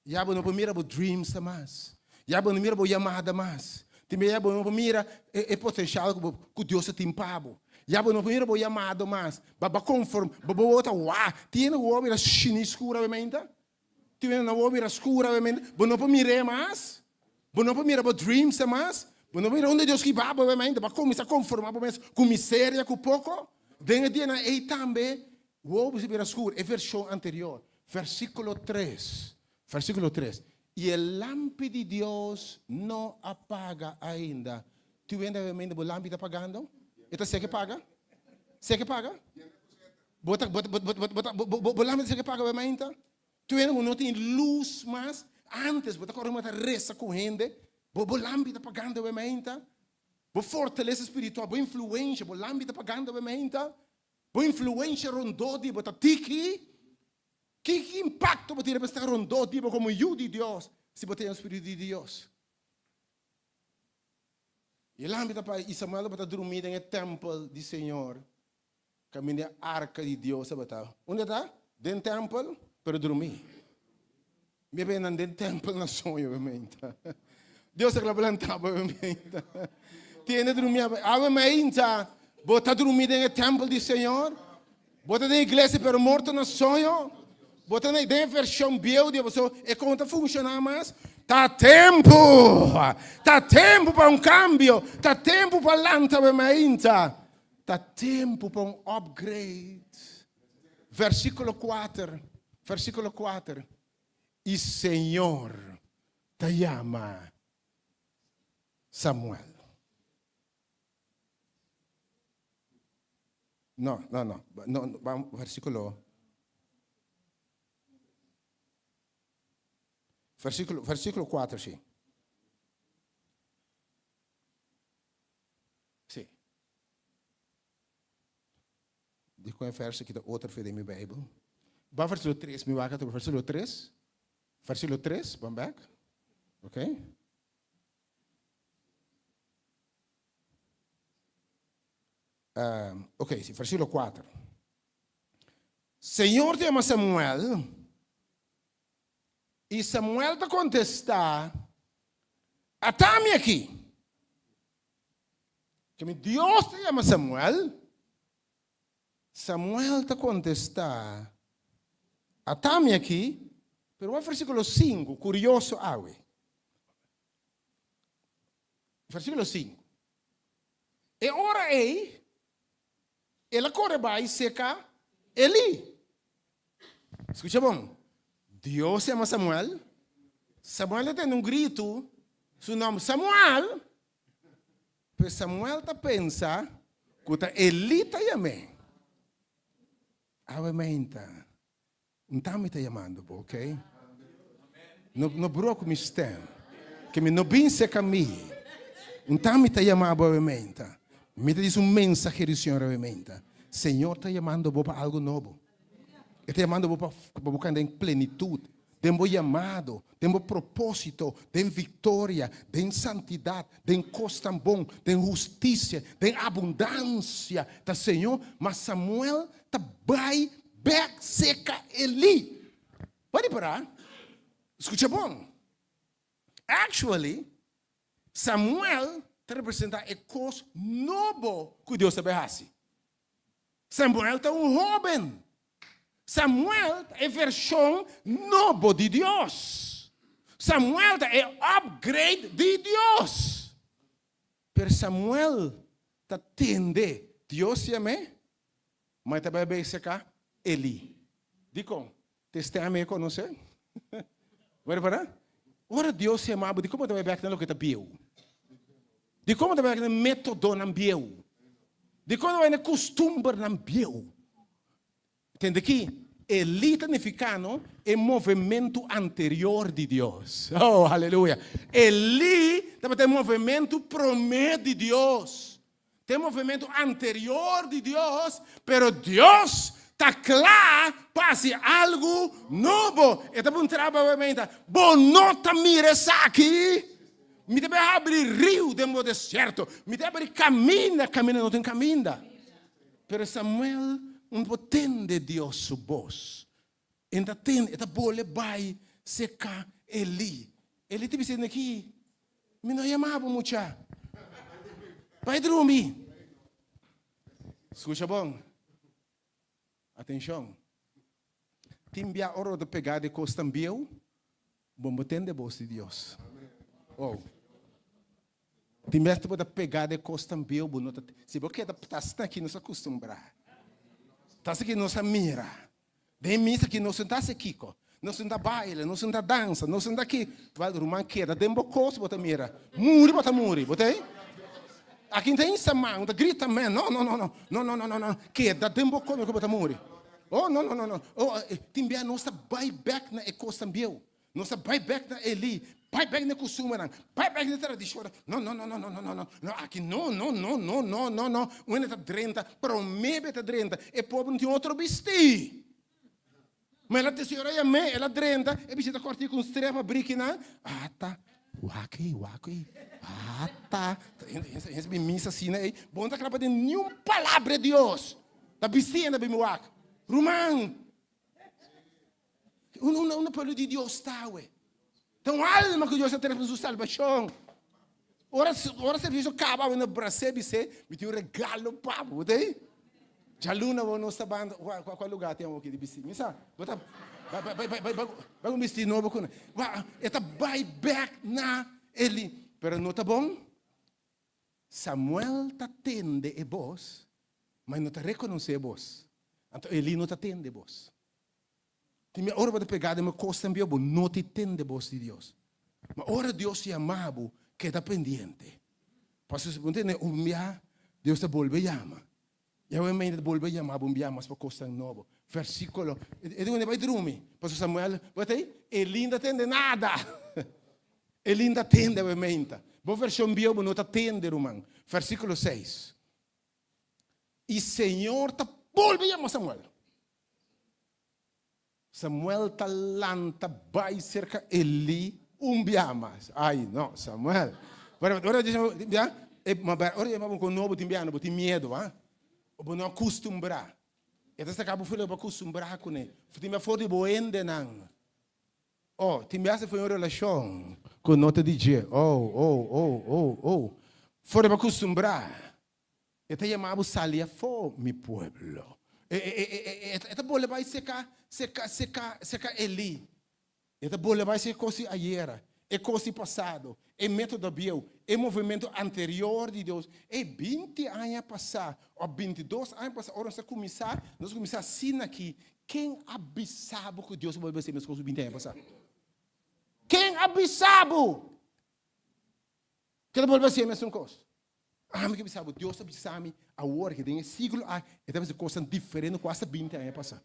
Ya bo no por mira bo dreams ta mas. Ya bo no mira bo yamada mas. Tin bia ya bo no por mira e, e potencial ku, bo, ku Dios a tin pa bo. Ya bo no por mira bo yamado mas. Ba ba conform, ba bo wou ta wa. Tin hende ku wou mira shini scur awe-meinta. Tin hende na wou mira scur awe-meinta. Bo no por mir'é mas. Bo no por mira bo dreams ta mas. Bo no por mira unda Dios hiba bo awe-meinta. Bo a cuminsa conforma bo mes ku miseria, ku poko. Den e dianan ei tambe wou bo mira scur. E version anterior. Versíkulo tres, versíkulo tres, I e lampi di Dios no a paga ainda. Tin wende awe mente bo lampi ta pagando? E ta seke paga? Seke paga? Bo ta, bo ta, bo bo bo ta, bo bo lampi ta seke paga awe mainta? Tin wende ku no tin lus mas? Antes bo ta kòrda bo ta resa ku hende, bo bo lampi ta pagando awe mainta? Bo fortalesa spiritual, bo influensha, bo lampi ta pagando awe mainta? Bo influensha rondó di bo ta tiki? Ki impakto bo tin riba esnan rondó di bo komo yu di Dios si bo tin e Spiritu di Dios? I e lampi ta pa i Samuel tabata drumí den e tèmpel di Señor, kaminda e arka di Dios tabata. Unda e ta? Den tèmpel, pero drumí. Mi a bira nan den tèmpel na soño, obviamente. Dios ta kla lanta bo, obviamente. Tiene drumí, awe mainta, bo ta drumí den e tèmpel di Señor? Bo ta den iglesia pero morto na soño? Bo ta den e vershon bieu di bo, e kon ta funshoná mas? Ta tempu! Ta tempu pa un kambio! Ta tempu pa lanta awe mainta! Ta tempu pa un upgrade! Versíkulo kuater, versíkulo kuater, I Señor ta yama Samuel. No, no, no, no, ban versíkulo. Versíkulo, versíkulo kuater, sí. Sí. Di con e verso aki ta otro fe den mi Bijbel. Ban versículo 3, mi wak atrobe versículo 3. Versículo 3, ban bek. Ok. Um, ok, si, versículo 4. Señor ta yama Samuel, i Samuel ta contesta, Ata mi aki. Kemi Dios ta yama Samuel? Samuel ta kontestá, Ata mi aki. Pero wak versíkulo sinku, kurioso awe. Versíkulo sinku. E ora ei, el a kore bai serka Elí. Skucha bon. Dios yama Samuel. Samuel a tende un gritu, su nòmber Samuel! Pero Samuel ta pensa ku ta Elí ta yam'é. Awe meinta, N tambe ta yamando bo, ok? No, no brua ku mi stèm, ke mi no bin serka mi. N tambe ta yama bo awe meinta. Mi ta disi un mensahero di Señor awe meinta. Señor ta yamando bo pa algu nobo. E ta yamando bo pa pa bo kanda den plenitut, den bo yamado, den bo propósito, den viktoria, den santidat, den kosnan bon, den hustisia, den abundansia. Ta Señor, ma Samuel ta bai bèk seka Elí. Bo a ripará? Skucha bon. Actually, Samuel ta representá e kos nobo ku Dios ta bai hasi. Samuel ta un hóben. Samuel ta e vershon nobo di Dios. Samuel ta e upgrade di Dios. Pero Samuel ta tende Dios yam'é, ma e ta bai bay serka Elí. Dikon? Ta e stèm e konosé. Bo a repará? Ora Dios yama bo, dikon bo ta bai bèk na loke ta bieu? Dikon bo ta bai bèk na métodonan bieu? Dikon bo ta bai na kustumbernan bieu? Tende ki Elí ta nifiká no e movementu anterior di Dios. Oh, aleluya! Elí tabata e movementu promé di Dios. Ta e movementu anterior di Dios, pero Dios ta kla pa hasi algu nobo. E ta puntra bo awe Bo no ta mira esaki? Mi ta bai habri riu den bo desierto. Mi ta habri kaminda kaminda no tin kaminda. Pero Samuel no por tende Dios su bos. E ta tende, e ta bole bai serka Elí. Elí ta bisa aki, Mi no yama bo mucha. Bai drumi. Skucha bon. Atenshon. Tin bia ora bo ta pega di kosnan bieu, bo no tende bos di Dios. Oh. Tin bes bo ta pega di kosnan bieu, bo no ta, si bo keda ta asina aki nos a kustumbrá. Ta asina aki nos a mira. Den misa aki nos no ta hasi kiko. Nos no ta baila, nos no ta dansa, nos no ta ki. Wèl ruman keda den bo kos bo ta mira. Muri bo ta muri, bo ta ei? Aki no ta hinsa man, no ta grita men, no, no, no, no, no, no, no, no, no. Keda den bo kos bo ta muri. Oh, no, no, no, no. Oh, tin bia nos ta bai bèk na e kosnan bieu. Nos ta bai bèk na Elí, bai bèk na e kustumernan, bai bèk na e tradishonnan. No, no, no, no, no, no, no, no, no, aki no, no, no, no, no, no, no. Un hende ta drenta, promé be ta drenta, e pober no tin otro bistí. Ma el a señora yam'é, el a drenta, e bishita kòrtí ku un strea pa brikinan. Ata, wak ei, wak ei, ata. Hende bin misa asina ei, bo no ta kla pa den niun palabra di Dios. Ta bistí hende a bin wak. Ruman, Unda pueblo di Dios ta awe? Ta un alma ku Dios a trese pa su salbashon. Ora ora servicio kaba awe no bras'é bis'é, mi tin un regalo pa bo, bo ta ei? Djaluna bo nos ta banda, kua kua lugar tin awoki di bisti? Mi sa, bo ta bai bai bai bai bai un bisti nobo ku nan. E ta bai bek na Eli, pero no ta bon. Samuel ta tende e bos, ma e no ta rekonosé e bos. Anto Elí no ta tende e bos. Tin bia ora bo ta pegá den bo kosnan bieu, bo no ta tende bos di Dios. Ma ora Dios yama bo, keda pendiente. Pasobra si bo no tende un bia, Dios ta bolbe yama. I awe mente ta bolbe yama bo un bia mas pa kosnan nobo. Versíkulo, E di bai drumi. Pasobra Samuel, bo ta ei? Elí no ta tende nada. Elí no ta tende awe mente. Bo vershon bieu bo no ta tende, ruman. Versíkulo seis. I Señor ta bolbe yama Samuel. Samuel ta lanta bai serka Elí un bia mas. Ai, no, Samuel. Ora, ora ya, e, ma ora yama bo nobo tin bia, bo tin miedo, ha? Bo no acostumbrá. E ta saka bo for bo acostumbrá kuné. Tin bia for di bo hendenan. Oh, tin bia se foi un relashon ku no ta di dje. Oh, oh, oh, oh, oh. For di bo acostumbrá. E ta yama bo sali afó, mi pueblo. E, e, e, e, e ta bole bai seka, seka, seka, seka Elí. E ta bole bai seka kos di ayera, e kos di pasado, e método bieu, e movimento anterior di Dios. Ey, binti aña pasá, òf bintidos aña pasá, ora nos a kuminsá, nos a kuminsá asina aki. Ken a bisa bo ku Dios a bolbe hasi meskos ku binti aña pasá? Ken a bisa bo ku el a bolbe hasi e mesun kos? Ami ke bisa bo, Dios a bisa mi awor ke den e siglo aki e ta hasi kosnan diferente ku asta binti aña pasá.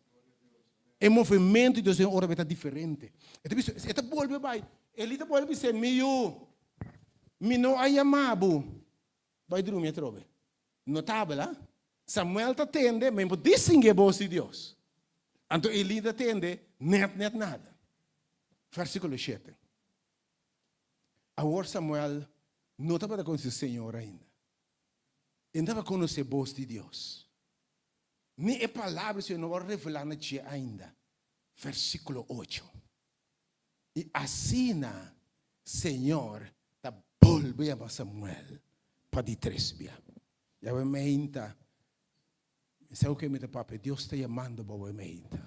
E movementu di Dios den ora ta diferente. E ta bisa, e ta bolbe bai. Eli ta bolbe bis'é, Mi yu, mi no a yama bo. Bai drumi atrobe. Notabel, ha? Samuel ta tende, ma e por distingué bos di Dios. Anto Eli ta tende net net nada. Versíkulo shete. Awor Samuel no tabata konosé Señor ainda. E no tabata konosé bos di Dios. Ni e palabra di Señor no a revelá na dje ainda. Versíkulo ocho. I asina Señor ta bolbe yama Samuel pa di tres bia. Yahweh meinta, mi sa ku ke mi ta papia, Dios ta yamando bo awe meinta.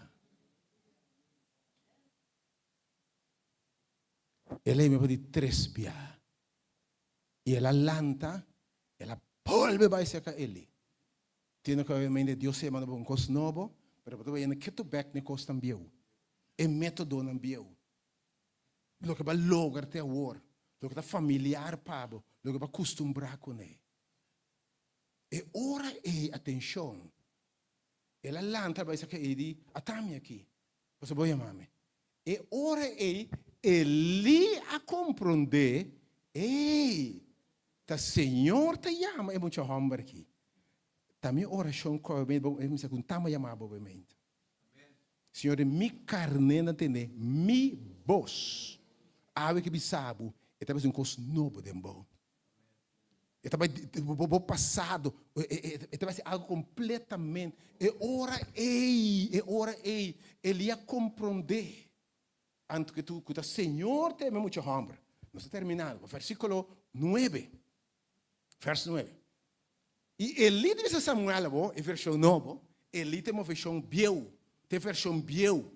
El a yama pa di tres bia. I el a lanta, el a bolbe bai serka Eli. Tiene ku awe meinta Dios ta yamando bo un kos nobo, pero bo ta bai yendo ketu bek na e kosnan bieu, e metodonan bieu. Loke bo a logra te awor, loke ta familiar pa bo, loke bo a kustumbrá kuné. E ora ei, atenshon, el a lanta bai saka ei di, Ata mi aki, pasobra bo yama mi. E ora ei Elí a komprondé, Ei, ta Señor ta yama e mucha hòmber aki. Ta mi orashon ku awe bo mester ku ta yama bo obviamente. Señor, den mi karnénan tende mi bos. Awe ke bisa bo, e ta bisa un kos nobo den bo. E ta bai bo pasado, e ta bai ser algo completamente. E ora ei, e ora ei, Elí a comprende anto ke tu ku ta Señor ta yama e mucha homber. Nos ta terminando, versiculo nuebe, vers nuebe. I Elí ta bisa Samuel abo, e version nobo, Elí ta e moveshon bieu, ta e version bieu,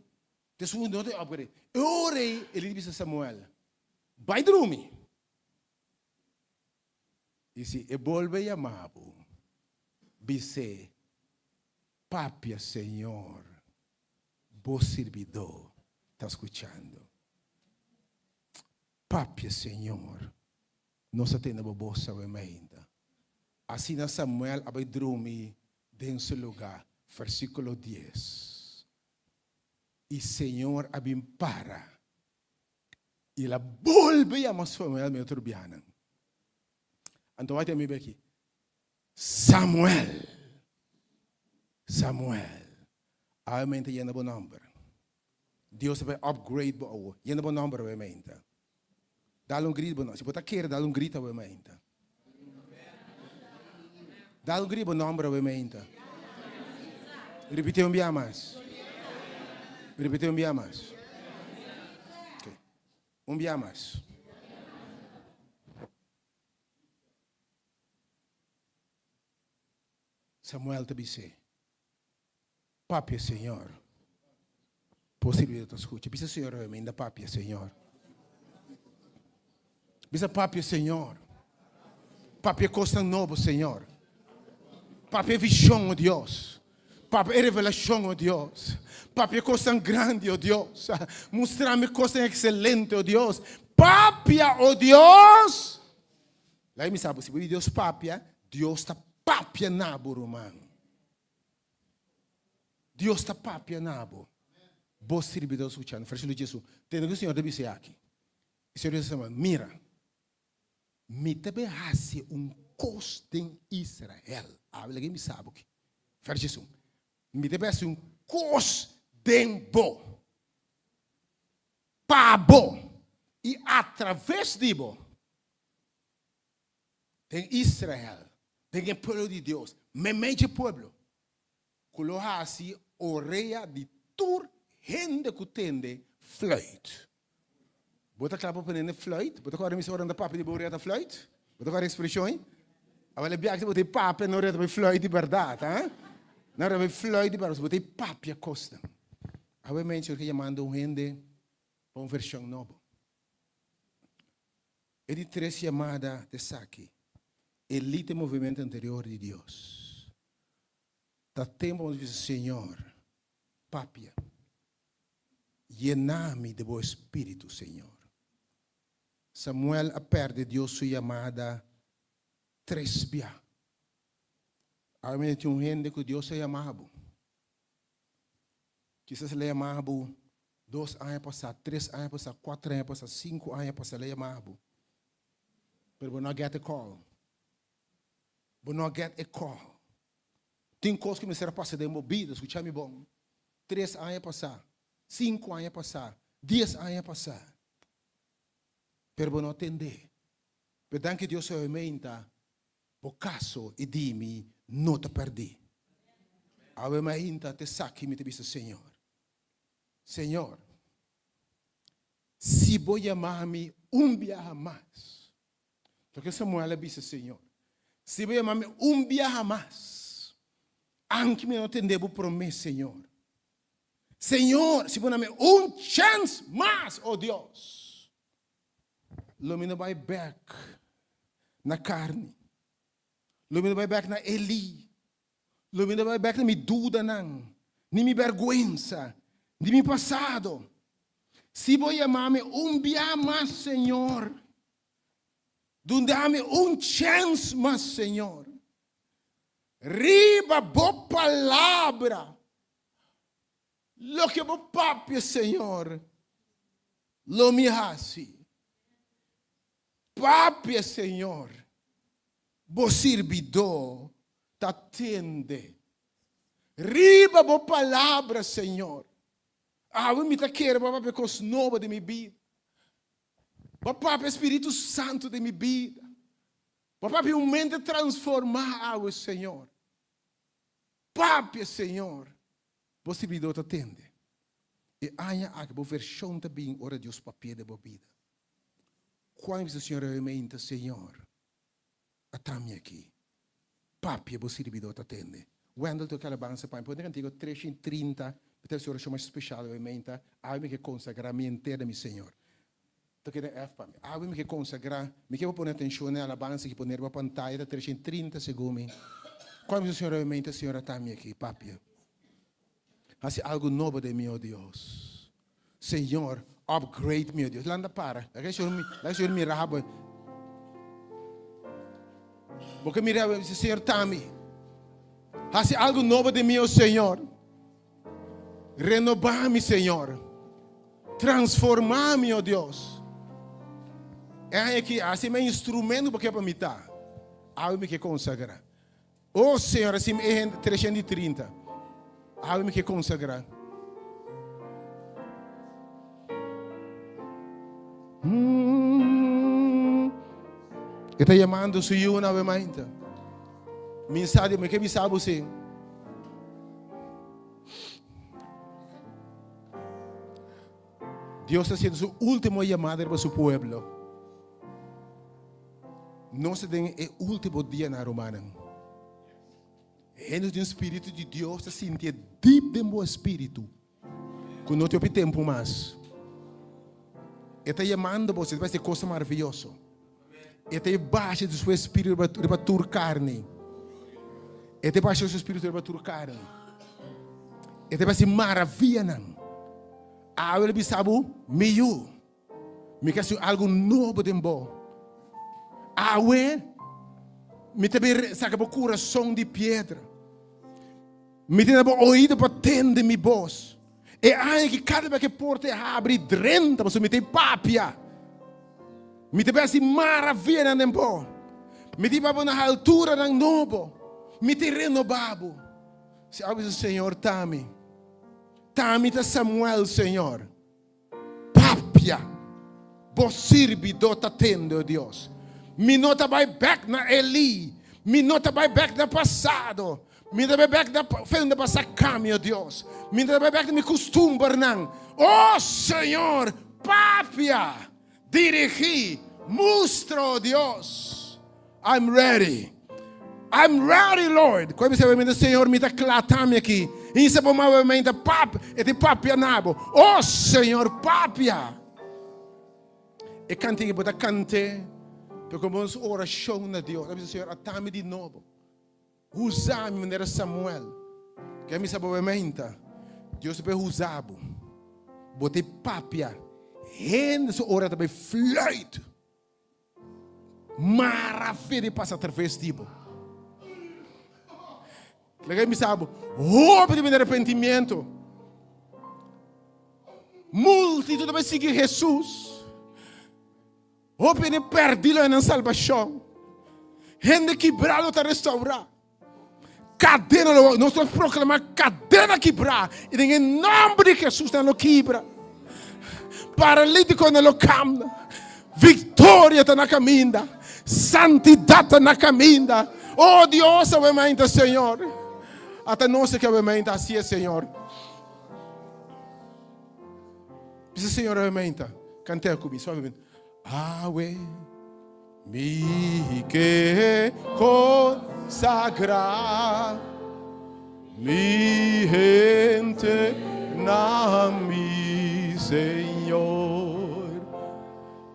ta esun no ta e upgrade. E ora ei Elí ta bisa Samuel, Bai drumi. I si e bolbe yama bo, bis'é, Papia, Señor, bo sirbidó ta skuchando. Papia, Señor, nos a tende bo bos awe mainta. Asina Samuel a bai drumi den su lugá. Versíkulo dies. I Señor a bin para. I el a bolbe yama Samuel mi otro bianan. Anto wak mi beki. Samuel! Samuel! Awe mente yena bo nomber. Dios ta bai upgrade bo awo. Yena bo nomber awe mente. Dal un grito bo nomber. Si bo ta kere, dal un grito awe mente. Dal un grito bo nomber awe mente. Repite un bia mas. Repite un bia mas. Okay. Un bia mas. Samuel ta bis'é, Papia, Señor. Posibel ta skucha. Bisa Señor awe menda papia, Señor. Bisa papia, Señor. Papia kosnan nobo, Señor. Papia vision, oh Dios. Papia e revelashon, oh Dios. Papia kosnan grandi, oh Dios. Mustra mi kosnan ekselente, oh Dios. Papia, oh Dios. Laga mi sa bo, si bo di Dios papia, Dios ta papia na bo, ruman. Dios ta papia na bo. Bo sirbidor skuchando. Versíkulo diesun. Tende ku Señor ta bisa aki. E Señor bisa Samuel, Mira, mi ta bin hasi un kos den Israel. Awe laga mi sa bo aki. Vers diesun. Mi ta bin hasi un kos den bo, pa bo i atraves di bo. Den Israel, den e pueblo di Dios, meimei dje pueblo, ku lo hasi orea di tur hende ku tende fluit. Bo ta kla pa pone fluit? Bo ta kòrda mi ora nan ta papia di bo orea ta fluit? Bo ta kòrda e ekspreshon ei? Awor e biaha bo ta papia nan orea ta bai fluit di bèrdat, ha? Nan orea bai fluit di bèrdat, bo ta papia kosnan. Awe mensha ke yamando un hende pa un vershon nobo. E di tres yamada ta esaki, Elí ta e movimento anterior di Dios. Ta tempu pa nos bisa, Señor. Papia. Yena mi di bo Spiritu, Señor. Samuel a perde Dios su yamada tres bia. Awe tin un hende ku Dios a yama bo. Kisas el a yama bo dos aña pasá, tres aña pasá, kuater aña pasá, sinku aña pasá el a yama bo. Pero bo no a get e call. Bo no a get e call. Tin kos ku mester a pasa den bo bida, skucha mi bon. Tres aña pasá, sinku aña pasá, dies aña pasá. Pero bo no a tende. Pero danki Dios awe meinta bo kaso i di mi no ta pèrdí. Awe mainta te esaki mi ta bisa Señor, Señor, si bo yama mi un biaha mas, Loke Samuel a bisa Señor, Si bo yama mi un biaha mas, anke mi no tende bo promé, Señor. Señor, si bo na mi un chèns mas, o Dios, lo mi no bai bèk na karni, lo mi no bai bèk na Elí, lo mi no bai bèk na mi dudanan, ni mi bèrgwensa, ni mi pasado. Si bo yama mi un biaha mas, Señor, dunda mi un chèns mas, Señor. Riba bo palabra, loke bo papia, Señor, lo mi hasi. Papia, Señor, bo sirbidó ta tende. Riba bo palabra, Señor. Awe mi ta kere bo a papia kos nobo den mi bida. Bo a papia Spiritu Santu den mi bida. Bo a papia un mente transformá awe, Señor. Papia, Señor. Bo sirbidó ta tende. E aña aki bo vershon ta bin ora Dios papia den bo bida. Kuan bisa Señor awe meinta, Señor, ata mi aki. Papia, bo sirbidó ta tende. Wendell toka alabansa pa mi. Pone kantiga 330, mi ta hasi orashon mas speshal awe meinta. Awe mi ke konsagrá mi henter na mi Señor. Toke den F pa mi. Awe mi ke konsagrá. Mi ke bo pone atenshon na e alabansa ki pone riba pantaya ta 330 segun mi. Kuan bisa Señor awe meinta, Señor ata mi aki. Papia. Hasi algu nobo den mi, o Dios. Señor, upgrade mi, o Dios. Landa para. Laga e Señor, laga e Señor mira bo. Bo ke mira bo, Señor, ta mi. Hasi algu nobo den mi, o Señor. Renobá mi, Señor. Transformá mi, o Dios. E aña aki, hasi mi instrumento bo ke pa mi ta. Awe mi ke konsagrá. O Señor, así mi e hende 330. Awe mi ke konsagrá. Mm. E ta yamando su yu awe mainta. Mi sa di, mi ke bisa bo si. Dios ta haciendo su último llamada riba su pueblo. Nos ta den e último dianan, rumannan. Hende ku tin spiritu di Dios ta sinti e deep den bo espiritu ku no tin hopi tempu mas. E ta yamando bo, ta parse cosa maravilloso. E ta basha di su espiritu riba tur carni. E ta basha su espiritu riba tur carni. E ta parse maravillanan. Awe lo bisa bo, mi yu. Mi ke hasi algu nobo den bo. Awe, mi ta bin saka bo kurason di piedra. Mi ta duna bo oido pa tende mi bos. E aña ki kada bes ku e porta e habri drenta, pasobra mi ta papia. Mi ta bin hasi maravianan den bo. Mi ta hiba bo na alturanan nobo. Mi ta renoba bo. Si abo bisa, Señor, ta mi. Ta mi ta Samuel, Señor. Papia, bo sirbidó ta tende, o Dios. Mi no ta bai bèk na Elí, mi no ta bai bèk na pasado, mi no ta bai bèk na fe unda bo a saka mi, o Dios. Mi no ta bai bèk na mi kustumbernan. O Señor, papia, dirigí, mustra, o Dios. I'm ready. I'm ready, Lord. Koe bisa mi Señor, mi ta kla tami aki. Insa bo ma mi ta pap, e ti papia nabo. Oh Señor, papia. E kantiga bo ta kante, pero como nos oracion na Dios. Bisa Señor, atami di nobo. Usa mi manera Samuel. Ke mi sa bo menta. Dios ta usa bo. Bo ta papia. Hende su orea ta bai fluit. Maraviya di pasa atraves di bo. Laga mi sa bo. Hopi di arrepentimiento. Multitud ta bai sigui Jesus. Hopi hende perdí lo haña salbashon. Hende kibrá lo ta restaurá. Kadena lo, nos ta proklamá kadena kibrá. I den e nòmber di Hesus nan lo kibra. Paralítikonan lo kamna. Viktoria ta na kaminda. Santidat ta na kaminda. Oh Dios, awe mainta, Señor. Ata nos aki awe mainta, hasi e, Señor. Bisa Señor awe mainta. Kant'é ku mi, suavemente. Awe mi ke konsagrá mi henter na mi Señor,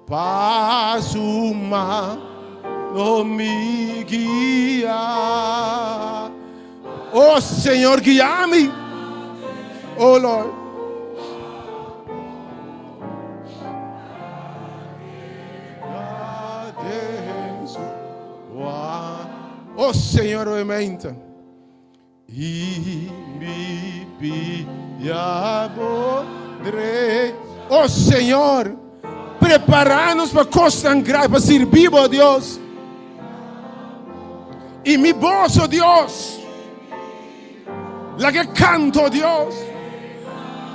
pa su man lo mi guia. Oh Señor, guia mi. Oh Lord. Oh Señor, obviamente. I mi pia bodre. Oh Señor, preparanos pa cosnan grandi, pa sirbi bo, Dios. I mi bos, oh Dios. Laga kanta, oh Dios.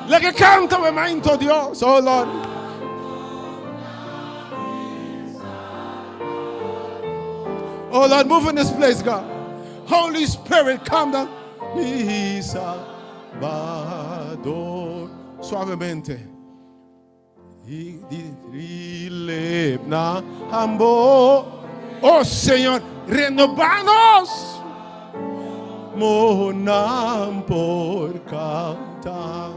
Laga kanta, oh Dios. Oh Lord. Oh Lord, move in this place, God. Holy Spirit, come down. Mi Salvador. Suavemente. Oh Señor, renobanos. Monan por kanta.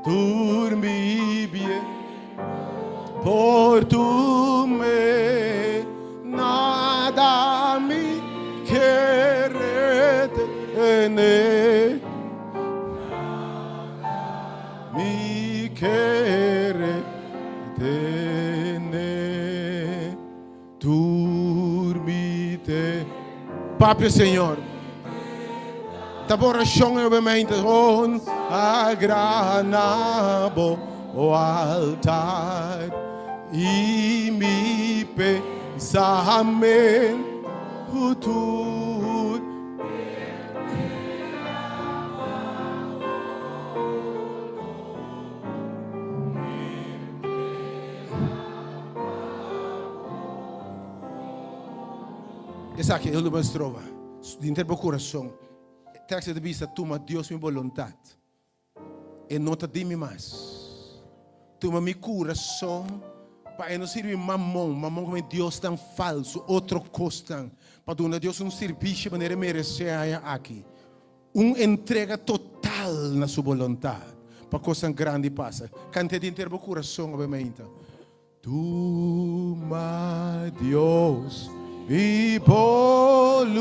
Tur mi bien. Por tu me nada mi ke retene. Mi ke retene. Tur mi te. Papia Señor. Ta bo orashon obviamente. On agrá na bo altar. I mi pensamentu tur. Esaki e último estrofa. Denter bo kurason. Teksto ta bisa, Tuma Dios mi boluntat. E no ta di mi mas. Tuma mi kurason pa e no sirbi mamon, mamon komo diosnan falsu, otro kosnan, pa duna Dios un sirbishi manera e meresé haña aki. Un entrega total na su boluntat pa kosnan grandi pasa. Kant'é denter bo kurason obviamente. Tuma Dios mi boluntat,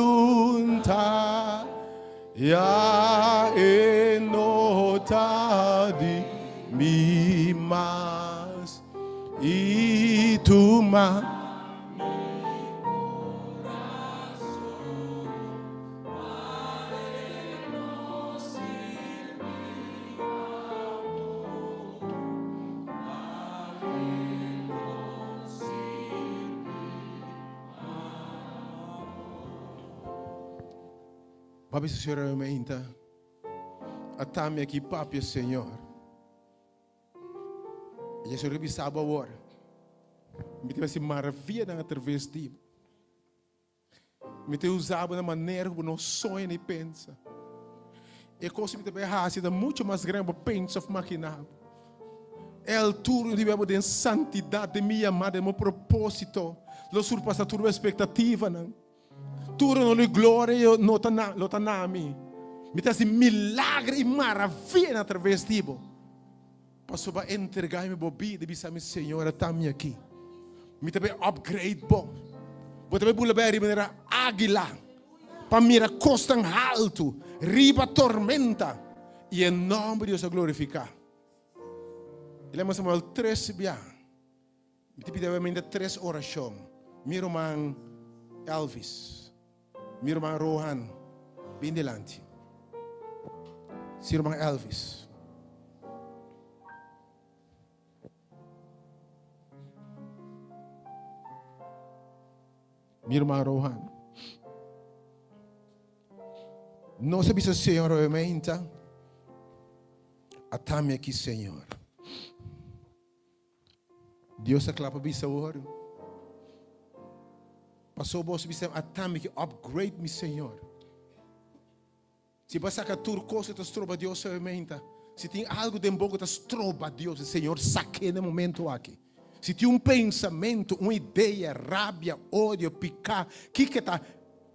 ya e no ta di mi mas. I tuma. Papi Señor mainta. Atami aki papia Señor. I Señor bisa bo awor. Mi ta hasi maravianan atraves di bo. Mi ta usa bo na manera ku bo no soña ni pensa. E kos ku mi ta bai hasi ta muchu mas grandi ku bo pensa òf maginá. E altura di bo den santidat, den mi yamada, den mi propósito, lo surpasá tur bo espektativanan. Tur honor i gloria no ta na, lo ta na mi. Mi ta hasi milagro i maravianan atraves di bo. Pasobra bo a entregá mi bo bida i bisa mi, Señor, ata mi aki. Mi ta bai upgrade bo. Bo ta bai bula bai ariba manera águila pa mira kosnan haltu riba tormenta. I e nòmber di Dios a glorifiká. El a manda Samuel tres bia. Mi ta pidi awe tres orashon. Mi ruman Elvis, mi ruman Rohan, bin dilanti. Si ruman Elvis. Mi ruman Rohan. Nos a bisa Señor awe mainta, Atami aki Señor. Dios a kla pa bisa awor. Paso boso bisa atami ki upgrade mi Señor. Si bo a saka tur kos ku ta stroba Dios awe meinta, si tin algu den bo ku ta stroba Dios, e Señor sak'é na e momento aki. Si tin un pensamentu, un idea, rabia, odio, piká, kiko ta,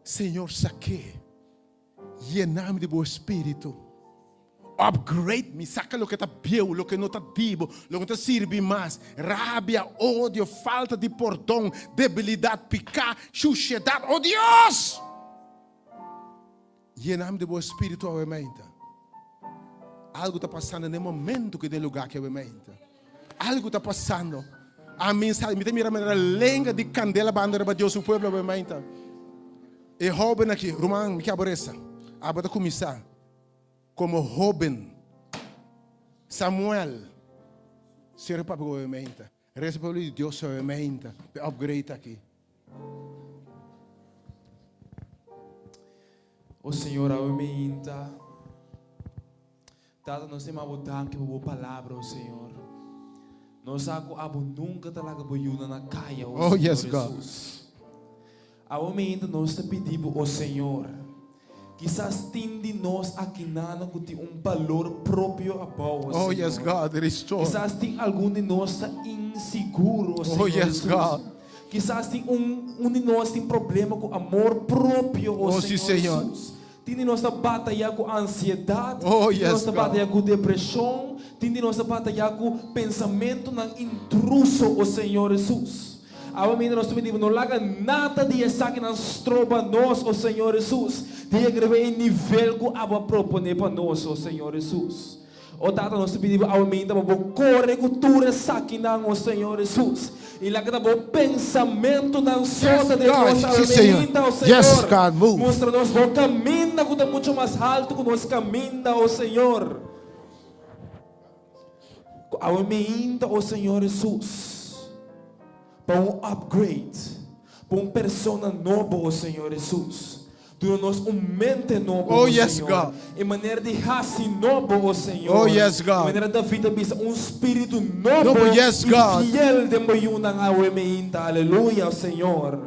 Señor sak'é. Yena mi di bo Espíritu. Upgrade mi, saka loke ta bieu, loke no ta di bo, loke no ta sirbi mas. Rabia, odio, falta di pordon, debilidat, piká, shushedat. O Dios! Yena mi di bo Espíritu awe mainta. Algu ta pasando na e momento ku den lugá aki awe mainta. Algu ta pasando. Ami sa, mi ta mira manera lenga di kandela banda riba Dios su pueblo awe mainta. E hóben aki, ruman, mi ke abo resa. Abo ta kuminsá komo hóben. Samuel, Señor papia ku awe mainta. Resa pueblo di Dios awe mainta p'e upgrade aki. O Señor, awe mainta, Tata, nos ta yama Bo danki pa Bo palabra, o Señor. Nos sa ku Abo nunka ta laga Bo yunan na kaya, o Oh, Señor yes, God. Jesus. Awe mainta nos ta pidi Bo, o Señor, Kisas tin di nos akinano ku tin un balor propio abou, o Oh, yes, Señor. God, restore. Kisas tin algun di nos ta insigur, o Oh, Señor yes, Jesus. God. Kisas tin un un di nos tin problema ku amor propio, o Oh, sí, Señor Señor. Jesus. Tin di nos ta bataya ku ansiedat, Oh, tin di nos yes, ta God. bataya ku depreshon, tin di nos ta bataya ku pensamentunan intruso, o Señor Jesus. Awe minda nos ta pidi bo no laga nada di esakinan stroba nos, o Señor Hesus, di yega riba e nivel ku abo a proponé pa nos, o Señor Hesus. O Tata, nos ta pidi bo awe minda pa bo kore ku tur esakinan, o Señor Hesus, i laga ta bo pensamentunan sota den nos awe minda, o Señor. Mustra nos bo kaminda ku ta muchu mas haltu ku nos kaminda, o Señor. Ku awe meinta, o Señor Hesus, pa un upgrade, pa un persona nobo, o Señor Hesus. Duna nos un mente nobo, Oh, o yes, Señor. God. E manera di hasi nobo, o Señor. Oh, yes, God. E manera David a bisa, un spiritu nobo Nobo, yes, i God. fiel den bo yunan awe meinta. Aleluya, o Señor.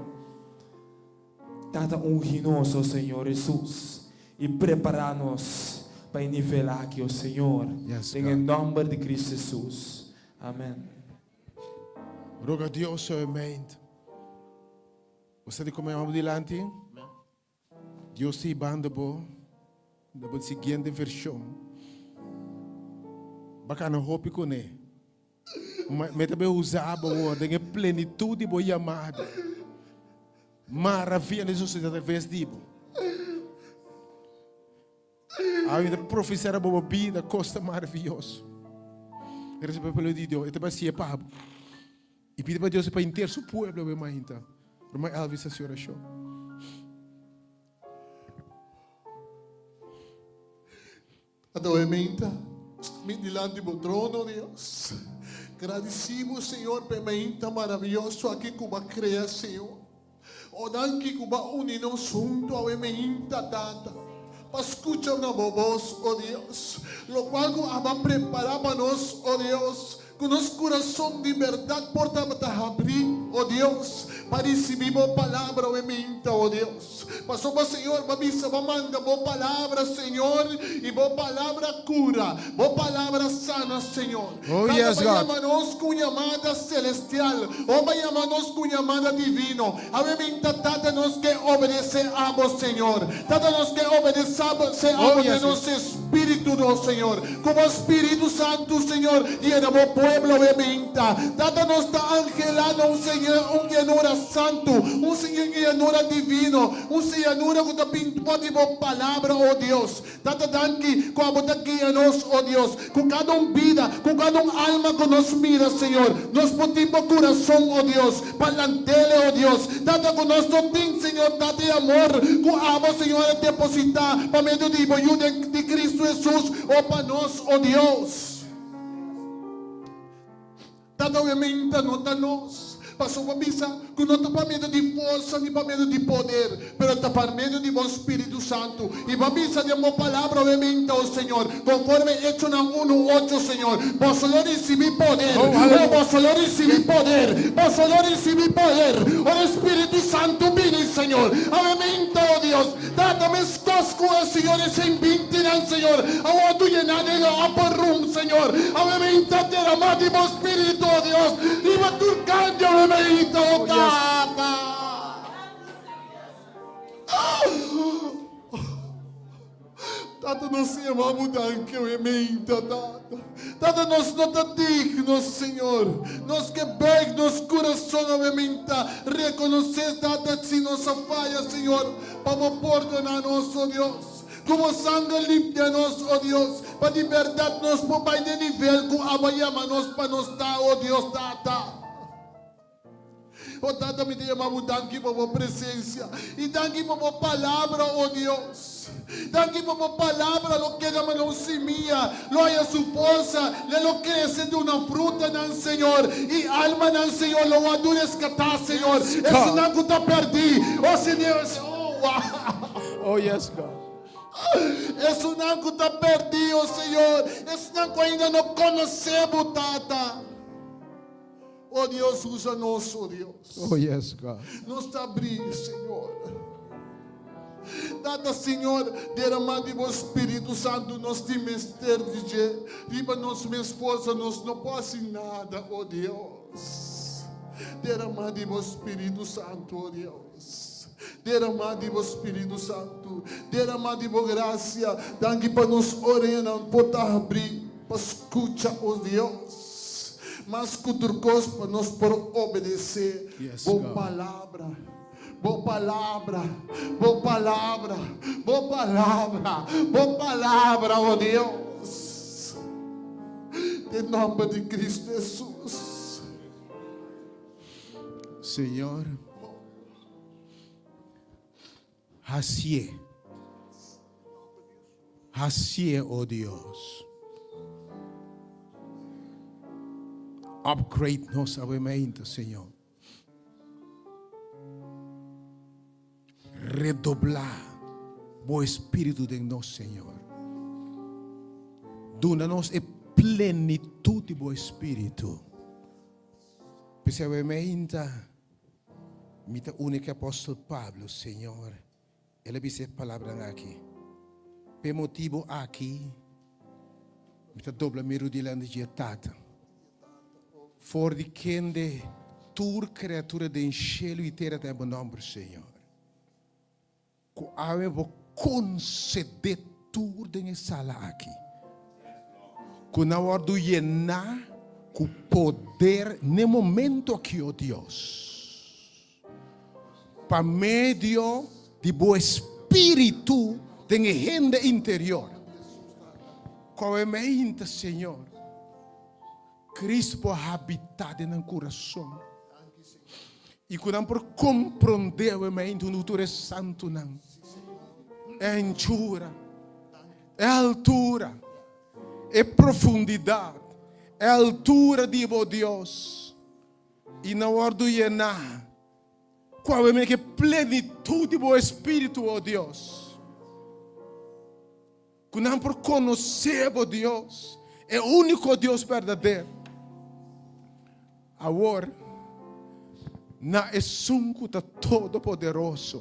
Tata ungi nos, o Señor Hesus, i prepara nos pa e nivel aki, o Señor. Yes, Den e God. nomber di Cristo Hesus. Amen. Roga Dios solamente. Bo sa di como yama bo dilanti? Dios ta hibando bo na bo siguiente version. Bacana hopi cune. Me ta be usa bo awor den e plenitud di bo yamada. Maravilla di sucede atraves di bo. Awe mi ta profesar riba bo bida cos ta maravilloso. Recibe pueblo di Dios, e ta bacia pa bo. Y pidi pa Dios pa inter su pueblo awe mainta. Hermano Elvis haci oracion. Adoe meinta, mi dilanti bo trono, Dios. Gradicimos, Señor, pa e meinta maravilloso aki cu bo a crea, Señor. O danki cu bo a uni nos hunto awe meinta, Tata, pa scucha na bo bos, o Dios, locual cu abo a prepara pa nos, o Dios. Ku nos kurason di bèrdat por tabata habrí, o Dios, pa risibí Bo Palabra awe minta, o Dios. Pasobra, Señor, Bo a bisa, Bo a manda Bo Palabra, Señor, i Bo Palabra kura, Bo Palabra sana, Señor. Oh, Tata, yes, Bo a God. yama nos ku un yamada selestial, o Bo a yama nos ku un yamada divino. Awe minta, Tata, nos ke obedesé Abo, Señor. Tata, nos ke obedesé Oh, Abo den yes, nos espíritu. Spiritu, oh Señor. Ku bo Spiritu Santu, Señor, yena bo pueblo awe meinta. Tata, nos ta anhelá na un Señor, un yenura santu, un Señor yenura divino, un yenura ku ta bin for di bo Palabra, oh Dios. Tata, danki ku abo ta guia nos, oh Dios, ku kada un bida, ku kada un alma ku nos mira, Señor, nos por tin bo kurason, oh Dios, pa lantele, oh Dios. Tata, ku nos no tin, Señor, Tata e amor ku abo, Señor, a depositá pa medio di bo Yu di Cristo Hesus, oh pa nos, oh Dios. Tata obviamente no ta nos, pasobra bo bisa ku no ta pa medio di forsa ni pa medio di poder, pero ta pa medio di bo Spiritu Santu. I bo a bisa den bo Palabra obviamente, o Señor, konforme Echonan unu, ocho, Señor, boso lo risibí poder, o boso lo risibí poder, boso lo risibí poder, ora e Spiritu Santu bini, Señor. Obviamente, o Dios, Tata, meskos ku e Señor e 120nan, Señor, a wòrdu yená den e upper room, Señor. Awe mi ta deramá di bo Spiritu, o Dios, riba tur kante awe mi ta, o Tata. Tata, nos yama bo danki awe mi ta, Tata. Tata, nos no ta digno, Señor. Nos ke buig nos kurason awe mi ta rekonosé, Tata, si nos a faya, Señor, pa bo pordoná nos, o Dios. Ku bo sanger limpia nos, o Dios, pa di bèrdat nos por bai den nivel ku abo a yama nos pa nos ta, o Dios Tata. O Tata, mi ta yama bo danki pa bo presensia i danki pa bo palabra, o Dios. Danki pa bo palabra lo keda manera un simia, lo haya su forsa, le lo krese duna frutanan, Señor, i almanan, Señor, lo wòrdu reskatá, Señor. Esunnan ku ta pèrdí, o Señor, oh, wow. Oh, yes, God. Esunnan ku ta pèrdí, o Señor, esunnan ku ainda no konosé bo, Tata. Oh Dios, usa nos, oh Dios. Oh yes, God. Nos ta abrí, Señor. Tata, Señor, derramá di bo Spiritu Santu, nos tin mester di dje. Riba nos mes forsa nos no por hasi nada, oh Dios. Derramá di bo Spiritu Santu, oh Dios. Derramá di bo Spiritu Santu. Derramá di bo grasia. Danki pa nos oreanan por ta abrí pa skucha, oh Dios. Mas ku tur kos pa nos por obedesé bo palabra, bo palabra, bo palabra, bo palabra, bo palabra, o Dios. Den nòmber di Kristu Hesus. Señor, hasié. Hasié, o Dios. Upgrade nos awe mainta, Señor. Redoblá bo Espíritu den nos, Señor. Duna nos e plenitud di bo Espíritu. P'esei awe mainta mi ta uni ku apòstel Pablo, Señor. El a bisa e palabranan aki, P'e motibu aki mi ta dobla mi rudia dilanti dje Tata, for di kende tur kreatura den shelu i tera ta bo nòmber, Señor. Ku awe bo konsedé tur den e sala aki, ku nan wòrdu yená ku poder n'e momento aki, o Dios. Pa medio di bo espíritu den e hende interior. Koe meinta, Señor, Cristo por habitá den nan kurason i ku nan por komprondé awe meinta huntu ku tur e santunan e anchura, e altura, e profundidat, e altura di bo Dios. I nan wòrdu yená ku awe mira ku e plenitut di bo Espíritu, o Dios. Ku nan por konosé bo Dios, e úniko Dios berdadero. Awor, na esun ku ta todopoderoso,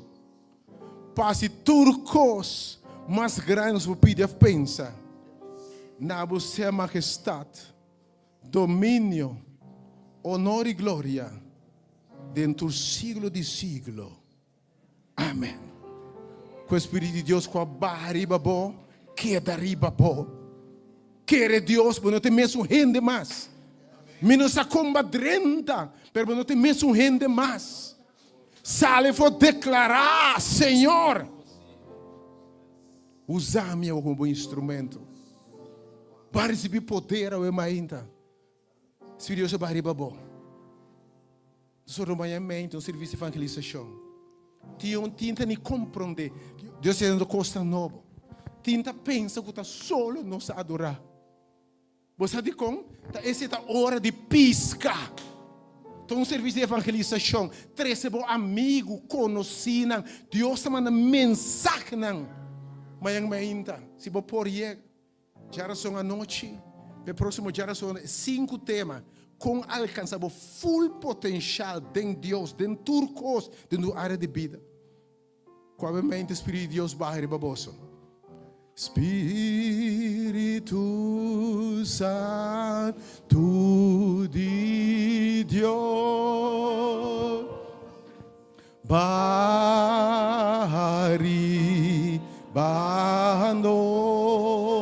pa hasi tur kos mas grandi nos por pidi òf pensa, na bo sea majestat, Dominio, honor i gloria den tur siglo di siglo. Amen. Ku e Spiritu di Dios ku a baha riba bo, Keda riba bo. Kere Dios, bo no ta e mesun hende mas. Mi no sa kon bo a drenta, pero bo no ta e mesun hende mas. Sali for deklará, Señor, usa mi awe komo bo instrumento. Bo a risibí poder awe mainta. Spiritu Dios a baha riba bo. Nos mañana mente un servicio di evangelisacion. Tin un tin ta ni comprende. Dios ta haciendo cosnan nobo. Tin ta pensa cu ta solo nos ta adora. Bo sa dikon? Ta esei ta ora di piska. Ta un servicio di evangelisacion. Trece bo amigo, conocinan. Dios ta manda mensahenan mañana mainta. Si bo por yega. Djarason anochi, p'e próksimo djarason e sinku tema, Kon alkansá bo full potenshal den Dios, den tur kos, den tur área di bida. Ku abemente Spiritu di Dios baha riba boso. Spiritu Santu di Dios, Baha riba nos,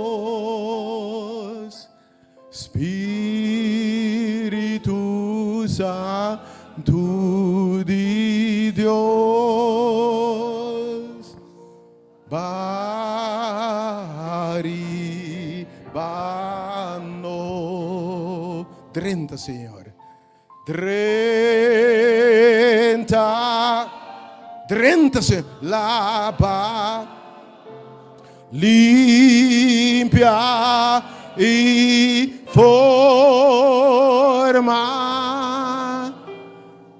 Spiritu Santu di Dios. Baha riba nos. Drenta, Señor. Drenta, drenta se laba, limpia i forma.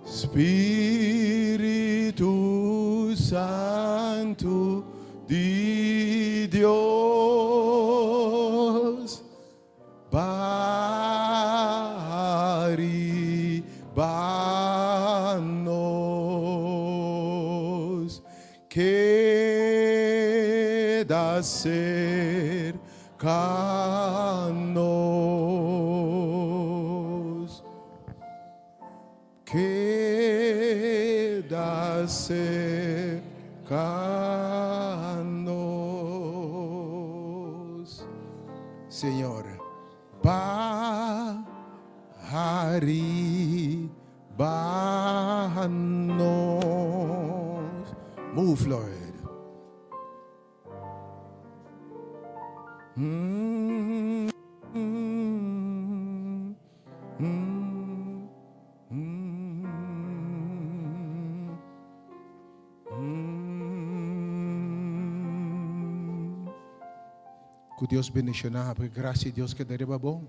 Spiritu Santu di Dios. Baha riba nos, keda serka nos, keda serka nos. Señor, baha riba nos. Move, Lord. Mm, mm, mm, mm. Ku Dios bendishoná bo, e grasia di Dios keda riba bo.